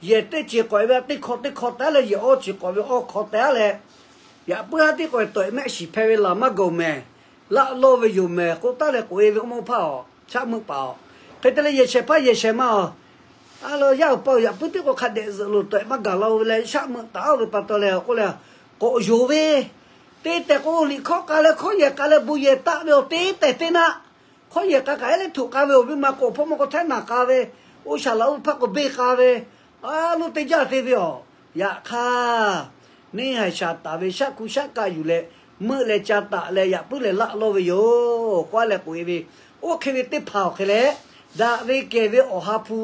yehˬ teˇ ceˬ k'awꞈ-e ve teˇ hkawˇ teˇ hkawˇ taˉ leh, yehˬ awˇ ceˬ k'awꞈ ve awˇ hkawˇ taˉ leh, yaꞈ puiˉ haˉ tiˉ k'awꞈ-e tawꞈ-e mehˆ shiˍ hpehˇ ve laˬ maˇ gaˬ-oˬ mehˍ. Laˆ lawˇ ve yoˬ mehˍ k'oˆ taˉ leh k'oꞈ-e ve oˇ mawˇ hpaˇ-oˬ, shaˉ meuˆ paˍ-oˬ. Hk'e te leh yehˬ shehˍ hpaˇ yehˬ shehˍ ma-oˬ, a lo, yaˇ uiˍ pa-oˬ, yaꞈ puiˉ tiˉ k'o hk'a dehꞈ zuhꞈ loˬ tawꞈ-e maˇ gaˬ la-o ve leh shaˉ meuˆ taˍ-oˬ ve pa taw leh k'oˆ leh, k'awꞈ yonˍ ve, te tehˬ k'o liꞈ hkawˇ k'a leh hkawˇ yehˬ k'a leh bon yehˬ taˆ ve awˬ te tehˬ teˇ naˆ, hkawˇ yehˬ k'a kaꞈ ehˉ leh htoꞈ k'a ve awˬ viˉ ma k'o awˬ hpawˇ maˇ k'o htaiˉ naˬ k'a ve, oˇ saˍ laꞈ oˇ hpaˇ k'o beˇ k'a ve, a lo, teˇ jaˇ te ve awˬ. Yaꞈ hk'aˇ, neˇ haiˬ Saˍtanˍ ve shaˉ hkuˇ shaˉ kaˆ yuˬ leh, meuˆ leh ca taꞈ leh yaꞈ puiˉ leh laˆ lawˇ ve yoˬ k'oˆ leh k'oꞈ-e ve, oˇ hk'e ve teˇ hpaˍ awˬ hk'e leh, daꞈ ve kehˬ ve awˬ ha hpu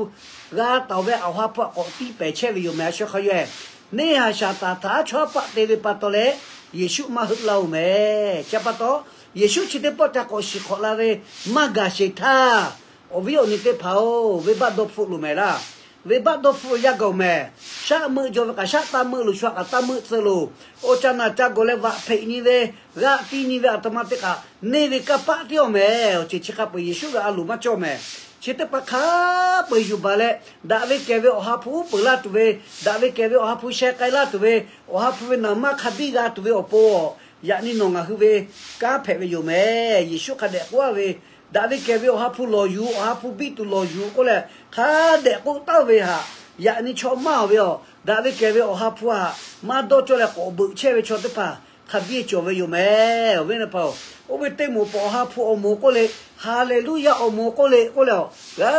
g'a taˍ-oˬ ve awˬ ha hpu htaꞈ k'awꞈ tiˇ pehˍ chehˇ ve yoˬ mehˍ. A shu hk'a yaweh, neˇ haiˬ Saˍtanˍ htaꞈ haˉ chawˇ haˉ paˆ te ve pa taw leh, Yeˍsuˆ maˇ heuˆ laˇ-oˬ mehˍ. Chi pa taw, Yeˍsuˆ chi teˇ pawˆ ca k'awꞈ shiˍ hk'awꞈ la ve maˇ gaˬ sheˍ htaˇ, awˬ viˉ awˬ nyi teˇ hpaˍ-oˬ, venˇbaˆ dawˇ hpfuhˆ loˬ mehˍ laˇ. Venˇbaˆ dawˇ hpfuhˆ ve yaˇ gaˬ-oˬ mehˍ. Shaˉ meuˆ jaw ve kaꞈ shaˉ taˇ meuˆ loˬ, shu htaꞈ kaꞈ taˇ meuˆ tcuh loˬ. Oˇ ca naˬ ca gawˬ leh vaꞈ hpeꞈ nyi ve, g'aˆ tiˇ nyi ve aˬ htoꞈ ma teˇ hpaˍ neˇ ve kanˇ paˆ tiˉ-oˬ mehˍ. Awˬ ceuˬ chi hk'a peu-eˬ Yeˍsuˆ ve a loˍ maˇ cawˇ mehˍ. Chi teˇ hpaˍ hk'a peu-eˬ yuˬ baˬ leh, daꞈ ve kehˬ ve Awˬ ha hpu uˉ peunˍ laˇ tuˬ ve, daꞈ ve kehˬ ve Awˬ ha hpu sheh k'ai laˇ tuˬ ve, Awˬ ha hpu ve naˍ manˇ hk'a biˇ g'a tuˬ ve awˬ pon, yaꞈ nyi nawˬ ngaˬ hui ve kanˉ hpehꞈ ve yoˬ mehˍ. Yeˍsuˆ hk'a dehꞈ k'oˆ-a ve, daꞈ ve kehˬ ve Awˬ ha hpu lawˬ yuˬ, Awˬ ha hpu biˇ tuˬ lawˬ yuˬ k'oˆ leh, hk'a dehꞈ k'oˆ taˍ ve htaꞈ yaꞈ nyi chaw maˇ ve awˬ, daꞈ ve kehˬ ve Awˬ ha hpu htaꞈ maˇ dawˇ cawˇ leh k'awꞈ beuꞈ chehˇ ve chaw teˇ hpaˍ hk'a biˇ cawˬ ve yoˬ mehˍ. Awˬ viˉ teˇ hpaˍ-oˬ, oˇ ve teˇ moˍ pawꞈ Awˬ ha hpu awˬ moˍ k'oˆ le, Haˍleˍluˇyaˇ awˬ moˍ k'oˆ le k'oˆ leh, g'a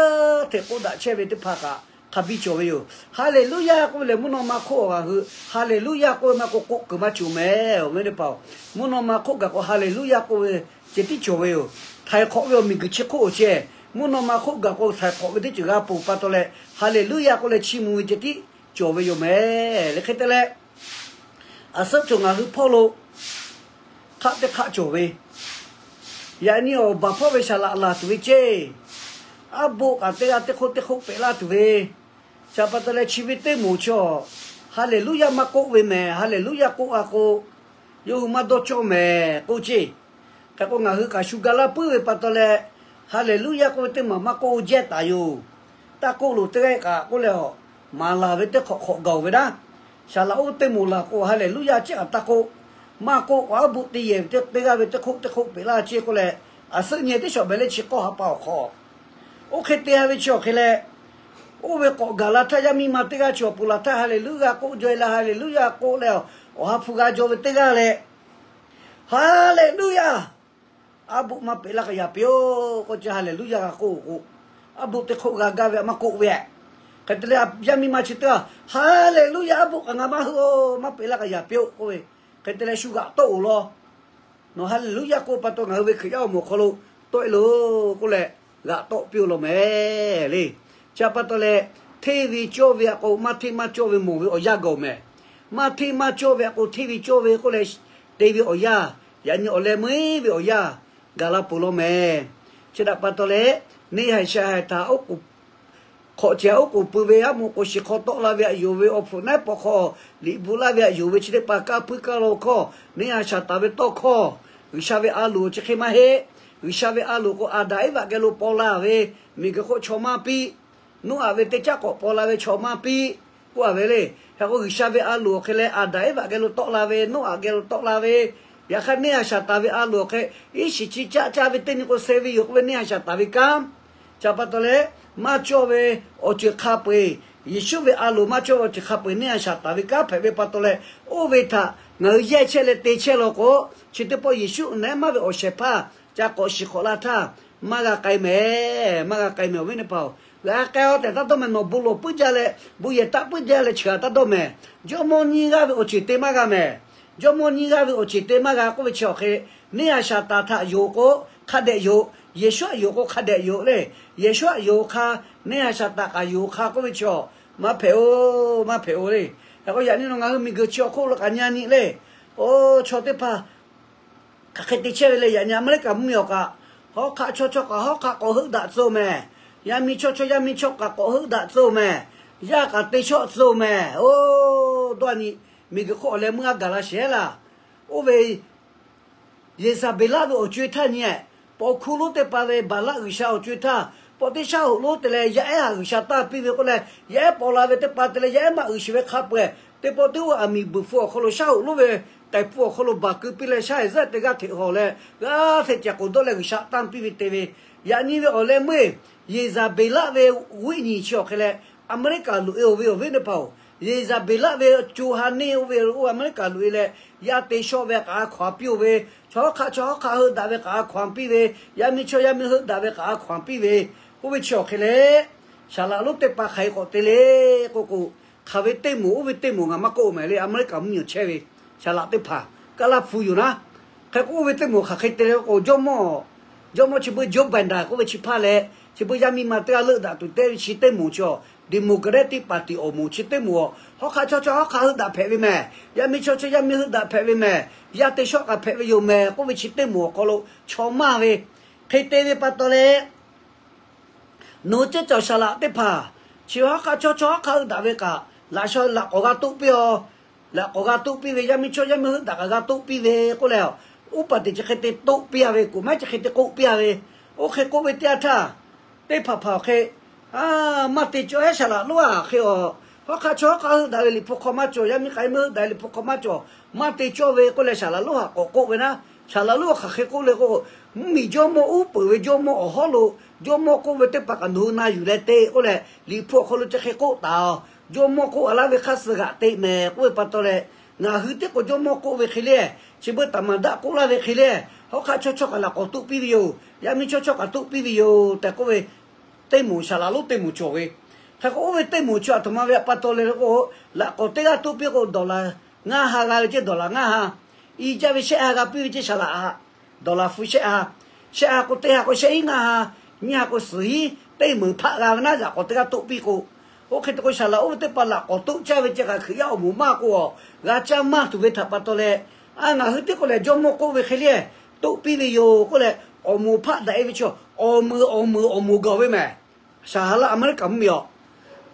hteꞈ k'oˆ daꞈ chehˇ ve teˇ hpaˍ kaꞈ hk'a biˇ cawˬ ve yoˬ. Haˍleˍluˇyaˇ k'oˆ ve lehˬ, mvuhˇ naw ma hk'oˆ awˬ ngaˬ hui Haˍleˍluˇyaˇ k'oˆ ve maˇ k'oˆ, k'oˆ kuiˬ maˇ cawˬ mehˍ. Awˬ viˉ teˇ hpaˍ-oˬ, mvuhˇ naw ma hk'oˆ gaˬ k'o Haˍleˍluˇyaˇ k'oˆ ve ceh tiˉ cawˬ ve yoˬ. Htaiˍ hk'awꞈ ve awˬ miˬguiˬ chi hk'oˆ awˬ ceh, mvuhˇ naw ma hk'oˆ gaˬ k'o htaiˍ hk'awꞈ ve teˇ ceuˬ g'a ponˬ pa taw leh, Haˍleˍluˇyaˇ k'oˆ leh chiˇ mvuh ve ceh tiˉ cawˬ ve yoˬ mehˍ. Leh hk'e te leh, aˬ suhˉ cawˬ ngaˬ hui hpawˇ lo hk'aˆ teˇ hk'aˆ cawˬ ve, yaꞈ nyi awˬ baˬ hpawˇ ve saˍ laꞈ laˬ tuˬ ve ceˇ, aˉ boˆ kaꞈ teˇ g'aˇ teˇ hk'oˆ teˇ hk'oˆ peꞈ laˇ tuˬ ve, chi pa taw leh chi ve teˇ moˍ chaw, Haˍleˍluˇyaˇ maˇ k'oˆ ve mehˍ. Haˍleˍluˇyaˇ k'oˆ-a k'o, yawˇ hui maˇ dawˇ cawˇ mehˍ k'oˆ ceˇ. Hk'e k'o ngaˬ hui kaꞈ shu ga laˇ puiˉ ve pa taw leh, Haˍleˍluˇyaˇ k'oˆ ve teˇ maˬ maˇ k'oˆ-o jehˇ taˍ yoˬ. Taˇ k'oˆ loˬ teˇ g'aˇ kaꞈ k'oˆ leh, a, maˍ laˬ ve teˇ hk'awꞈ hk'awꞈ gaˬ-oˬ ve naˉ. Saˍ laꞈ oˇ teˇ moˍ laˬ k'o Haˍleˍluˇyaˇ ceˇ kaꞈ taˇ k'oˆ, maˇ k'oˆ k'o aˉ boˆ teˇ yehˬ ve teˇ g'aˇ ve teˇ hk'oˆ teˇ hk'oˆ peꞈ laˇ ceˇ k'oˆ leh, aˬ suhˉ nyi teˇ shawˍ behˍ leh chi k'awˇ ha pa awˬ hk'aw, oˇ hk'e te-a ve chi awˬ hk'e leh, oˇ ve k'awꞈ gaˬ la htaˇ yaˇ miˇ ma teˇ g'aˇ chi awˬ pon laˬ htaˇ Haˍleˍluˇyaˇ k'oˆ jaw-e leh Haˍleˍluˇyaˇ k'oˆ leh, Awˬ ha hpu g'a jaw ve teˇ g'aˇ leh, Haˍleˍluˇyaˇ, aˉ boˆ maˇ peꞈ laˇ k'aꞈ yaꞈ piˇ-oˆ k'oˆ ce. Haˍleˍluˇyaˇ g'a k'oˆ k'o, aˉ boˆ teˇ hk'oˆ g'a gaˇ ve maˇ k'oˆ ve. Hk'e te leh yaˇ miˇ ma chi teˇ g'aˇ Haˍleˍluˇyaˇ, aˉ boˆ kaꞈ ngaˬ maˇ heuˆ-oˬ, maˇ peꞈ laˇ k'aꞈ yaꞈ piˇ-oˆ k'oˆ ve. Hk'e te leh shu g'aꞈ tawˆ-oˬ law. Nawˬ Haˍleˍluˇyaˇ k'oˆ pa taw ngaˬ hui ve Hkriꞈ yaˇ awˬ moˍ awˬ hk'aw lo tawˆ-e loˬ k'oˆ leh, g'aꞈ tawˆ piˇ-oˆ law mehˍ le. Chi pa taw leh, hteˇ ve cawˇ ve aꞈ k'o maˇ hteˇ maˇ cawˇ ve mawˬ ve awˬ yanˇ gaˬ-oˬ mehˍ. Maˇ hteˇ maˇ cawˇ ve aꞈ k'o hteˇ ve cawˇ ve k'oˆ leh te ve awˬ yanˇ, yaꞈ nyi awˬ leh meuˇ ve awˬ yanˇ gaˬ la peuˬ law mehˍ. Chi htaꞈ pa taw leh, neˇ haiˬ sha haiˬ htaꞈ oˉ k'oˍ hk'awꞈ cehˬ oˉ k'oˍ pui ve, aˉ moˍ k'o shiˍ hk'aw tawˆ la ve aꞈ yonˍ ve, awˬ hpfuhꞈ naˉ paw hk'aw liꞈ bvuhꞈ laˇ ve aꞈ yonˍ ve chi teˇ hpaˍ kaˇ puiˉ kaˇ lo hkawˇ, neˇ haiˬ Saˍtanˍ ve tawˇ hkawˇ, G'uiˬsha ve a loˍ chi hk'e maˇ heˆ. G'uiˬsha ve a loˍ k'o Aˍdanˍ Eˇvaꞈ geh lo paw la ve, miˬguiˬ hk'oˆ chaw maˇ piˇ, Noˉaꞈ ve teˇ caˉ k'awꞈ paw la ve chaw maˇ piˇ k'oˆ-a ve le. Hk'e k'o G'uiˬsha ve a loˍ awˬ hk'e leh Aˍdanˍ Eˇvaꞈ geh lo tawˆ la ve, Noˉaꞈ geh lo tawˆ la ve, yaꞈ hk'aˇ neˇ haiˬ Saˍtanˍ ve a loˍ awˬ hk'e, iˉ shiˍ chi caˆ caˆ ve teˇ nyi k'o suh ve yoˬ k'oˆ ve neˇ haiˬ Saˍtanˍ ve kanˉ. Chi pa taw leh, maˇ cawˇ ve awˬ ceuˬ hk'a peu-eˬ, Yeˍsuˆ ve a loˍ maˇ cawˇ ve awˬ ceuˬ hk'a peu-eˬ neˇ haiˬ Saˍtanˍ ve kanˉ hpehꞈ ve pa taw leh, oˇ ve htaꞈ ngaˬ hui yehˇ chehˇ leh te chehˇ law k'o, chi teˇ pawˆ Yeˍsuˆ naˉ maˇ ve awˬ shehˍ hpaˇ ca k'awꞈ shiˍ hk'awꞈ la htaˇ, maˇ g'a k'ai mehˍ, maˇ g'a k'ai mehˍ. Awˬ viˉ teˇ hpaˍ-oˬ, g'a k'ai-a tehꞈ taˇ dawˇ mehˍ. Nawˬ bon lawˬ puiˉ jaˇ leh, bon yehˬ taˆ puiˉ jaˇ leh chi htaꞈ taˇ dawˇ mehˍ. Jawˇmawˇ nyiˇ g'aˇ ve awˬ ceuˬ te maˇ g'a mehˍ. Jawˇmawˇ nyiˇ g'aˇ ve awˬ ceuˬ te maˇ g'a k'oˆ ve chi awˬ hk'e, neˇ haiˬ Saˍtanˍ htaꞈ yonˍ k'o hk'a dehꞈ yonˍ, Yeˍsuˆ htaꞈ yonˍ k'o hk'a dehꞈ yonˍ le. Yeˍsuˆ htaꞈ yonˍ hk'a, neˇ haiˬ Saˍtanˍ kaꞈ yonˍ hk'a k'oˆ ve chi, maˇ hpehꞈ-oˬ, maˇ hpehꞈ-oˬ le. Hk'e k'o yaꞈ nyi nawˬ ngaˬ hui miˬguiˬ chi awˬ hk'oˆ lo kaꞈ nyi-a nyi le. Oˇ, chaw teˇ hpaˍ hk'aˬ hk'e te chehˇ ve le. Yaꞈ nyi Aˍmeˍriˆkaˍ mvuhˇmiˬ awˬ kaꞈ, hawˉ hk'aˆ chaw chaw kaꞈ hawˉ hk'aˆ k'awꞈ heuˆ daꞈ tcuh-oˬ mehˍ. Yaˇ miˇ chaw chaw yaˇ miˇ chaw kaꞈ k'awꞈ heuˆ daꞈ tcuh-oˬ mehˍ. Yaˇ kaꞈ te shawˆ tcuh-oˬ mehˍ. Oˇ, dawˇ-a nyi, miˬguiˬ hk'oˆ awˬ leh meuˇ a gaˬ la shehˍ laˇ. Oˇ ve Yeˍzaˍbeˍlaˆ ve awˬ co-e htaˇ nyi-ehˍ, paw hkuˇ lonˉ teˇ hpaˍ ve Baˍlaˆ g'uiˬsha awˬ co-e htaˇ, paw teˇ shaˉ hoꞈ lonˉ te leh yaˇ ehˉ htaꞈ g'uiˬsha tanˇ piˇ ve k'oˆ leh, yaˇ ehˉ paw la ve teˇ hpaˍ te leh yaˇ ehˉ maˇ g'uiˬ shuˍ ve hk'a peu-eˬ, teˇ pawˆ teˇ g'aˇ aˬ miˍ buiˬ hpu awˬ hk'aw lo shaˉ hoꞈ lonˉ ve taiˍ hpu awˬ hk'aw lo baˬ keu piˇ leh shaˉ eˬ zaˇ teˇ g'aˇ hteꞈ hawˬ leh, g'aˇ hteꞈ cehˬ k'oˍ dawˆ leh g'uiˬsha tanˇ piˇ ve te ve, yaꞈ nyi ve awˬ leh meuˇ-eˬ, Yeˍzaˍbeˍlaˆ ve g'uˇ iˉ nyi chi awˬ hk'e leh, Aˍmeˍriˆkaˍ loꞈ-e-oˬ ve awˬ viˉ teˇ hpaˍ-oˬ, Yeˍzaˍbeˍlaˆ ve co ha neˇ oˇ ve Aˍmeˍriˆkaˍ loꞈ-e leh, yaˇ te shawˆ ve kaꞈ a hkaw-anˬ piˇ-oˬ ve, chaw hawˉ hk'aˆ chaw hawˉ hk'aˆ heuˆ daꞈ ve kaꞈ a hkaw-anˬ piˇ ve, yaˇ miˇ chaw yaˇ miˇ heuˆ daꞈ ve kaꞈ a hkaw-anˬ piˇ ve, oˇ ve chi awˬ hk'e leh, saˍ laꞈ lonˉ teˇ hpaˍ hk'aˬ hk'e k'awꞈ te le k'oˆ k'o, hk'aˬ ve teˇ moˍ oˇ ve teˇ moˍ ngaˬ maˇ k'oˆ mehˍ le. Aˍmeˍriˆkaˍ mvuhˇmiˬ awˬ chehˇ ve saˍ laꞈ teˇ hpaˍ, kaˇ laˇ hpu yoˬ naˉ. Hk'e k'o oˇ ve teˇ moˍ hk'aˬ hk'e te le k'o, jawˇmawˇ, jawˇmawˇ chi beuꞈ Joe Biden k'oˆ ve chi hpaˇ leh, chi beuꞈ yaˇ miˇ ma teˇ g'aˇ leuˆ daꞈ tuˬ tehˇ ve chi teˇ moˍ chi, Democratic Party awˬ moˍ chi teˇ moˍ, hawˉ hk'aˆ chaw chaw hawˉ hk'aˆ heuˆ daꞈ hpehꞈ ve mehˍ. Yaˇ miˇ chaw chaw yaˇ miˇ heuˆ daꞈ hpehꞈ ve mehˍ. Yaˇ te shawˆ kaꞈ hpehꞈ ve yoˬ mehˍ k'oˆ ve chi teˇ moˍ awˬ hk'aw lo chaw maˇ ve hk'e te ve pa taw leh, nawˬ hui ceˇ cawˬ saˍ laꞈ teˇ hpaˍ, chi hawˉ hk'aˆ chaw chaw hawˉ hk'aˆ heuˆ daꞈ ve kaꞈ, laꞈ shaw laꞈ k'awꞈ g'a toˆ piˇ-oˬ. Laꞈ k'awꞈ g'a toˆ piˇ ve, yaˇ miˇ chaw yaˇ miˇ heuˆ daꞈ kaꞈ g'a toˆ piˇ ve k'oˆ leh, uˉ paˍ teꞈ chi hk'e te toˆ piˇ-a ve, kuˬ maiˉ chi hk'e te k'oˆ piˇ-a ve, oˇ hk'e k'oˆ ve teˇ yanˇ htaˇ, teˇ hpaˍ hpaˍ awˬ hk'e maˇ te cawˇ heˉ. Saˍ laꞈ lonˉ htaꞈ hk'e a, hawˉ hk'aˆ chaw hawˉ hk'aˆ heuˆ daꞈ ve Liꞈ hpu hk'aw maˇ cawˬ, yaˇ miˇ k'ai meuˇ heuˆ daꞈ ve Liꞈ hpu hk'aw maˇ cawˬ, maˇ te cawˇ ve k'oˆ leh Saˍ laꞈ lonˉ htaꞈ k'awꞈ k'oˆ ve naˉ, Saˍ laꞈ lonˉ hk'aˬ hk'e k'oˆ le k'o, mvuhˇmiˬ jawˇmawˇ uˉ peunˍ ve jawˇmawˇ awˬ hawˉ lo jawˇmawˇ k'oˆ ve teˇ hpaˍ kaꞈ nawˬ hui na yuˬ leh te k'oˆ leh Liꞈ hpu awˬ hk'aw lo chi hk'e k'oˆ taˍ-oˬ. Jawˇmawˇ k'oˆ a laˇ ve hk'aˇ suh g'aꞈ te mehˍ k'oˆ ve pa taw leh, ngaˬ hui teˇ k'o jawˇmawˇ k'oˆ ve hk'e le, chi beuꞈ taˍ maˍ daꞈ k'oˆ laˇ ve hk'e le, hawˉ hk'aˆ chaw chaw kaꞈ laꞈ k'awꞈ toˆ piˇ ve yoˬ. Yaˇ miˇ chaw chaw kaꞈ toˆ piˇ ve yoˬ tehꞈ k'oˆ ve, teˇ moˍ Saˍ laꞈ lonˉ teˇ moˍ cawˬ ve. Hk'e k'o oˇ ve teˇ moˍ chi a htoꞈ ma ve pa taw leh k'o, laꞈ k'awꞈ teˇ g'aˇ toˆ piˇ k'o, dollar ngaˇ ha g'a ve ceˇ, dollar ngaˇ ha. I jaˇ ve shehˆ ha g'a piˇ ve ceˇ Saˍ laꞈ a, dollar hpu shehˆ ha. Shehˆ ha k'o teˇ ha k'o shehˆ hinˉ ngaˇ ha, nyiˇ ha k'o suhˍ hinˉ teˇ meunˍ hpaˆ g'a ve naˉ, laꞈ k'awꞈ teˇ g'aˇ toˆ piˇ k'o. Oˇ hk'e te k'o Saˍ laꞈ lonˉ ve teˇ hpaˍ laꞈ k'awꞈ toˆ caˇ ve ceˇ kaꞈ Hkriꞈ yaˇ awˬ moˍ maˇ k'o, g'a caˇ maˇ tuˬ ve htaꞈ pa taw leh, a ngaˬ hui teˇ k'o lehˬ jawˇmawˇ k'oˆ ve hk'e le, toˆ piˇ ve yoˬ k'oˆ leh, awˬ moˍ hpaˆ daꞈ e ve chaw, awˬ meunˍ awˬ meunˍ awˬ moˍ gaˬ ve mehˍ. Saˍ ha laˆ Aˍmeˍriˆkaˍ mvuhˇmiˬ a,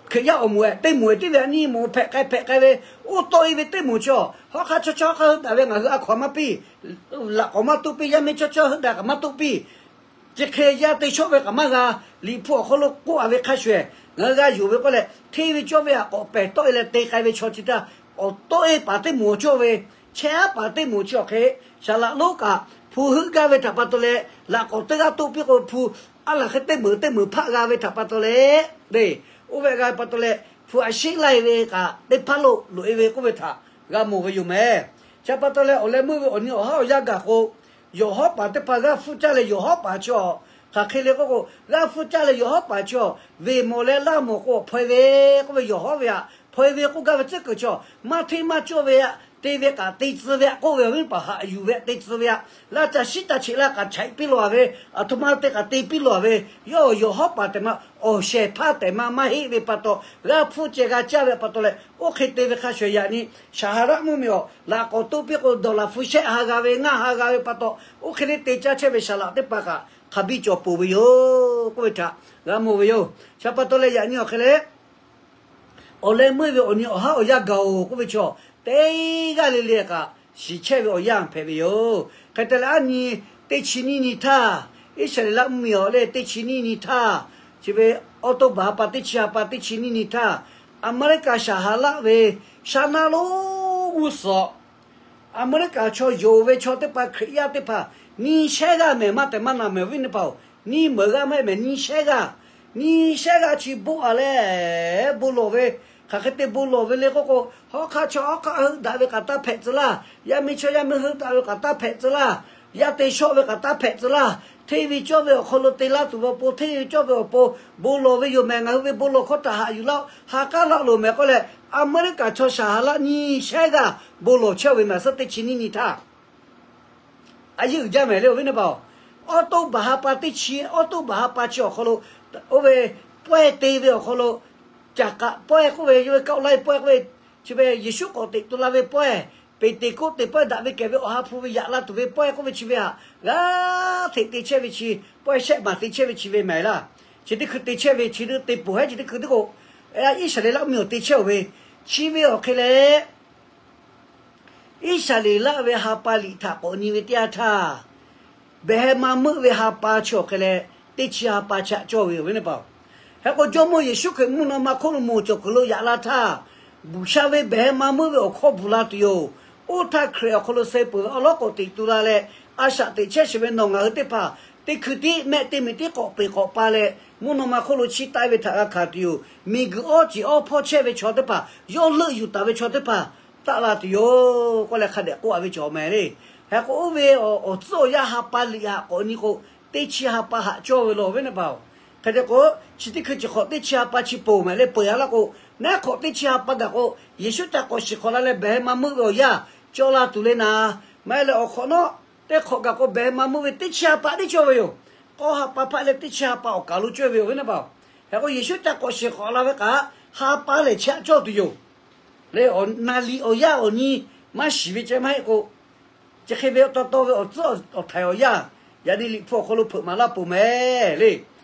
Hkriꞈ yaˇ awˬ moˍ ehˍ teˇ moˍ ehˍ tiˉ ve a nyiˇ moˍ hpehꞈ k'ai hpehꞈ k'ai ve, oˇ tawˆ e ve teˇ moˍ chaw, hawˉ hk'aˆ chaw chaw hawˉ hk'aˆ heuˆ daꞈ ve ngaˬ hui a hkaw a maˇ piˇ, laꞈ k'awꞈ maˇ toˆ piˇ, yaˇ miˇ chaw chaw heuˆ daꞈ kaꞈ maˇ toˆ piˇ. Chi hk'e yaˇ te shawˆ ve kaꞈ maˇ g'a. Liꞈ hpu awˬ hk'aw lo k'oˆ a ve hk'a shuˍ ehˍ ngaˬ hui g'a yonˍ ve k'oˆ leh, hteˇ ve cawˇ ve htaꞈ k'awꞈ pehˬ tawˆ e leh te k'ai ve chaw chi htaˇ, awˬ tawˆ e paˍ teˇ moˍ cawˇ ve, chehˇ aˉ paˍ teˇ moˍ chi awˬ hk'e, Saˍ laꞈ lonˉ kaꞈ hpu heuˆ gaˇ ve htaꞈ pa taw leh, laꞈ k'awꞈ teˇ g'aˇ toˆ piˇ k'o hpu, aˉ laˬ hk'e teˇ meunˍ teˇ meunˍ hpaˆ g'a ve htaꞈ pa taw leh, te, oˇ ve g'a ve pa taw leh, hpu a sheˆ laiˇ ve kaꞈ teˇ hpaˍ lo loꞈ e ve k'oˆ ve htaꞈ g'a mawˬ ve yoˬ mehˍ. Chi pa taw leh awˬ leh meuˇ ve awˬ nyi awˬ haˉ awˬ yaˇ gaˬ k'o, yawˬ hawˉ paˍ teˇ hpaˍ g'aˇ hpfuhˇ caˇ leh yawˬ hawˉ paˍ chi awˬ, hk'aˬ hk'e le k'oˆ k'o, g'aˇ hpfuhˇ caˇ leh yawˬ hawˉ paˍ chi awˬ, veˬ mawˬ leh laˇ mawˬ k'o awˬ hpaw e ve k'oˆ ve yawˬ hawˉ ve htaꞈ hpaw e ve k'oˆ gaˇ ve tcuhˉ kuiˬ chi awˬ, maˇ hteˇ maˇ cawˇ ve htaꞈ te ve kaꞈ te tcuh ve htaꞈ k'oˆ ve awˬ viˉ paˍ haꞈ yuˬ ve htaꞈ te tcuh ve htaꞈ, laˇ ca shiˉ ca cheꞈ laˇ kaꞈ chaiꞈ piˇ lawˬ a ve, aˬ htoꞈ ma te kaꞈ te piˇ lawˬ a ve, yawˇ yawˬ hawˉ paˍ tehꞈ ma awˬ shehˍ hpaˇ tehꞈ ma maˇ heˆ ve pa taw, g'aˇ hpfuhˇ ceh g'a caˇ ve pa taw leh, oˇ hk'e te ve hk'a shuˍ yaꞈ nyi Saˍ ha laˆ mvuhˇmiˬ awˬ laꞈ k'awꞈ toˆ piˇ k'o dollar hpu shehˆ ha g'a ve ngaˇ ha g'a ve pa taw, oˇ hk'e le te caˇ chehˇ ve Saˍ laꞈ teˇ hpaˍ kaꞈ hk'a biˇ cawˬ peuˬ ve yoˬ k'oˆ ve htaꞈ g'a mawˬ ve yoˬ. Chi pa taw leh yaꞈ nyi awˬ hk'e leh awˬ leh meuˇ ve awˬ nyi awˬ haˉ awˬ yaˇ gaˬ-oˬ k'oˆ ve chaw, teˇ g'aˇ le le kaꞈ shiˍ chehˇ ve awˬ yanˇ hpehꞈ ve yoˬ. Hk'e te leh a nyi teˇ chi nyiˇ nyi htaˇ, Iˉsaˍreˍlaˆ mvuhˇmiˬ awˬ leh teˇ chi nyiˇ nyi htaˇ, chi ve October ha pa teˇ chi ha pa teˇ chi nyiˇ nyi htaˇ, Aˍmeˍriˆkaˍ Saˍ ha laˆ ve shaˉ naˆ lonˉ g'uˇ suhˍ Aˍmeˍriˆkaˍ chaw yonˍ ve chaw teˇ hpaˍ Hkriꞈ yaˇ teˇ hpaˍ nyiˇ shehˉ g'aˇ mehˍ maˇ tehꞈ maˇ na mehˍ viˉ nyi paˍ-oˬ, nyiˇ meunˍ g'aˇ maˇ heˆ mehˍ, nyiˇ shehˉ g'aˇ, nyiˇ shehˉ g'aˇ chi bon a leh bon lawˬ ve, hk'aˬ hk'e te bon lawˬ ve le k'oˆ k'o, hawˉ hk'aˆ chaw hawˉ hk'aˆ heuˆ daꞈ ve kaꞈ taˇ hpehꞈ tcuh laˇ, yaˇ miˇ chaw yaˇ miˇ heuˆ daꞈ ve kaꞈ taˇ hpehꞈ tcuh laˇ, yaˇ te shawˆ ve kaꞈ taˇ hpehꞈ tcuh laˇ, hteˇ ve cawˇ ve awˬ hk'aw lo te laˇ tuˬ ve awˬ pon, hteˇ ve cawˇ ve awˬ pon bon lawˬ ve yoˬ mehˍ, ngaˬ hui ve bon lawˬ hkawˇ htaꞈ haꞈ yuˬ laˇ-oˆ, ha k'aˉ laˇ loˍ mehˍ k'oˆ leh, Aˍmeˍriˆkaˍ chaw Saˍ ha laˆ nyiˇ shehˉ g'aˇ bon lawˬ chehˇ ve mehˍ suhˉ teˇ chi nyiˇ nyi htaˇ a yeˇ uiˍ jaˇ mehˍ le awˬ viˉ nyi paˍ-oˬ. October ha pa teˇ chi, October ha pa chi awˬ hk'aw lo, oˇ ve pawehˇ te ve awˬ hk'aw lo, caˍ k'aꞈ pawehˇ k'oˆ ve, yawˇ ve kaˆ oˇ laiˉ pawehˇ k'oˆ ve, chi ve Yeˍsuˆ k'awꞈ teꞈ tu la ve pawehˇ, Peˍteˍkoˆteˍ pawehˇ daꞈ ve kehˬ ve awˬ ha hpu ve yaꞈ la tuˬ ve pawehˇ k'oˆ ve chi ve htaꞈ g'aˇ hteꞈ te chehˇ ve chi, pawehˇ shehˆ maˬ te chehˇ ve chi ve mehˍ laˇ. Chi teˇ hkui te chehˇ ve chi te poˬ hehˉ chi teˇ hkui teˇ k'o, Iˉsaˍreˍlaˆ mvuhˇmiˬ awˬ te chehˇ-oˬ ve, chi ve awˬ hk'e leh Iˉsaˍreˍlaˆ ve ha pa liꞈ htaꞈ k'awꞈ nyi ve teˇ yanˇ htaˇ, behˬ heh ma meuˆ ve ha pa chi awˬ hk'e leh, teˇ chi ha pa chaꞈ cawˇ ve awˬ viˉ nyi paˍ-oˬ. Hk'e k'o Jawˇmawˇ Yeˍsuˆ Hkriꞈ mvuhˇ naw ma hk'oˆ lo mawˬ cawˬ kuiˬ lo yaꞈ la htaˇ, bvuhˬ sha ve behˬ heh ma meuˆ ve awˬ hkawˇ bvuhˬ la tuˬ yoˬ. Oˇ htaˇ Hkriꞈ awˬ hk'aw lo suh peuˬ ve awˉ lawˉ k'awꞈ teꞈ tu la leh, a shaꞈ teꞈ chehˇ sheˍ ve nawˬ ngaˬ hui teˇ hpaˍ teˇ hkui tiˉ mehˆ teˇ miˬ tiˉ k'awꞈ peˬ k'awꞈ pa leh, mvuhˇ naw ma hk'oˆ lo chiˇ taˆ ve htaꞈ g'a hkanˍ tuˬ yoˬ. Miˬguiˬ awˇ ceˬ awˇ hpawˇ chehˇ ve chaw teˇ hpaˍ, yawˇ leuˆ yuˬ taˍ ve chaw teˇ hpaˍ taˆ la tuˬ yoˬ k'oˆ leh hk'a dehꞈ k'oˆ a ve cawˬ mehˍ le. Hk'e k'o oˇ ve awˬ tcuhˉ awˬ yanˇ ha pa liꞈ htaꞈ k'awꞈ nyi k'o, teˇ chi ha pa haꞈ cawˇ ve law awˬ viˉ nyi paˍ-oˬ. Hk'e te k'o, chi teˇ hkui chi hk'awꞈ teˇ chi ha pa chi poˬ mehˍ le, peuˬ a laˇ k'o, naˉ hk'awꞈ teˇ chi ha pa gaˬ k'o, Yeˍsuˆ ca k'awꞈ shiˍ hk'awꞈ la leh behˬ heh ma meuˆ ve awˬ yanˇ cawˇ la tuˬ le naˍ. Maˇ heˆ leh awˬ hk'awꞈ nawˉ teˇ hk'awꞈ gaˬ k'o, behˬ heh ma meuˆ ve teˇ chi ha pa tiˉ cawˇ ve yoˬ. K'awˇ ha pa hpaˆ leh teˇ chi ha pa awˬ kaˬ lo cawˇ ve awˬ viˉ nyi paˍ-oˬ. Hk'e k'o Yeˍsuˆ ca k'awꞈ shiˍ hk'awꞈ la ve kaꞈ, ha pa lehˬ chi haꞈ cawˇ tuˬ yoˬ. Le awˬ na liꞈ awˬ yanˇ awˬ nyi maˇ shiˍ ve ceh maˇ heˆ k'o, chi hk'e ve taw taw ve awˬ tcuhˉ awˬ htaiˍ awˬ yanˇ, yaꞈ nyi Liꞈ hpu awˬ hk'aw lo hpeuꞈ maˍ laˇ peuˬ mehˍ le.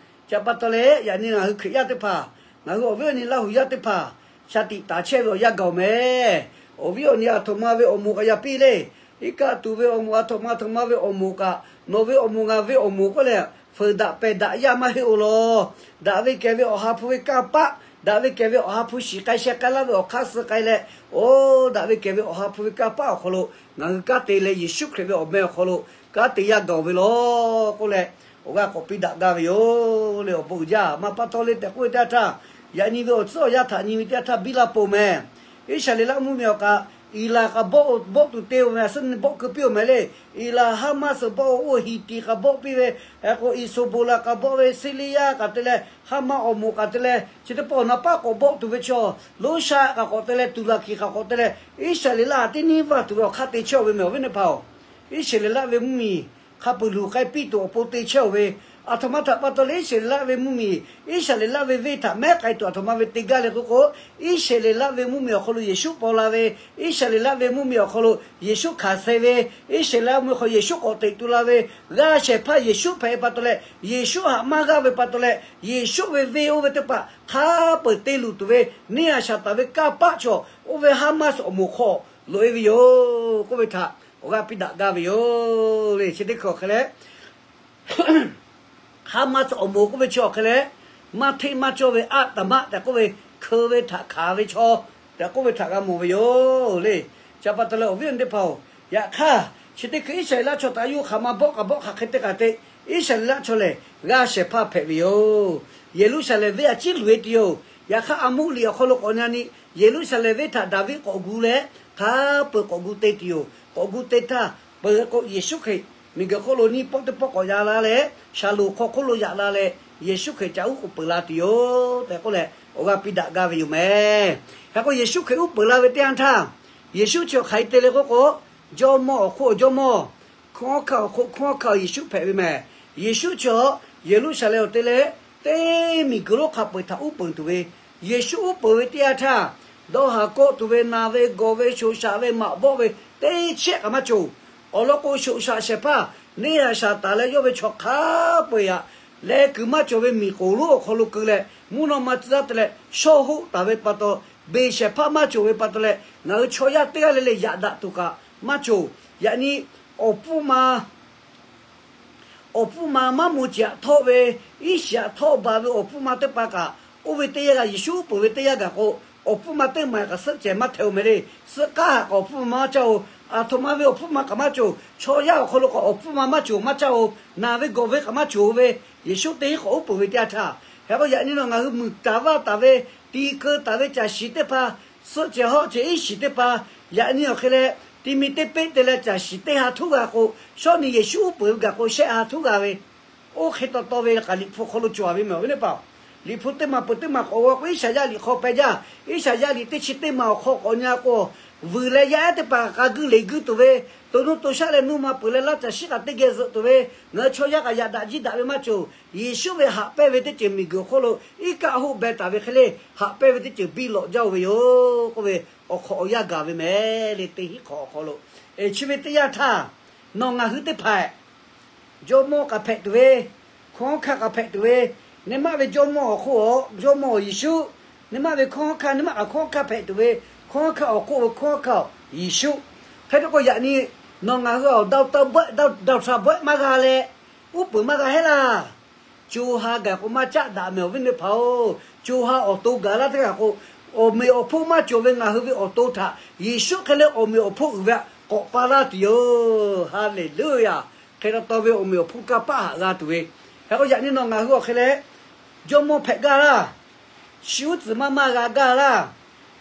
Chi pa taw leh, yaꞈ nyi ngaˬ hui Hkriꞈ yaˇ teˇ hpaˍ, ngaˬ hui awˬ viˉ awˬ nyi Laˇ huˍ yaˇ teˇ hpaˍ, shaˍ tiꞈ taˍ chehˇ ve awˬ yanˇ gaˬ-oˬ mehˍ. Awˬ viˉ awˬ nyi aˬ htoꞈ ma ve awˬ moˍ kaꞈ yaꞈ piˇ le. Iˉ kaˆ tuˬ ve awˬ moˍ, aˬ htoꞈ ma aˬ htoꞈ ma ve awˬ moˍ kaꞈ, nawˬ ve awˬ moˍ ngaˬ ve awˬ moˍ k'oˆ leh, fuiˍ daꞈ pehˬ daꞈ yaˇ maˇ heˆ-oˬ law. Daꞈ ve kehˬ ve Awˬ ha hpu ve kanˇ paˆ, daꞈ ve kehˬ ve Awˬ ha hpu shiˍ k'ai sheh k'ai laˇ ve awˬ hk'aˇ suh k'ai leh, oˇ daꞈ ve kehˬ ve Awˬ ha hpu ve kanˇ paˆ awˬ hk'aw lo ngaˬ hui kanˉ te leh Yeˍsuˆ Hkriꞈ ve awˬ meh awˬ hk'aw lo kanˉ te yaˇ gaˬ-oˬ ve law k'oˆ leh, awˬ g'aˇ k'awꞈ piˇ daꞈ gaˇ ve yoˬ le. Awˬ bon uiˍ jaˇ maˇ pa taw le tehꞈ k'oˆ ve teˇ yanˇ htaˇ, yaꞈ nyi ve awˬ tcuhˉ awˬ yanˇ htaꞈ nyi ve teˇ yanˇ htaˇ biˇ la peuˬ mehˍ. Iˉsaˍreˍlaˆ mvuhˇmiˬ awˬ kaꞈ Iˍlaˍ k'a bawˆ bawˆ tuˬ te-oˬ meh, a suhˉ nyi bawˆ keu piˇ-oˬ mehˍ le. Iˍlaˍ Haˍmaˆ suhˍ bawˆ-oˬ, oˇ Hiˍtiˍ k'a bawˆ piˇ ve, hk'e k'o Hezˍboˍlaˍ k'a bawˆ ve, Siˇliˇyaˇ k'a te leh Haˍmaˆ awˬ moˍ k'a te leh chi teˇ pawˆ naˍ paˆ k'awꞈ bawˆ tuˬ ve chaw, Loˇshaˆ k'a k'awꞈ te leh Tuˍlaˍhkiˍ k'a k'awꞈ te leh, Iˉsaˍreˍlaˆ teˇ nyiˇ vaˇ tuˬ ve awˬ hk'aˇ te chehˇ-oˬ ve meh awˬ viˉ awˬ nyi hpaˍ-oˬ. Iˉsaˍreˍlaˆ ve mvuhˇmiˬ hk'a peuˬ luˬ k'ai piˇ tuˬ awˬ pon te chehˇ-oˬ ve, aˬ htoꞈ ma htaꞈ pa taw leh Iˉsaˍreˍlaˆ ve mvuhˇmiˬ, Iˉsaˍreˍlaˆ ve venˇ htaꞈ mehˉ k'ai tuˬ aˬ htoꞈ ma ve te gaˇ le k'oˆ k'o, Iˉsaˍreˍlaˆ ve mvuhˇmiˬ awˬ hk'aw lo Yeˍsuˆ paw la ve, Iˉsaˍreˍlaˆ ve mvuhˇmiˬ awˬ hk'aw lo Yeˍsuˆ hkanˍ suh ve, Iˉsaˍreˍlaˆ mvuhˇmiˬ awˬ hk'aw Yeˍsuˆ k'awꞈ teꞈ tu la ve, g'aˇ shehˍ hpaˇ Yeˍsuˆ hpehꞈ ve pa taw leh, Yeˍsuˆ haꞈ maˇ g'aˇ ve pa taw leh, Yeˍsuˆ ve venˇ oˇ ve teˇ hpaˍ hk'a peuˬ te luˬ tuˬ ve neˇ Saˍtanˍ ve kanˇ paˆ chaw, oˇ ve Haˍmaˆ awˬ moˍ hk'aw loꞈ-e ve yoˬ k'oˆ ve htaꞈ awˬ g'aˇ piˇ daꞈ gaˇ ve yoˬ le. Chi teˇ hkui awˬ hk'e leh, Haˍmaˆ awˬ moˍ k'oˆ ve chi awˬ hk'e leh, maˇ hteˇ maˇ cawˇ ve aˆ taˍ maˆ tehꞈ k'oˆ ve, hkeu ve htaꞈ hkanˍ ve chaw tehꞈ k'oˆ ve htaꞈ g'a mawˬ ve yoˬ le. Chi pa taw leh awˬ viˉ awˬ nyi teˇ hpaˍ-oˬ, yaꞈ hk'aˇ chi teˇ hkui Iˉsaˍreˍlaˆ chaw htaꞈ yuˇ hk'aˬ ma bawˆ k'a bawˆ hk'aˬ hk'e teˇ hk'aˬ te, Iˉsaˍreˍlaˆ chaw lehˬ g'aˇ shehˍ hpaˇ hpehꞈ ve yoˬ. Yeˍruˆsaˍlehnˍ venˇ a ciˉ luˬ-e tuˬ yoˬ. Yaꞈ hk'aˇ a muˆ liꞈ awˬ hk'aw lo k'awꞈ nyi-a nyi, Yeˍruˆsaˍlehnˍ venˇ htaꞈ Daˍviˆ k'awꞈ gu leh, hk'a peuˬ k'awꞈ gu te tuˬ yoˬ. K'awꞈ gu te htaˇ peuˬ k'o, Yeˍsuˆ Hkriꞈ miˬguiˬ hk'oˆ lo nyiˇ pawˆ teˇ pawˆ k'awꞈ ya la leh, Shaˍlonˍ hk'aw hk'oˆ lo yaꞈ la leh, Yeˍsuˆ Hkriꞈ ca uˉ k'oˍ peuˬ la tuˬ yoˬ tehꞈ k'oˆ leh, awˬ g'aˇ piˇ daꞈ gaˇ ve yoˬ mehˍ. Hk'e k'o, Yeˍsuˆ Hkriꞈ uˉ peunˍ la ve teˇ yanˇ htaˇ, Yeˍsuˆ chi hk'aˬ hk'e te le k'oˆ k'o, jawˇmawˇ awˬ hk'oˆ jawˇmawˇ, hkunˉ hawˉ hkanˇ awˬ hk'oˆ hkunˉ hawˉ hkanˇ Yeˍsuˆ hpehꞈ ve mehˍ. Yeˍsuˆ chi Yeˍruˆsaˍlehnˍ awˬ te leh, teˇ miˬguiˬ lonˉ hk'a peu-eˬ htaꞈ uˉ peunˍ tuˬ ve, Yeˍsuˆ uˉ peunˍ ve teˇ yanˇ htaˇ, dawˇ haˍ kawˆ tuˬ ve, naˬ ve gawˬ ve shoꞈ shaꞈ ve maꞈ bawˆ ve teˇ chehˆ kaꞈ maˇ cawˬ. Awˬ lawn k'o, shoꞈ shaꞈ shehˍ hpaˇ neˇ Saˍtanˍ leh yawˇ ve chaw hk'a peu-eˬ htaꞈ leh kuiˬ maˇ cawˬ ve miˬ k'oˍ lonˉ awˬ hk'aw lo keu leh, mvuhˇ naw ma tcuh taˇ te leh shawˇ hoˆ taˍ ve pa taw, beˬ shehˍ hpaˇ maˇ cawˬ ve pa taw leh, ngaˬ hui chaw yaˇ teˇ g'aˇ le le yaꞈ daꞈ tuˬ kaꞈ maˇ cawˬ. Yaꞈ nyi awˬ pfuhˇ ma awˬ pfuhˇ ma maˇ moˍ ceꞈ aꞈ htawˆ ve, iˉ shiˍ aꞈ htawˆ baˬ ve awˬ pfuhˇ ma teˇ hpaˍ kaꞈ, oˇ ve teˇ yanˇ g'a, Yeˍsuˆ uˉ peunˍ ve teˇ yanˇ gaˬ k'o, awˬ pfuhˇ ma teˇ maˬ kaꞈ suhˆ cehˬ maˇ htehꞈ-oˬ mehˍ le. Suhˆ k'aˉ haꞈ kaꞈ awˬ pfuhˇ ma maˇ caˇ-oˬ. Aˬ htoꞈ ma ve awˬ pfuhˇ ma kaꞈ maˇ cawˬ. Chaw yaˇ awˬ hk'aw lo k'awꞈ awˬ pfuhˇ ma maˇ cawˬ maˇ caˇ-oˬ. Naˬ ve gawˬ ve kaꞈ maˇ cawˬ ve, Yeˍsuˆ teˇ hinˉ k'awꞈ uˉ peunˍ ve teˇ yanˇ htaˇ, hk'e k'o yaꞈ nyi nawˬ ngaˬ hui muiˬ taˍ vaˇ taˍ ve, ti keu taˍ ve caˬ shiˍ teˇ hpaˍ, suhˆ cehˬ hawˆ cehˬ iˉ shiˍ teˇ hpaˍ, yaꞈ nyi awˬ hk'e leh, ti mi teˇ peˆ te leh caˬ shiˍ teˇ ha htuˉ g'a k'o, shawˉ nyi Yeˍsuˆ uˉ peunˍ ve gaˬ k'o shehˆ ha htuˉ g'a ve, oˇ hk'e taw taw ve kaꞈ Liꞈ hpu hk'aw lo cawˬ ve mehˍ awˬ viˉ teˇ hpaˍ-oˬ. Liꞈ hpu teˇ maˬ peuˬ teˇ maˬ k'awꞈ g'aw k'o, Iˉsaˍyaˆ liꞈ hk'aw peh jaˇ. Iˉsaˍyaˆ liꞈ teˇ chi teˇ maˬ awˬ hk'aw k'awꞈ nyi k'o, vuiˬ leh yaˇ ehˉ teˇ hpaˍ kaꞈ k'a guˇ leˬ guˇ tuˬ ve, to nuˇ to shaˆ leh nuˇ ma peuˬ leh laˇ caˬ shiˉ kaꞈ teˇ geh zuhꞈ tuˬ ve, ngaˬ hui chaw yaˇ kaꞈ yaꞈ daꞈ jiˇ daꞈ ve maˇ cawˬ. Yeˍsuˆ ve haꞈ pehnˇ ve teˇ ceuˬ miˬguiˬ awˬ hk'oˆ lo iˉ kaˆ hoˆ beh taˍ ve hk'e le, haꞈ pehnˇ ve teˇ ceuˬ biˇ lawꞈ jaˇ-oˬ ve yoˬ k'oˆ ve, awˬ hk'awꞈ awˬ yanˇ gaˬ ve mehˍ le. Teˇ hinˉ hk'awꞈ awˬ hk'aw lo, chi ve teˇ yanˇ htaˇ, nawˬ ngaˬ hui teˇ hpaˍ jawˇmawˇ kaꞈ hpehꞈ tuˬ ve, hkunˉ hawˉ hkanˇ kaꞈ hpehꞈ tuˬ ve, neˇ maˆ ve jawˇmawˇ awˬ hk'oˆ a jawˇmawˇ Yeˍsuˆ, neˇ maˆ ve hkunˉ hawˉ hkanˇ, neˇ maˆ kaꞈ hkunˉ hawˉ hkanˇ hpehꞈ tuˬ ve, hkunˉ hawˉ hkanˇ awˬ hk'oˆ ve hkunˉ hawˉ hkanˇ Yeˍsuˆ. Hk'e te k'o, yaꞈ nyi nawˬ ngaˬ hui awˬ dawˇ htaꞈ bawehˆ maˇ g'a leh, uˉ peunˍ maˇ g'a hehˉ laˇ. Co ha gaˬ k'o maˇ caˆ daꞈ mehˍ awˬ viˉ teˇ hpaˍ-oˬ. Co ha awˬ to gaˬ laˇ teˇ g'aˇ k'o, awˬ meꞈ awˬ hponˇ maˇ cawˬ ve ngaˬ hui ve awˬ to htaꞈ Yeˍsuˆ hk'e leh awˬ meꞈ awˬ hponˇ uiˍ ve htaꞈ k'awꞈ pa laˇ tuˬ yoˬ. Haˍleˍluˆyaˍ. Hk'e taw taw ve awˬ meꞈ awˬ hponˇ kanˇ paˆ haꞈ g'a tuˬ ve, hk'e k'o yaꞈ nyi nawˬ ngaˬ hui awˬ hk'e leh jawˇmawˇ hpehꞈ gaˇ laˇ. Shi uˉ tcuhˍ maˇ maˇ g'a gaˇ laˇ.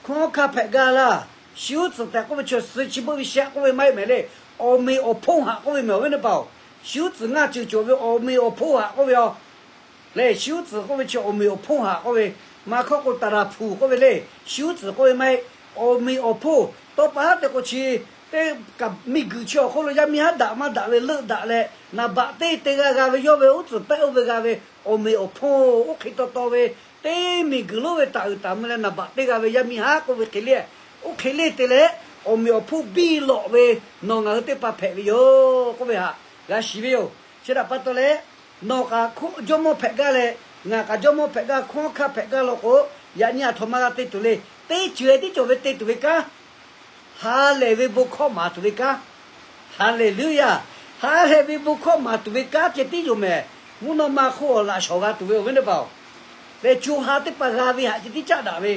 Hkunˉ hawˉ hkanˇ hpehꞈ gaˇ laˇ. Shi uˉ tcuhˍ tehꞈ k'oˆ ve chaw suh chi beuˆ ve shehˆ k'oˆ ve maˇ heˆ mehˍ le. Awˬ meꞈ awˬ hponˇ haꞈ k'oˆ ve mehˍ awˬ viˉ teˇ hpaˍ-oˬ. Shi uˉ tcuhˍ ngaˇ ceuˬ cawˬ ve awˬ meꞈ awˬ hponˇ haꞈ k'oˆ ve yoˬ. Lehˬ, shi uˉ tcuhˍ k'oˆ ve chi awˬ meꞈ awˬ hponˇ haꞈ k'oˆ ve, maˇ hkawˇ k'o taˍ laˍ hpuˍ k'oˆ ve le. Shi uˉ tcuhˍ k'oˆ ve maˇ heˆ. Awˬ meꞈ awˬ hponˇ tawˇ pa haˉ te k'o chi, teˇ kaꞈ miˬguiˬ chi awˬ hk'oˆ lo yaˇ miˇ haˉ daꞈ maˇ daꞈ ve leuˆ daꞈ leh, naˍ baꞈ teˇ te g'a g'a ve yawˇ ve uˉ tcuhˍ pehˆ oˇ ve g'a ve awˬ meꞈ awˬ hponˇ oˇ hk'e taw taw ve, teˇ miˬguiˬ lonˉ ve taˍ uiˍ taˍ mvuh leh naˍ baꞈ teˇ g'a ve yaˇ miˇ haˉ k'oˆ ve hk'e le. Oˇ hk'e le te leh, awˬ meꞈ awˬ hponˇ biˇ lawꞈ ve nawˬ ngaˬ hui teˇ hpaˍ hpehꞈ ve yoˬ k'oˆ ve htaꞈ g'a shiˍ ve yoˬ. Chi htaꞈ pa taw leh, nawˬ kaꞈ jawˇmawˇ hpehꞈ gaˇ leh, ngaˬ kaꞈ jawˇmawˇ hpehꞈ gaˇ, hkunˉ hawˉ hkanˇ hpehꞈ gaˇ law k'o, yaꞈ nyi aˬ htoꞈ ma g'a te tuˬ le. Teˇ ceuˬ tiˉ cawˬ ve te tuˬ ve kanˉ, ha lehˬ ve bon hkawˇ maˍ tuˬ ve kanˉ. Haˍleˍluˆyaˍ. Ha lehˬ ve bon hkawˇ maˍ tuˬ ve kanˉ ceh tiˉ yoˬ mehˍ. Mvuhˇ naw ma hk'oˆ awˬ laꞈ shawˍ g'a tuˬ ve awˬ viˉ teˇ hpaˍ-oˬ, leh co ha teˇ hpaˍ g'a ve haꞈ ceh tiˉ caˆ daꞈ ve.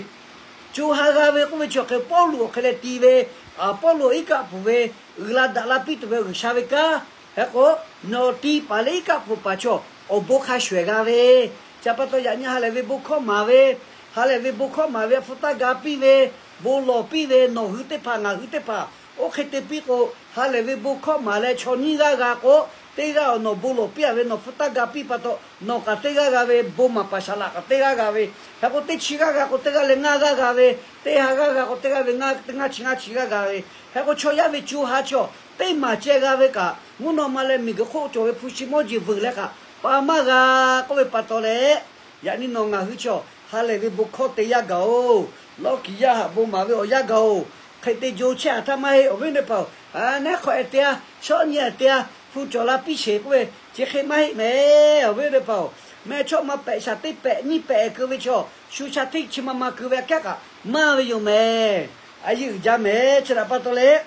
Co ha g'a ve k'oˆ ve chi awˬ hk'e Pawˇluꞈ awˬ hk'e leh ti ve, Pawˇluꞈ iˉ kaˆ pfuhˍ ve, uiˍ la daꞈ la piˇ tuˬ ve G'uiˬsha ve kanˉ. Hk'e k'o, nawˬ ti paˍ leh iˉ kaˆ pfuhˍ paˍ chaw awˬ bon hk'a shuˍ ehˍ g'a ve, chi pa taw yaꞈ nyi ha lehˬ ve bon hkawˇ maˍ ve, ha lehˬ ve bon hkawˇ maˍ ve hpu taˇ ga piˇ ve, bon lawˬ piˇ ve, nawˬ hui teˇ hpaˍ ngaˬ hui teˇ hpaˍ. Oˇ hk'e te piˇ k'o, ha lehˬ ve bon hkawˇ maˍ leh chaw nyiˇ g'aˇ g'a k'o, teˇ g'aˇ awˬ nawˬ bon lawˬ piˇ a ve nawˬ hpu taˇ ga piˇ pa taw, nawˬ kaꞈ teˇ g'aˇ g'a ve, bon maˍ paˍ saˍ laꞈ kaꞈ teˇ g'aˇ g'a ve. Hk'e k'o teˇ chi g'aˇ g'a k'o teˇ g'aˇ leh ngaˇ g'aˇ g'a ve, teˇ ha g'aˇ g'a k'o teˇ g'aˇ ve ngaˇ, teˇ ngaˇ chi ngaˇ chi g'aˇ g'a ve. Hk'e k'o chaw yaˇ ve co ha chaw teˇ maˬ ceh g'a ve kaꞈ, mvuhˇ naw ma leh miˬguiˬ hk'oˆ cawˬ ve hpu shi mawˇ jeˬ vuiˬ leh kaꞈ pa maˇ g'a k'oˆ ve pa taw leh, yaꞈ nyi nawˬ ngaˬ hui chaw ha lehˬ ve bon hkawˇ te yaˇ gaˬ-oˬ. Lawˇ kiˍ yaˇ haꞈ bon maˍ ve awˬ yanˇ gaˬ-oˬ. Hk'e te jo chehˇ a htaˇ maˇ heˆ awˬ viˉ teˇ hpaˍ-oˬ, a, neˉ hk'awꞈ e te a, shawˉ nyi a te a, hpu cawˬ la piˇ sheˍ k'oˆ ve chi hk'e maˇ heˆ mehˍ awˬ viˉ teˇ hpaˍ-oˬ. Meh chawˇ ma pehꞈ shaˍ teˇ pehꞈ nyiˇ pehꞈ keu ve chaw, shu sha hteˇ chi ma ma keu ve aꞈ kehˉ kaꞈ maˇ ve yoˬ mehˍ. A yeˇ uiˍ jaˇ mehˍ. Chi htaꞈ pa taw leh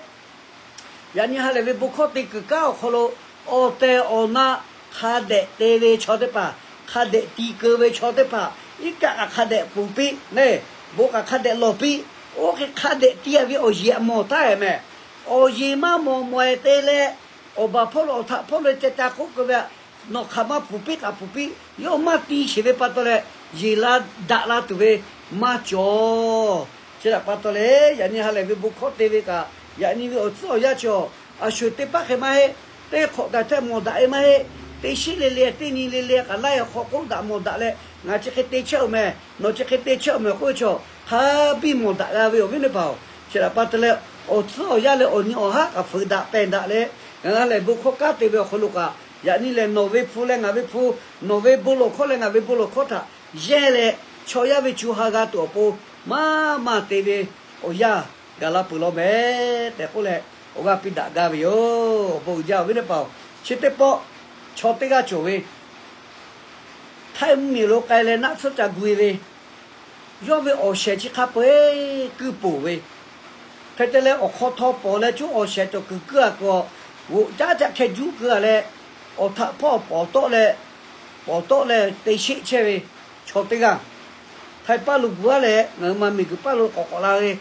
yaꞈ nyi ha lehˬ ve bon hkawˇ te kuiˬ kanˉ awˬ hk'aw lo, awˬ tehˬ awˬ na hk'a dehꞈ te ve chaw teˇ hpaˍ, hk'a dehꞈ ti keu ve chaw teˇ hpaˍ, iˉ kaˆ kaꞈ hk'a dehꞈ pfuhˍ piˇ le, bon kaꞈ hk'a dehꞈ lawˬ piˇ. Oˇ hk'e hk'a dehꞈ ti a ve awˬ yeˬ aꞈ mawˬ htaˇ e mehˍ. Awˬ yeˬ maˇ mawˬ mawˬ e te leh, awˬ baˬ hpawˇ lo awˬ htaꞈ hpawˇ lo ceh ca k'oˆ keu ve, nawˬ hk'aˬ ma pfuhˍ piˇ kaꞈ pfuhˍ piˇ, yawˇ maˇ ti sheˍ ve pa taw leh, yeˬ la daꞈ la tuˬ ve maˇ cawˬ. Chi htaꞈ pa taw leh, yaꞈ nyi ha lehˬ ve bon hkawˇ te ve kaꞈ, yaꞈ nyi ve awˬ tcuhˉ awˬ yanˇ chaw, a shuˍ teˇ paˉ hk'e maˇ heˆ. Teˇ hk'awꞈ gaˬ hteˇ mawˬ daꞈ e maˇ heˆ. Teˇ shiˉ le le, teˇ nyi le le kaꞈ laiˉ awˬ hk'aw k'oˆ daꞈ mawˬ daꞈ leh, ngaˬ chi hk'e te chehˇ-oˬ mehˍ, nawˬ chi hk'e te chehˇ-oˬ mehˍ k'oˆ ve chaw, hk'a biˇ mawˬ daꞈ g'a ve awˬ viˉ teˇ hpaˍ-oˬ. Chi htaꞈ pa taw leh, awˬ tcuhˉ awˬ yanˇ leh awˬ nyi awˬ haˉ kaꞈ fuiˍ daꞈ pehˬ daꞈ leh, ngaˬ ha lehˬ bon hkawˇ kanˉ te ve awˬ hk'aw lo kaꞈ, yaꞈ nyi lehˬ nawˬ ve hpu leh ngaˬ ve hpu, nawˬ ve bon lawˬ hkawˇ leh ngaˬ ve bon lawˬ hkawˇ htaꞈ yehˇ leh, chaw yaˇ ve co ha g'a tuˬ awˬ pon maˇ maˇ te ve awˬ yanˇ gaˬ la peuˬ law mehˍ tehꞈ k'oˆ leh, awˬ g'aˇ piˇ daꞈ gaˇ ve yoˬ. Awˬ bon uiˍ jaˇ awˬ viˉ teˇ hpaˍ-oˬ. Chi teˇ pawˆ chaw teˇ g'aˇ cawˬ ve, htaiˇ mvuhˇmiˬ lo k'ai leh naˆ tsuhˇ ca gu e ve, yawˇ ve awˬ shehˍ chi hk'a peu-eˬ kuiˇ poˬ ve, hk'e te leh awˬ hk'aw htaw pawˍ leh coˇ awˬ shehˍ cawˬ kuiˬ kuiˇ a k'o, g'oꞈ caˉ caˆ hkeh juˇ keu a leh, awˬ htaꞈ hpawˇ pawˍ tawˆ leh, pawˍ tawˆ leh te sheˆ chehˇ ve chaw teˇ g'aˇ, Htaiˇ paˇ lo gu aˉ leh ngaˬ hui ma miˬguiˬ paˇ lo k'awꞈ k'awꞈ la ve,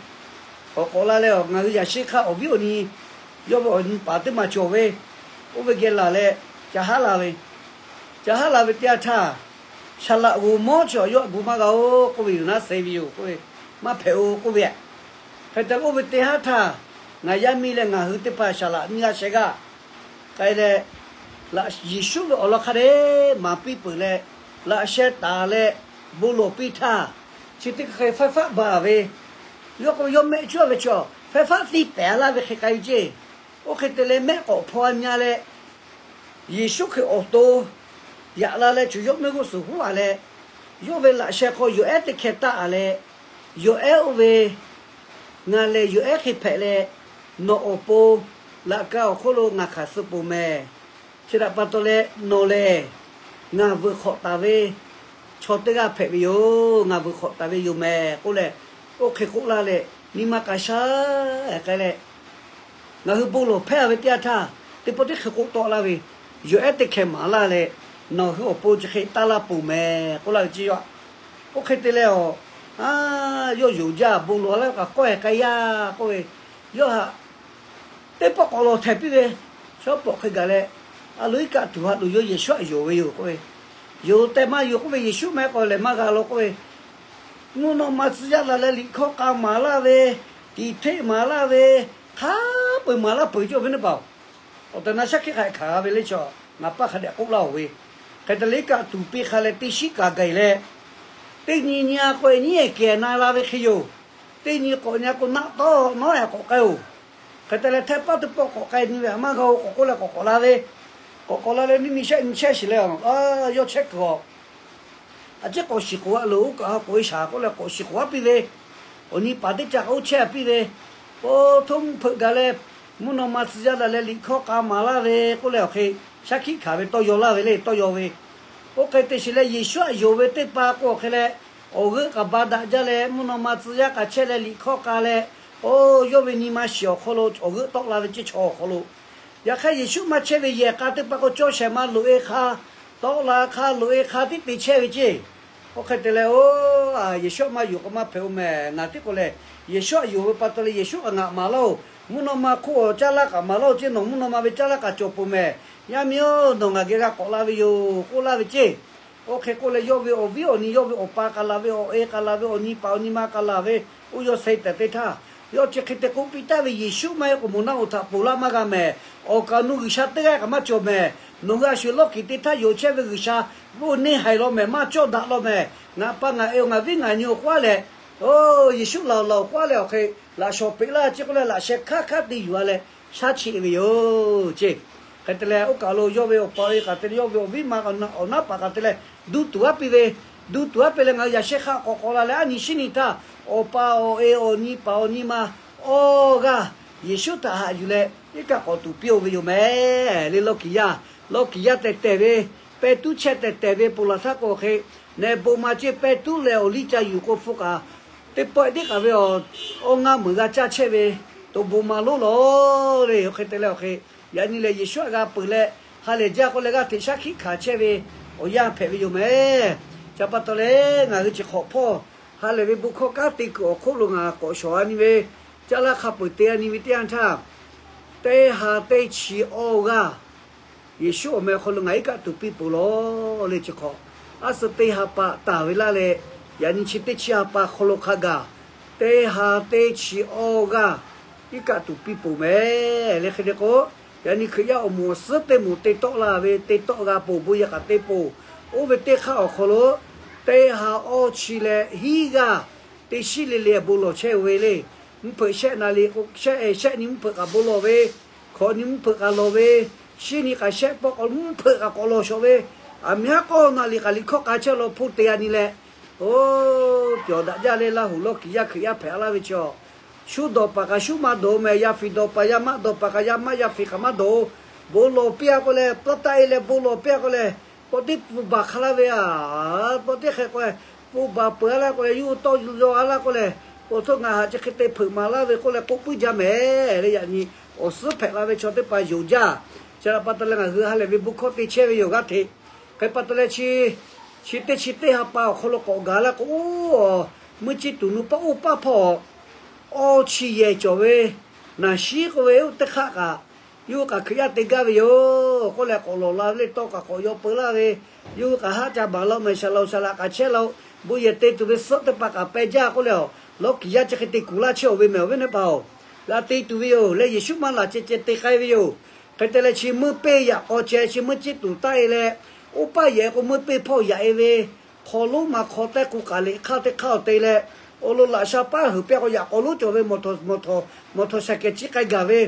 k'awꞈ k'awꞈ la leh, ngaˬ hui yaꞈ sheˆ hk'aˇ awˬ viˉ awˬ nyi yawˇ ve awˬ nyi paˍ teˇ maˬ cawˬ ve, oˇ ve geh laˬ leh ca haˉ la ve, ca haˉ la ve teˇ yanˇ htaˇ, Saˍ laꞈ g'oˍ mawˇ chi awˬ yawˇ a gu maˇ g'a-oˬ k'oˆ ve yoˬ naˉ, se ve yoˬ k'oˆ ve, maˇ hpehꞈ-oˬ k'oˆ ve. Hk'e te k'oˆ ve teˇ haˉ htaˇ, ngaˬ yaˇ miˇ leh ngaˬ hui teˇ hpaˍ saˍ laꞈ nyiˇ g'aˇ sheh g'aˇ k'ai leh, Yeˍsuˆ ve awˬ lawn hk'a dehꞈ maˍ piˇ peuˬ leh, laꞈ sheh taˍ leh bon lawˬ piˇ htaˇ, chi teˇ hk'e faiˇ faˆ baˬ ve, yawˇ k'o yawˇ mehˆ cuˉ ve chaw faiˇ faˆ tiˇ pehˍ laˇ ve hk'e k'ai ve ceˇ. Oˇ hk'e te leh mehˆ k'awꞈ hpaw a nya leh, Yeˍsuˆ Hkriꞈ awˬ to yaꞈ la leh, cawˬ yawˇ mehˆ g'uˇ suhˍ huˉ a leh, yawˇ ve laꞈ sheh hk'aw yoˬ ehˉ teˇ hkeh taˆ a leh, yoˬ ehˉ oˇ ve, Ngaˬ lehˬ yoˬ ehˉ hk'e hpehꞈ leh, nawˬ awˬ pon laꞈ ka awˬ hk'oˆ lo ngaˬ hkanˍ suh peuˬ mehˍ. Chi htaꞈ pa taw leh nawˬ lehˬ ngaˬ vuiˬ hk'awꞈ taˍ ve chaw teˇ g'aˇ hpehꞈ ve yoˬ. Ngaˬ vuiˬ hk'awꞈ taˍ ve yoˬ mehˍ k'oˆ leh, oˇ hk'e k'oˆ laˇ leh, nyi ma k'a shaˉ k'ai leh, ngaˬ hui bon lawˬ hpehˇ ve teˇ yanˇ htaˇ, teˇ pawˆ teˇ hk'e k'oˆ tawˆ laˇ ve, yoˬ ehˉ teˇ hkeh maˍ laˇ leh, nawˬ hui awˬ pon chi hk'e taˇ laˇ peuˬ mehˍ k'oˆ laˇ ve ceˇ yoˬ. Oˇ hk'e te leh, a, yawˇ yonˍ jaˇ, bon lawˬ laˇ ve kaꞈ kawˆ e k'ai yaˇ k'oˆ ve, yawˇ htaꞈ teˇ pawˆ k'awꞈ lawˬ htehꞈ piˇ ve, shawˉ pawˍ hk'e gaˬ leh, a loꞈ iˉ kaˆ tuˬ haꞈ loꞈ yawˇ Yeˍsuˆ htaꞈ yonˍ ve yoˬ k'oˆ ve, yonˍ tehꞈ maˇ yonˍ k'oˆ ve, Yeˍsuˆ maˇ heˆ k'o lehˬ maˇ g'a law k'oˆ ve, mvuhˇ naw ma tcuh yaˇ la leh liꞈ hkawˇ k'a maˍ laˇ ve, tiꞈ hteˆ maˍ laˇ ve, hk'a peu-eˬ maˍ laˇ peuˬ ceˇ awˬ viˉ teˇ hpaˍ-oˬ. Awˬ tehˬ na shaˉ hkiˆ hk'aˬ hk'e hkanˍ ve le chaw, ngaˬ paˇ hk'a dehꞈ k'oˆ laˇ-oˬ ve, hk'e te leh iˉ kaˆ tuˬ piˇ hk'a leh teˇ shiˉ kaꞈ gaˬ e leh, teˇ nyi nyi a k'o nyiˉ ehˍ kehˬ na la ve hk'e yoˬ. Teˇ nyi k'awꞈ nyi a k'o naˆ tawˇ nawˉ ehˍ k'awꞈ k'ai-oˬ. Hk'e te leh htaiˇ paˇ teˇ pawˆ k'awꞈ k'ai nyi ve htaꞈ maˇ g'a-oˬ k'awꞈ k'oˆ leh k'awꞈ k'awꞈ la ve, k'awꞈ k'awꞈ la leh nyiˇ nyi shehˆ nyi chehˇ shiˍ leh, a, yawˇ chehˇ kuiˬ-oˬ. A ciˉ k'awꞈ shiˍ k'oˍ a loˬ, oˇ kaꞈ ha k'oꞈ e shaˍ k'oˆ leh k'awꞈ shiˍ k'oˍ a piˇ ve, awˬ nyi paˍ teˇ ca k'o oˇ chehˇ a piˇ ve, oˇ htoˇ mvuhˇ hpeuꞈ gaˬ leh, mvuhˇ naw ma tcuh yaˇ la leh liꞈ hkawˇ k'a maˍ laˇ ve k'oˆ leh awˬ hk'e, shaˉ hkiˆ hkanˍ ve tawˇ yaw laˇ ve le, tawˇ yaw ve. Oˇ hk'e te shiˍ leh Yeˍsuˆ htaꞈ yonˍ ve teˇ hpaˍ k'o awˬ hk'e leh, awˬ g'euˆ k'aꞈ ba daꞈ jaˇ leh, mvuhˇ naw ma tcuh yaˇ k'a chehˇ leh liꞈ hkawˇ k'a leh, oˇ yawˇ ve nyi ma shiˍ awˬ hk'aw lo awˬ g'euˆ tawˆ la ve ceˇ chaw awˬ hk'aw lo, yaꞈ hk'aˇ Yeˍsuˆ maˇ chehˇ ve yehˬ k'a teˇ hpaˍ k'o cawˇ shehˍ ma loꞈ e hk'a Tawˆ la hk'a loꞈ-e hk'a tiˉ te chehˇ ve ceˇ. Oˇ hk'e te leh, oˇ, Yeˍsuˆ maˇ yonˍ k'o maˇ hpehꞈ-oˬ mehˍ. Ngaˬ tiˉ k'o lehˬ, Yeˍsuˆ aꞈ yonˍ ve pa taw leh Yeˍsuˆ kaꞈ ngaˬ maˍ laˇ-oˬ. Mvuhˇ naw ma hk'oˆ awˬ caˇ laˇ kaꞈ maˍ laˇ-oˬ ceˇ. Nawˬ mvuhˇ naw ma ve caˇ laˇ kaꞈ cawˬ peuˬ mehˍ. Yaˇ miˇ-oˬ, nawˬ ngaˬ geh g'a k'awꞈ la ve yoˬ k'oˆ laˇ ve ceˇ. Oˇ hk'e k'oˆ leh, yawˇ ve awˬ viˉ awˬ nyi, yawˇ ve awˬ pa k'a la ve, awˬ e k'a la ve, awˬ nyi paˍ awˬ nyi ma k'a la ve, oˇ yawˇ sheh tehꞈ te htaˇ, yawˇ chi hk'e te k'oˆ piˇ taˍ ve, Yeˍsuˆ maˇ heˆ k'o, moˬ naˆ hoꞈ htaꞈ ponˬ laˇ maˇ g'a mehˍ. Awˬ kaˍ awˬ nu G'uiˬsha teˇ g'aˇ kaꞈ maˇ cawˬ mehˍ. Nawˬ hui a shu lawˇ kiˍ te htaˇ yonˍ chehˇ ve G'uiˬsha, oˇ neˇ haiˬ law mehˍ, maˇ cawˇ daꞈ law mehˍ. Ngaˬ pa ngaˬ e-oˬ, ngaˬ viˉ ngaˬ nyi-oˬ k'oˆ-a lehˬ, oˇ, Yeˍsuˆ laˬ laˬ-oˬ k'oˆ-a leh, awˬ hk'e laꞈ shawˍ peꞈ laˇ ceˇ k'oˆ leh, laꞈ sheh hk'aˉ hk'aˉ te yuˬ-a leh, shaˉ cheˆ ve yoˬ ceˇ. Hk'e te leh, oˇ kaˬ lo yawˇ ve awˬ pa awˬ e kaꞈ te leh, yawˇ ve awˬ viˉ ma awˬ naˉ paˍ kaꞈ te leh, duˇ tuˬ aˉ piˇ ve, duˬ tuˬ aˉ piˇ leh, ngaˬ hui yaꞈ shehˆ hk'aˆ k'awꞈ k'awꞈ la leh, aˉ nyi shinˉ nyi htaˇ, awˬ pa awˬ e awˬ nyi paˍ awˬ nyi ma awˬ g'aˇ Yeˍsuˆ htaꞈ haꞈ yuˬ leh, iˉ kaˆ k'awꞈ tuˬ piˇ-oˬ ve yoˬ mehˍ. Le lawˇ kiˍ yaˇ, lawˇ kiˍ yaˇ tehˬ tehˬ ve, pehˇ tuˉ chehˇ tehˬ tehˬ ve ponˬ laˬ htaˇ k'o hk'e, nehˬ bon ma ceˇ, pehˇ tuˉ leh awˬ liˇ ca yuˬ k'o hpu kaꞈ, teˇ pawˆ tiˉ kaꞈ ve awˬ, awˇ ngaˇ meuˍ g'a caˇ chehˇ ve, to bon ma lonˉ lawˬ le. Oˇ hk'e te leh awˬ hk'e, yaꞈ nyi lehˬ Yeˍsuˆ htaꞈ g'a peuˬ leh, ha lehˬ jaˇ k'oˆ leh g'aˇ hteꞈ shaˉ hkiˆ hkanˍ chehˇ ve awˬ yanˇ hpehꞈ ve yoˬ mehˍ. Chi pa taw leh ngaˬ hui chi hk'awꞈ hpawˇ ha lehˬ ve bon hkawˇ kanˉ te kuiˬ awˬ hk'oˆ lo ngaˬ k'awꞈ shawˍ-a nyi ve, caˇ laˇ hk'a peu-eˬ te-a nyi ve teˇ yanˇ htaˇ, teˇ ha teˇ chi awˇ g'aˇ Yeˍsuˆ awˬ meh awˬ hk'aw lo ngaˬ iˉ kaˆ tuˬ piˇ peuˬ lawˬ le. Chi hk'awꞈ, aˉ suh teˇ ha pa taˍ ve laˇ leh, yaꞈ nyi chi teˇ chi ha pa hk'aw lo hk'a gaˬ, teˇ ha teˇ chi awˇ g'aˇ iˉ kaˆ tuˬ piˇ peuˬ mehˍ le. Hk'e te k'o, yaꞈ nyi Hkriꞈ yaˇ awˬ moˍ awˬ suhˉ teˇ moˍ te tawˆ la ve, te tawˆ g'a peuˬ, bon yaꞈ k'aꞈ te peuˬ. Oˇ ve teˇ hk'aˇ awˬ hk'aw lo, teˇ ha awˇ chi leh hiˉ g'aˇ teˇ shiˉ le le bon lawˬ chehˇ-oˬ ve le. Mvuhˇ hpeuꞈ shehˆ na le k'o, shehˆ, shehˆ nyi mvuhˇ hpeuꞈ kaꞈ bon lawˬ ve, hkawꞈ nyi mvuhˇ hpeuꞈ kaꞈ lawˬ ve, shiˉ nyi kaꞈ shehˆ pawˆ k'awꞈ mvuhˇ hpeuꞈ kaꞈ k'awꞈ lawˬ shawˍ ve, aˬ miˉ haˉ k'awˇ na liꞈ kaꞈ liꞈ hkawˇ k'a chehˇ law hpoˇ te-a nyi leh, oˇ, pyawˬ daꞈ jaˇ leh Laˇ huˍ lawˇ kiˍ yaˇ Hkriꞈ yaˇ hpehꞈ laˇ ve chaw, shu dawˬ paˍ kaꞈ shu maˇ dawˬ mehˍ, yaˇ fiˍ dawˬ paˍ yaˇ maˆ dawˬ paˍ kaꞈ yaˇ maˆ yaˇ fiˍ kaꞈ maˇ dawˬ-oˬ. Bon lawˬ piˇ-a k'oˆ leh, pawˇ taˆ-e leh bon lawˬ piˇ-a k'oˆ leh, pawˇ teˇ pfuhˍ baˬ hk'a laˇ ve a, pawˇ teˇ hk'e k'o, pfuhˍ baˬ peuˬ-a laˇ k'oˆ leh, yawˇ hui tawˇ yaw-a laˇ k'oˆ leh, awˬ htoꞈ ngaˬ haꞈ chi hk'e te hpeuꞈ maˍ laˇ ve k'oˆ leh k'oˆ puiˉ jaˇ mehˍ le. Yaꞈ nyi awˬ suhˉ hpehꞈ la ve chaw teˇ hpaˍ yonˍ jaˇ. Chi htaꞈ pa taw leh ngaˬ hui ha lehˬ ve bon hkawˇ te chehˇ ve yoˬ g'aˇ hteꞈ. Hk'e pa taw leh chi, chi teˇ chi teˇ ha pa awˬ hk'aw lo k'awꞈ gaˬ laˇ k'o, oˇ, meuˇ ciˇ tuˬ nu paˆ oˇ paˆ hpawˇ awˇ chi yehˬ cawˬ ve, naˬ shiˉ k'oˆ ve oˇ teˇ hk'aˆ kaꞈ, yawˇ hui kaꞈ Hkriꞈ yaˇ te gaˇ ve yoˬ k'oˆ leh k'awꞈ lawˬ la ve le, tawˇ kaꞈ k'awꞈ yaw peu laˇ ve, yawˇ hui kaꞈ haˆ ca baˬ law mehˍ, shaˍ laꞈ shaˍ laꞈ kaꞈ chehˇ la-o, bon yehˬ te tuˬ ve suhˆ teˇ hpaˍ kaꞈ peh jaˇ k'oˆ leh, awˬ lawˇ kiˍ yaˇ chi hk'e te kuˬ laˇ chehˇ-oˬ ve mehˍ awˬ viˉ awˬ nyi paˍ-oˬ. G'a te tuˬ ve yoˬ leh Yeˍsuˆ maˇ laˬ ceh ceh te k'ai ve yoˬ. Hk'e te leh chi meuˇ peˇ yaꞈ k'aw ceh chi meuˇ ciˇ tuˬ taˆ-e leh, oˇ paˆ yehˬ k'o meuˇ peˇ hpawˇ yaꞈ-e ve, hk'aw lonˉ ma hk'aw tehˇ k'u k'aˍ liꞈ hk'aˇ teˇ hk'aˇ awˬ te leh, awˬ lawn laꞈ sha paˉ heuˬ piˇ k'o yaꞈ k'aw lonˉ cawˬ ve, mawˬ htawnˍ shaˍ kehˬ ciˇ k'ai gaˬ ve,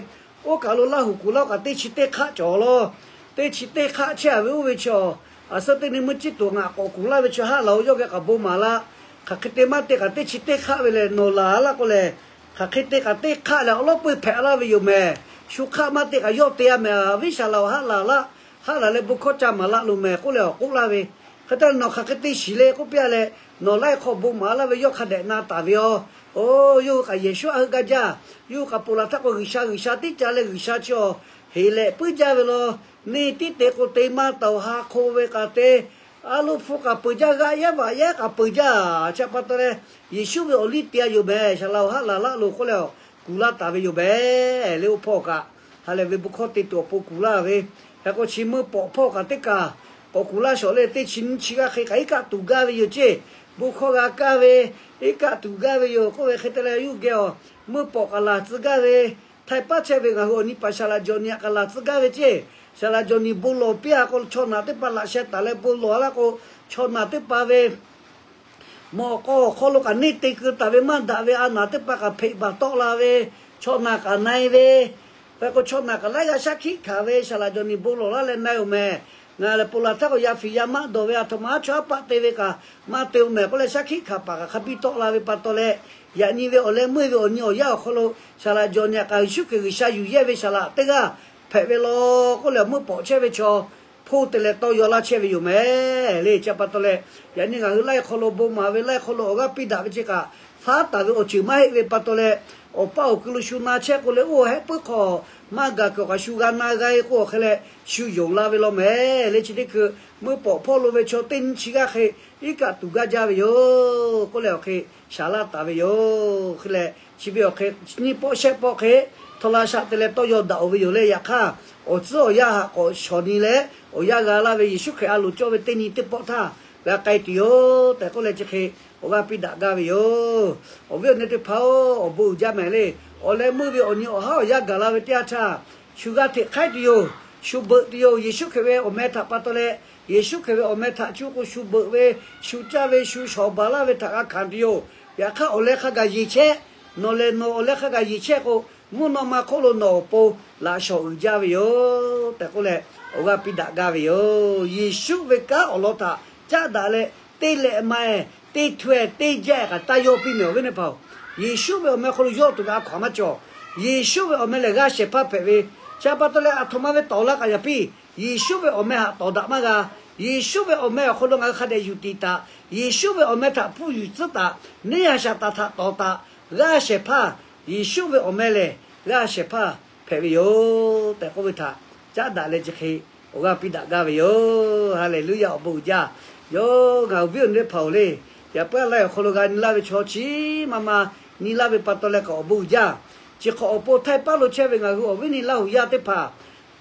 oˇ kaˬ lo Laˇ huˍ kuˬ laˇ-o kaꞈ teˇ chi teˇ hk'aˆ cawˬ law. Teˇ chi teˇ hk'aˆ chehˇ-a ve oˇ ve chaw, aˬ suhˉ teˇ nyi meuˇ ciˇ tuˬ ngaˬ k'awꞈ kuˬ laˇ ve chaw haˆ laˬ-o, yawˇ geh kaꞈ bon maˍ la. Hk'aˬ hk'e te maˇ te kaꞈ teˇ chi teˇ hk'aˆ ve lehˬ nawˬ laˬ laˇ k'oˆ lehˬ, hk'aˬ hk'e te kaꞈ teˇ hk'aˆ lehˬ awˬ lawˉ peu hpehꞈ laˇ ve yoˬ mehˍ. Shu hk'aˆ maˇ te kaꞈ yawˇ te-a mehˍ, awˬ viˉ shaˍ laꞈ-oˬ, haˆ laˬ laˇ, haˆ laˬ leh bon hkawˇ ca maˍ laˇ loˬ mehˍ k'oˆ leh awˬ k'oˆ laˇ ve. Hk'e te leh nawˬ hk'aˬ hk'e te shiˍ le k'oˆ piˇ-a leh, nawˬ laiˉ hk'aw bon maˍ laˇ ve yawˇ hk'a dehꞈ na taˍ ve yoˬ. Oˇ, yawˇ hui kaꞈ yehˬ shuˉ a heuˆ gaˇ jaˇ. Yawˇ hui kaꞈ ponˬ laˬ htaˇ k'o G'uiˬsha G'uiˬsha tiˉ ca leh G'uiˬsha chi awˬ heˍ lehꞈ puiˉ jaˇ ve law. Neˇ tiˉ te k'o te maˇ taˍ-oˬ, ha hk'o ve kaꞈ te, a loˇ hpu kaꞈ peuˬ jaˇ, g'aˆ yehˉ vaꞈ yehˉ kaꞈ peuˬ jaˇ. Chi pa taw leh Yeˍsuˆ ve awˬ liˇ te-a yoˬ mehˍ, shaˍ laꞈ-oˬ, haˆ laˬ laˇ loˬ k'oˆ leh awˬ kuˬ laˇ taˍ ve yoˬ mehˍ le. Oˇ hpawˇ kaꞈ ha lehˬ ve bon hkawˇ te tuˬ awˬ pon kuˬ laˇ ve. Hk'e k'o chi meuˇ pawꞈ hpawˇ kaꞈ teˇ kaˬ k'awꞈ kuˬ laˇ shawˍ le, teˇ chi nyiˇ chi g'aˇ hk'e kaꞈ iˉ kaˆ tuˬ gaˇ ve yoˬ ceˇ. Bon hkawˇ g'a kaˇ ve, iˉ kaˆ tuˬ gaˇ ve yoˬ k'oˆ ve hk'e te leh yawˇ hui geh awˬ meuˇ pawꞈ kaꞈ laˬ tcuh gaˇ ve, htaiˍ paˉ chehˇ ve ngaˬ hui awˬ nyi paˍ shaˍ laꞈ jawˬ nyi-a kaꞈ laˬ tcuh gaˇ ve ceˇ. Shaˍ laꞈ jawˬ nyi bon lawˬ piˇ-a k'o, chaw naˬ teˇ hpaˍ laꞈ sheh taˍ leh bon lawˬ-a laˇ k'o, chaw naˬ teˇ hpaˍ ve mawꞈ k'aw awˬ hk'aw lo kaꞈ neˇ te keu taˍ ve maˇ daꞈ ve a naˬ teˇ hpaˍ kaꞈ hpeꞈ baˬ tawˆ la ve, chaw naˬ kaꞈ na-e ve, hk'e k'o chaw naˬ kaꞈ laiˉ g'aˇ shaˉ hkiˆ hkanˍ ve, shaˍ laꞈ jawˬ nyi bon lawˬ laˇ leh na-e-oˬ mehˍ. Ngaˬ lehˬ ponˬ laˬ htaˇ k'o yaˇ fiˍ yaˇ maˆ dawˬ ve, aˬ htoꞈ ma aˉ chawˇ aˉ paˆ te ve kaꞈ maˇ te-oˬ mehˍ k'oˆ leh shaˉ hkiˆ hkanˍ paˍ kaꞈ hk'a biˇ tawˆ la ve pa taw leh, yaꞈ nyi ve awˬ leh meuˇ ve awˬ nyi awˬ yaˇ awˬ hk'aw lo shaˍ laꞈ jawˬ nyi-a kaꞈ Yeˍsuˆ Hkriꞈ G'uiˬsha yuˬ yehˇ ve shaˍ laꞈ teˇ g'aˇ hpehꞈ ve law k'oˆ leh, awˬ meuˇ pawꞈ chehˇ ve chaw hpoˇ te leh tawˇ yaw laˇ chehˇ ve yoˬ mehˍ le. Chi pa taw leh, yaꞈ nyi ngaˬ hui laiˉ hk'aw lo bon maˍ ve, laiˉ hk'aw lo awˬ g'aˇ piˇ daꞈ ve chi kaꞈ faˉ taˍ ve awˬ ceuˬ maˇ heˆ ve pa taw leh, awˬ paˇ awˬ kui lo shu na chehˇ k'o leh, oˇ hehˆ puiˉ hk'aw maˇ gaˬ kuiˬ awˬ kaꞈ shu g'a na g'a-e k'o awˬ hk'e leh shu yonˍ la ve law mehˍ le. Chi teˇ hkui meuˇ pawˍ hpawˇ lo ve chaw teˇ nyi chi g'aˇ hk'e iˉ kaˆ tuˬ gaˇ jaˇ ve yoˬ k'oˆ leh awˬ hk'e shaˍ laˇ taˍ ve yoˬ. Hk'e leh chi ve awˬ hk'e nyiˇ pawˆ shehˆ pawˆ hk'e htaw la shaꞈ te leh tawˇ yaw daꞈ-oˬ ve yoˬ le. Yaꞈ hk'aˇ awˬ tcuhˉ awˬ yanˇ haꞈ k'awꞈ shawˍ nyi leh awˬ yanˇ g'a laˇ ve Yeˍsuˆ Hkriꞈ a loˍ cawˇ ve teˇ nyi teˇ pawˆ htaˇ g'a k'ai tuˬ yoˬ tehꞈ k'oˆ leh chi hk'e awˬ g'aˇ piˇ daꞈ gaˇ ve yoˬ. Awˬ viˉ awˬ nyi teˇ hpaˍ-oˬ, awˬ bon uiˍ jaˇ mehˍ le. Awˬ leh meuˇ ve awˬ nyi awˬ haˉ awˬ yanˇ gaˬ la ve teˇ yanˇ htaˇ shu g'aˇ hteꞈ hk'aiˉ tuˬ yoˬ. Shu beuꞈ tuˬ yoˬ. Yeˍsuˆ Hkriꞈ ve awˬ meh htaꞈ pa taw leh, Yeˍsuˆ Hkriꞈ ve awˬ meh htaꞈ cuˇ k'o shu beuꞈ ve, shu caˇ ve, shu shawˍ baˬ laˇ ve htaꞈ g'a hkanˍ tuˬ yoˬ. Yaꞈ hk'aˇ awˬ leh hk'a gaˬ yeˬ chehˇ, nawˬ lehˬ nawˬ awˬ leh hk'a gaˬ yeˬ chehˇ k'o, mvuhˇ naw ma hk'oˆ lo nawˬ awˬ pon laꞈ shawˍ uiˍ jaˇ ve yoˬ tehꞈ k'oˆ leh awˬ g'aˇ piˇ daꞈ gaˇ ve yoˬ. Yeˍsuˆ ve kanˉ awˬ lawn htaꞈ caˉ daꞈ leh teˇ lehꞈ ma-e, teˇ htu-e, teˇ jaˇ-e kaꞈ taˇ yawˇ piˇ mehˍ awˬ viˉ awˬ nyi teˇ hpaˍ-oˬ. Yeˍsuˆ ve awˬ meh hk'aw lo yawˇ tuˬ ve a hkaw-anˬ maˇ cawˬ. Yeˍsuˆ ve awˬ meh lehˬ g'aˇ shehˍ hpaˇ hpehꞈ ve, chi pa taw leh aˬ htoꞈ ma ve tawˍ la kaꞈ yaꞈ piˇ. Yeˍsuˆ ve awˬ meh htaꞈ tawˍ daꞈ maˇ g'a. Yeˍsuˆ ve awˬ meh awˬ hk'aw lo ngaˬ hui hk'a dehꞈ yuˬ tiˍ taꞈ. Yeˍsuˆ ve awˬ meh htaꞈ hpuˇ yuˬ tcuhˉ taꞈ. Neˇ haiˬ shaˍ taˍ htaꞈ tawˍ taꞈ. G'aˇ shehˍ hpaˇ, Yeˍsuˆ ve awˬ meh lehˬ g'aˇ shehˍ hpaˇ hpehꞈ ve yoˬ tehꞈ k'oˆ ve htaꞈ caˉ daꞈ leh chi hk'e awˬ g'aˇ piˇ daꞈ gaˇ ve yoˬ. Haˍleˍluˇyaˇ, awˬ bon uiˍ jaˇ. Yawˇ ngaˬ hui awˬ viˉ awˬ nyi teˇ hpaˍ-oˬ le, yaꞈ puiˉ a laiˉ awˬ hk'aw lo g'a nyi laˇ ve chaw chi ma ma nyi laˇ ve pa taw leh kaꞈ awˬ bon uiˍ jaˇ. Chi hk'awꞈ awˬ pon Htaiˇ paˉ lo chehˇ ve ngaˬ hui awˬ viˉ nyi Laˇ huˍ yaˇ teˇ hpaˍ,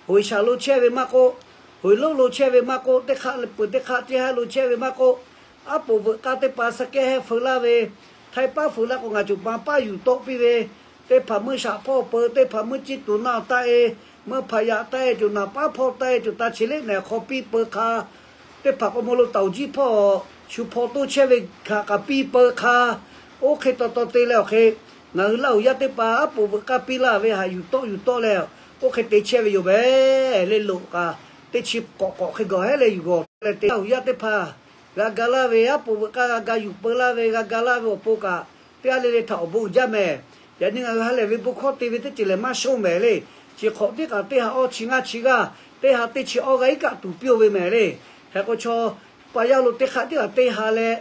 Hoˍiˍ shaˍ lo chehˇ ve maˇ k'oˆ, Hoˍiˍ lonˉ lo chehˇ ve maˇ k'oˆ, teˇ hk'aˆ peuˬ teˇ hk'aˆ teˇ haˉ lo chehˇ ve maˇ k'oˆ, aˉ poꞈ veuꞈ k'aˇ teˇ hpaˍ suh kehˉ hehˉ feu laˇ ve, Htaiˇ paˉ feu laˇ k'o ngaˬ cawˬ ma paˉ yuˬ tawˆ piˇ ve, teˇ hpaˍ meuˇ shaꞈ hpawˇ peu, teˇ hpaˍ meuˇ ciˇ tuˬ na taˆ-e, meuˇ hpaꞈ yaꞈ taˆ-e, cawˬ naˍ paˉ hpawˇ taˆ-e, cawˬ taˇ chi leˆ nehˬ hk'aw piˇ peu hk'a, teˇ hpaˍ k'o mvuhˇ lo taoˍ jiˇ hpawˇ shu hpawˇ toˇ chehˇ ve hk'aꞈ kaꞈ piˇ peu hk'a, oˇ hk'e taw taw te leh awˬ hk'e ngaˬ hui Laˇ huˍ yaˇ teˇ hpaˍ aˉ poꞈ veuꞈ k'aˇ piˇ laˇ ve htaꞈ yuˬ tawˆ yuˬ tawˆ leh oˇ hk'e te chehˇ ve yoˬ mehˍ le. Loꞈ kaꞈ teˇ chi k'awꞈ k'awꞈ hk'e gawˬ hehˉ leh yuˬ gawˬ leh te Laˇ huˍ yaˇ teˇ hpaˍ g'a ga laˇ ve, aˉ poꞈ veuꞈ k'aˇ g'a ga yuˬ peu laˇ ve, g'a ga laˇ ve awˬ pon kaꞈ teˇ g'aˇ le le htaꞈ awˬ bon uiˍ jaˇ mehˍ. Yaꞈ nyi ngaˬ hui ha lehˬ ve bon hkawˇ te ve teˇ ceuˬ lehˬ maˇ shonˇ mehˍ le. Chi hk'awꞈ tiˉ kaꞈ teˇ ha awˇ chi ngaˇ chi g'aˇ, teˇ ha teˇ chi awˇ g'a iˉ kaˆ tuˬ piˇ-oˬ ve mehˍ le. Hk'e k'o chaw pa yaˇ lo teˇ hk'aˆ tiˉ kaꞈ teˇ ha leh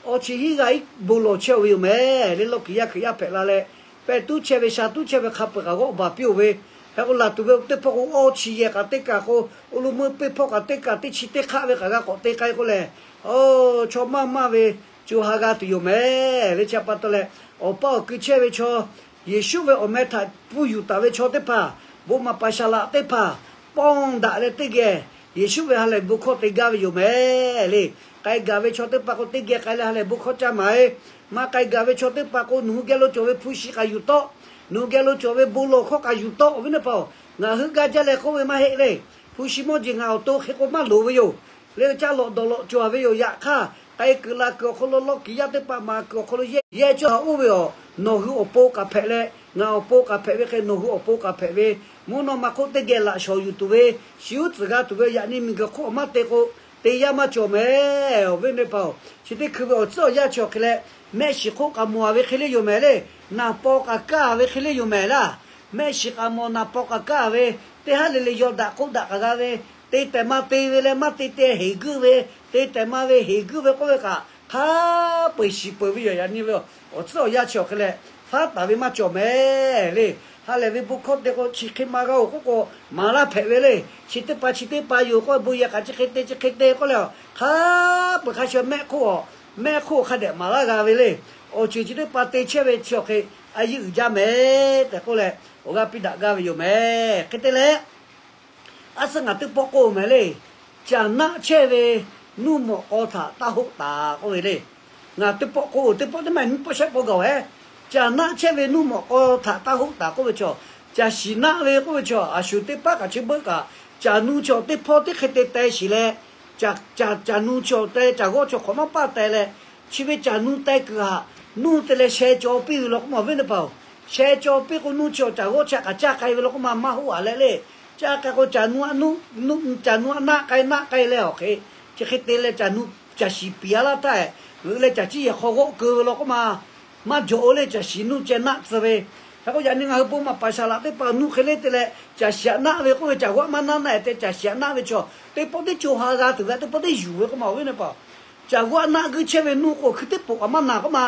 awˇ chi hiˉ g'aˇ iˉ bon lawˬ chehˇ-oˬ ve yoˬ mehˍ le. Lawˇ kiˍ yaˇ Hkriꞈ yaˇ hpehꞈ la leh pehˇ tuˉ chehˇ ve sha tuˉ chehˇ ve hk'a peu-eˬ kaꞈ g'awˆ baˬ piˇ-oˬ ve. Hk'e k'o laˬ tuˬ ve teˇ hpawˇ k'o awˇ chi yehˬ kaꞈ teˇ kaꞈ k'o, oˇ lo meuˇ piˇ hpawˇ kaꞈ teˇ kaꞈ teˇ chi teˇ hk'aˆ ve kaꞈ g'a k'awꞈ te k'ai k'oˆ lehˬ, chaw maˇ maˇ ve co ha g'a tuˬ yoˬ mehˍ le. Chi pa taw leh awˬ paˇ awˬ kui chehˇ ve chaw, Yeˍsuˆ ve awˬ meh htaꞈ pfuhˇ yuˬ taˍ ve chaw teˇ hpaˍ, bon maˍ paˍ saˍ laꞈ teˇ hpaˍ pawˇ daꞈ leh teˇ geh Yeˍsuˆ ve ha lehˬ bon hkawˇ te gaˇ ve yoˬ mehˍ le. K'ai gaˬ ve chaw teˇ hpaˍ k'o teˇ geh k'ai leh ha lehˬ bon hkawˇ caˇ maˍ-e. Maˇ k'ai gaˬ ve chaw teˇ hpaˍ k'o nawˬ hui geh lo cawˬ ve hpu shi kaꞈ yuˬ tawˆ, nawˬ hui geh lo cawˬ ve bon lawˬ hkawˇ kaꞈ yuˬ tawˆ awˬ viˉ teˇ hpaˍ-oˬ. Ngaˬ hui gaˇ jaˇ leh k'oˆ ve maˇ heˆ le. Hpu shi mawˇ jeˬ ngaˬ awˬ to hk'e k'o maˇ loˍ ve yoˬ. Le caˇ lawꞈ dawˬ lawꞈ cawˬ ve yoˬ. Yaꞈ hk'aˇ k'ai kuiˬ la kuiˬ awˬ hk'aw lo lawˇ kiˍ yaˇ teˇ hpaˍ maˍ kuiˬ awˬ hk'aw lo yehˇ yehˇ cawˇ ha oˇ ve awˬ, nawˬ hui awˬ pon kaꞈ hpehꞈ leh ngaˬ awˬ pon kaꞈ hpehꞈ ve hk'e nawˬ hui awˬ pon kaꞈ hpehꞈ ve, mvuhˇ naw ma hk'oˆ teˇ geh laꞈ shawˍ yuˬ tuˬ ve, shi uˉ tcuhˍ g'a tuˬ ve yaꞈ nyi miˬguiˬ hk'oˆ awˬ maˇ te k'o, te yaˇ maˇ cawˬ mehˍ awˬ viˉ teˇ hpaˍ-oˬ. Chi teˇ hkui ve awˬ tcuhˉ awˬ yanˇ chi awˬ hk'e leh mehˆ shiˍ hk'oˆ k'aꞈ mawˬ-a ve hk'e le yoˬ mehˍ le. Naˍ paw k'aꞈ kaˇ ve hk'e le yoˬ mehˍ laˇ. Mehˆ shiˍ k'aꞈ mawˬ naˍ paw k'aꞈ kaˇ ve, teˇ haˉ le le yaw daꞈ k'oˆ daꞈ k'aꞈ g'a ve, te tehˬ ma te ve leh maˇ te te heˍ guiˇ ve, te tehˬ ma ve heˍ guiˇ ve k'oˆ ve kaꞈ hk'a peu-eˬ shiˍ peuˬ ve yoˬ. Yaꞈ nyi ve awˬ tcuhˉ awˬ yanˇ chi awˬ hk'e leh faˉ taˍ ve maˇ cawˬ mehˍ le. Ha lehˬ ve bon hkawˇ te k'o chi hk'e ma g'a-oˬ k'oˆ k'o maˍ laˇ hpehꞈ ve le. Chi teˇ pa chi teˇ pa yoˬ k'oˆ ve bon yehˬ kaꞈ chi hk'e te chi hk'e te k'oˆ leh hk'a peu-eˬ hk'a shuˍ mehˆ hk'oˆ, mehˆ hk'oˆ hk'a dehꞈ maˍ laˇ g'a ve le. Awˬ ceuˬ chi teˇ pa te chehˇ ve chi awˬ hk'e a yeˇ uiˍ jaˇ mehˍ tehꞈ k'oˆ leh awˬ g'aˇ piˇ daꞈ gaˇ ve yoˬ mehˍ. Hk'e te leh, a suhˉ ngaˬ teˇ pawˆ k'oˆ mehˍ le. Caˬ naˆ chehˇ ve nuˇ mawꞈ k'aw htaꞈ taˇ hoˆ taˍ k'oˆ ve le. Ngaˬ teˇ pawˆ k'oˆ, teˇ pawˆ teˇ maˇ nyiˇ pawˆ shehˆ pawˆ gaˬ-oˬ hehˉ. Caˬ naˆ chehˇ ve nuˇ mawꞈ k'aw htaꞈ taˇ hoˆ taˍ k'oˆ ve chaw, caˬ shiˍ naˆ ve k'oˆ ve chaw, a shu teˇ paˉ kaꞈ chi beuˆ kaꞈ caˬ nu chaw teˇ hpawˇ teˇ hk'e te teh shiˍ leh, caˬ, caˬ nu chaw te caˬ g'awˇ chaw hk'awꞈ maˇ paˇ teh leh, chi ve caˬ nu teh kuiˬ htaꞈ nuˇ te leh sheh caw piˇ ve law k'oˆ ma awˬ viˉ teˇ hpaˍ-oˬ. Sheh caw piˇ k'o nuˇ chaw caˬ g'awˇ chaw kaꞈ caˇ k'ai ve law k'oˆ ma maˇ hoˆ-a leh le. Caˇ k'ai k'o caˬ nu a naˆ k'ai naˆ k'ai leh awˬ hk'e, chi hk'e te leh caˬ nu caˬ shiˍ piˍ-a laˇ htaˇ, g'euꞈ leh caˬ ciˇ yehˬ hk'aw g'awˆ keu ve law k'oˆ ma maˇ jawˬ-o le. Caˬ shiˍ nuˇ ceh naˆ tcuh ve. Hk'e k'o yaꞈ nyi ngaˬ hui bon maˍ paˍ saˍ laꞈ teˇ hpaˍ nuˇ hk'e le te leh caˬ shiˍ-a naˆ ve k'oˆ ve caˬ g'awˇ maˇ naˆ naˆ-e te caˬ shiˍ-a naˆ ve chaw teˇ pawˆ teˇ co ha g'a tuˬ ve teˇ pawˆ teˇ yuˬ ve k'oˆ ma awˬ viˉ teˇ hpaˍ-oˬ. Caˬ g'awˇ naˆ guiˇ chehˇ ve nuˇ k'o hkui teˇ poꞈ kaꞈ maˇ naˬ k'oˆ ma.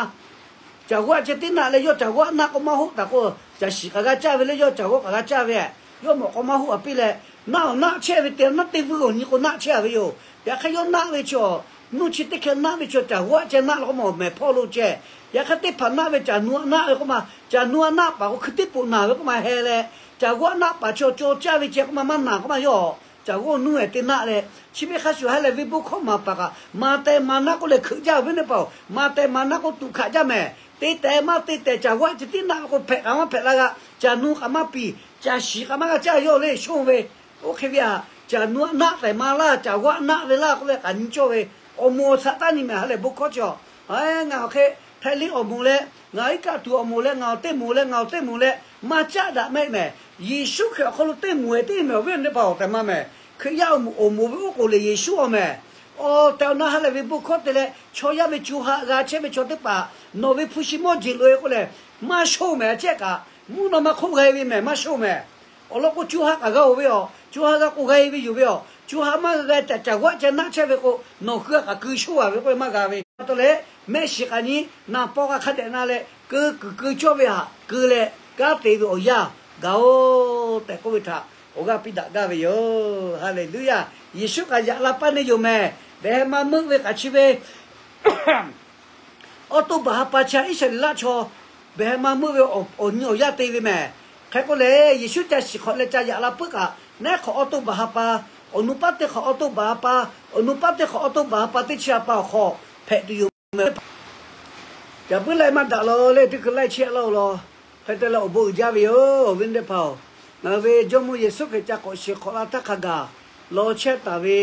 Caˬ g'awˇ ceh tiˉ naˆ leh, yawˇ caˬ g'awˇ naˆ k'o maˇ hoˆ taˍ k'o, caˬ shiˍ k'aꞈ g'a caˇ ve leh, yawˇ caˬ g'awˇ k'aꞈ g'a caˇ ve, yawˇ mawꞈ k'aw maˇ hoˆ a piˇ leh, naˆ awˬ naˆ chehˇ ve te naˆ teˇ vuiˇ awˬ nyi k'o naˆ chehˇ a ve yoˬ. Yaꞈ hk'aˇ yawˇ naˆ ve chaw, nuˇ chi teˇ hkeh naˆ ve chaw caˬ g'awˇ ceh naˆ leh k'o maˇ awˬ mehˍ hpawˇ lo ceh. Yaꞈ hk'aˇ teˇ hpaˍ naˆ ve caˬ nu aꞈ naˆ ve k'oˆ ma, caˬ nu aꞈ naˆ paˍ k'o hkui teˇ poꞈ naˬ ve k'oˆ ma heh leh, caˬ g'awˇ naˆ paˍ chaw caw caˇ ve ceh k'oˆ ma maˇ naˬ k'oˆ ma yawˇ caˬ g'awˇ nuˇ ehˍ te naˆ leh, chi ve hk'a shuˍ ha lehˬ ve bon hkawˇ maˍ paˍ kaꞈ, maˍ tehˬ maˍ naˆ k'oˆ leh hkeuꞈ jaˇ ve teˇ hpaˍ-oˬ, maˍ tehˬ maˍ naˆ k'oˆ tuꞈ hkanˍ jaˇ mehˍ. Te tehˬ maˇ te tehˬ caˬ g'awˇ ceh tiˉ naˆ ve k'o hpehꞈ kaꞈ maˇ hpehꞈ la g'a, caˬ nu kaꞈ maˇ piˍ, caˬ shiˍ kaꞈ maˇ g'a caˇ yawˇ le shonˇ ve. Oˇ hk'e ve htaꞈ caˬ nu aꞈ naˆ tehꞈ ma laˇ, caˬ g'awˇ naˆ ve laˇ k'oˆ ve k'aꞈ nyi cawˇ ve, awˬ moˍ awˬ shaꞈ taˇ nyi mehˍ ha lehˬ bon hkawˇ chi a. Ngaˬ awˬ hk'e hpehꞈ le awˬ moˍ leh, ngaˬ iˉ kaˆ tuˬ awˬ moˍ leh, ngaˬ awˬ teˇ moˍ leh, ngaˬ awˬ teˇ moˍ leh maˇ caˆ daꞈ mehˆ mehˍ. Yeˍsuˆ Hkriꞈ awˬ hk'aw lo teˇ moˍ ehˍ teˇ mehˍ awˬ viˉ awˬ nyi teˇ hpaˍ awˬ tehˬ maˇ mehˍ. Hkriꞈ yaˇ awˬ moˍ ve oˉ k'oˍ lehˬ Yeˍsuˆ awˬ mehˍ. Awˬ tehˬ awˬ na ha lehˬ ve bon hkawˇ te leh chaw yaˇ ve co ha g'a chehˇ ve chaw teˇ hpaˍ, nawˬ ve hpu shi mawˇ jeˬ loꞈ e k'oˆ lehˬ, maˇ shonˇ mehˍ a chehˇ kaꞈ, mvuhˇ naw ma hk'oˆ g'a e ve mehˍ maˇ shonˇ mehˍ. Awˬ lawn k'o co ha kaꞈ g'a oˬ ve aˬ, co ha g'a k'o g'a e ve yoˬ ve aˬ, co ha maˇ g'a g'a tehꞈ caˬ g'awˇ ceh naˆ chehˇ ve k'o, nawˬ hui a kaꞈ keu shonˇ a ve k'oˆ ve maˇ g'a ve. Pa taw leh, mehˆ shiˍ k'aꞈ nyi naˍ paw k'a hk'a dehꞈ na leh, keu kuiˬ keu cawˇ ve htaꞈ keu leh kanˉ te ve awˬ yanˇ gaˬ oˬ tehꞈ k'oˆ ve htaꞈ awˬ g'aˇ piˇ daꞈ gaˇ ve yoˬ. Haˍleˍluˇyaˇ. Yeˍsuˆ kaꞈ yaꞈ la paˇ neˇ yoˬ mehˍ. Behˬ heh ma meuˆ ve k'aꞈ chi ve awˉ toˇ baˬ ha pa chi a Iˉsaˍreˍlaˆ chaw behˬ heh ma meuˆ ve awˬ nyi awˬ yanˇ te ve mehˍ. Hk'e k'oˆ lehˬ, Yeˍsuˆ ca shiˍ hk'awꞈ leh ca yaꞈ la puiˉ kaꞈ, naˉ hk'awꞈ awˉ toˇ baˬ ha pa, awˬ nu paˉ teˇ hk'awꞈ awˉ toˇ baˬ ha pa, awˬ nu paˉ teˇ hk'awꞈ awˉ toˇ baˬ ha pa teˇ chi ha pa awˬ hk'aw hpehꞈ tuˬ yoˬ mehˍ. Caˬ puiˉ laiˇ maˇ daꞈ law leh teˇ hkui laiˇ chehˇ laˇ-oˬ law. Hk'e te leh awˬ bon uiˍ jaˇ ve yoˬ awˬ viˉ teˇ hpaˍ-oˬ. Ngaˬ hui ve Jawˇmawˇ Yeˍsuˆ Hkriꞈ ca k'awꞈ shiˍ hk'awꞈ la htaˇ hk'a gaˬ law chehˇ taˍ ve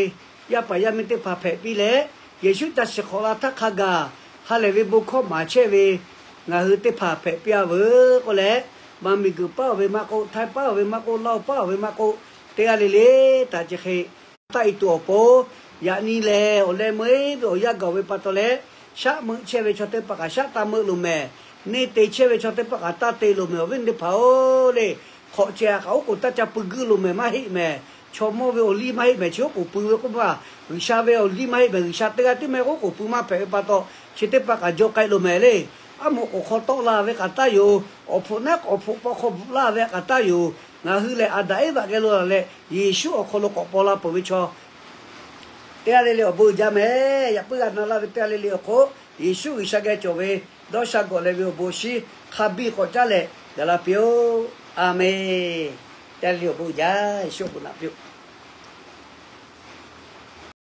yaˇ paˍ yaˇ miˇ teˇ hpaˍ hpehꞈ piˇ leh, Yeˍsuˆ ca shiˍ hk'awꞈ la htaˇ hk'a gaˬ ha lehˬ ve bon hkawˇ maˍ chehˇ ve ngaˬ hui teˇ hpaˍ hpehꞈ piˇ a veuˬ k'oˆ leh, Maˇ miˬguiˬ paˉ oˬ ve maˇ k'oˆ, Htaiˇ paˉ oˬ ve maˇ k'oˆ, Laˇ oˬ paˉ oˬ ve maˇ k'oˆ, teˇ g'aˇ le le htaꞈ chi hk'e taˆ e tuˬ awˬ pon, yaꞈ nyi lehˬ awˬ leh meuˇ ve awˬ yanˇ gaˬ ve pa taw leh, shaˉ meuˆ chehˇ ve chaw teˇ hpaˍ kaꞈ shaˉ taˇ meuˆ loˬ mehˍ. Neˇ te chehˇ ve chaw teˇ hpaˍ kaꞈ taˇ te loˬ mehˍ. Awˬ viˉ teˇ hpaˍ-oˬ le, hk'awꞈ ceh a kaꞈ oˉ k'oˍ taˇ ca pui guiˇ loˬ mehˍ, maˇ heˆ mehˍ. Chaw mawˇ ve awˬ liˇ maˇ heˆ mehˍ, chi oˉ k'oˍ pui ve k'oˆ ma, G'uiˬsha ve awˬ liˇ maˇ heˆ mehˍ, G'uiˬsha teˇ g'aˇ tiˉ maˇ heˆ, oˉ k'oˍ pui maˇ hpehꞈ ve pa taw, chi teˇ hpaˍ kaꞈ jaw k'ai loˬ mehˍ le. Aˉ moˍ k'oˍ hk'aw tawˆ la ve kaꞈ taˇ yoˬ. Awˬ hpfuhꞈ naˉ awˬ hpfuhꞈ paw hk'aw bvuhꞈ laˇ ve kaꞈ taˇ yoˬ. Ngaˬ hui lehˬ Aˍdanˍ Eˇvaꞈ geh lo lehˬ, Yeˍsuˆ awˬ hk'aw lo k'awꞈ paw la peuˬ ve chaw teˇ g'aˇ le le awˬ bon uiˍ jaˇ mehˍ. Yaꞈ puiˉ g'a na laˇ ve teˇ g'aˇ le le awˬ hk'oˆ, Yeˍsuˆ G'uiˬsha geh cawˬ ve dawˇ sha gawˬ leh ve awˬ bon awˬ shinˉ hk'a biˇ k'awꞈ caˉ leh gaˬ la piˇ-oˆ. A menˬ. Teˇ g'aˇ le le awˬ bon uiˍ jaˇ. Yeˍsuˆ awˬ bon naꞈ piˇ-oˆ.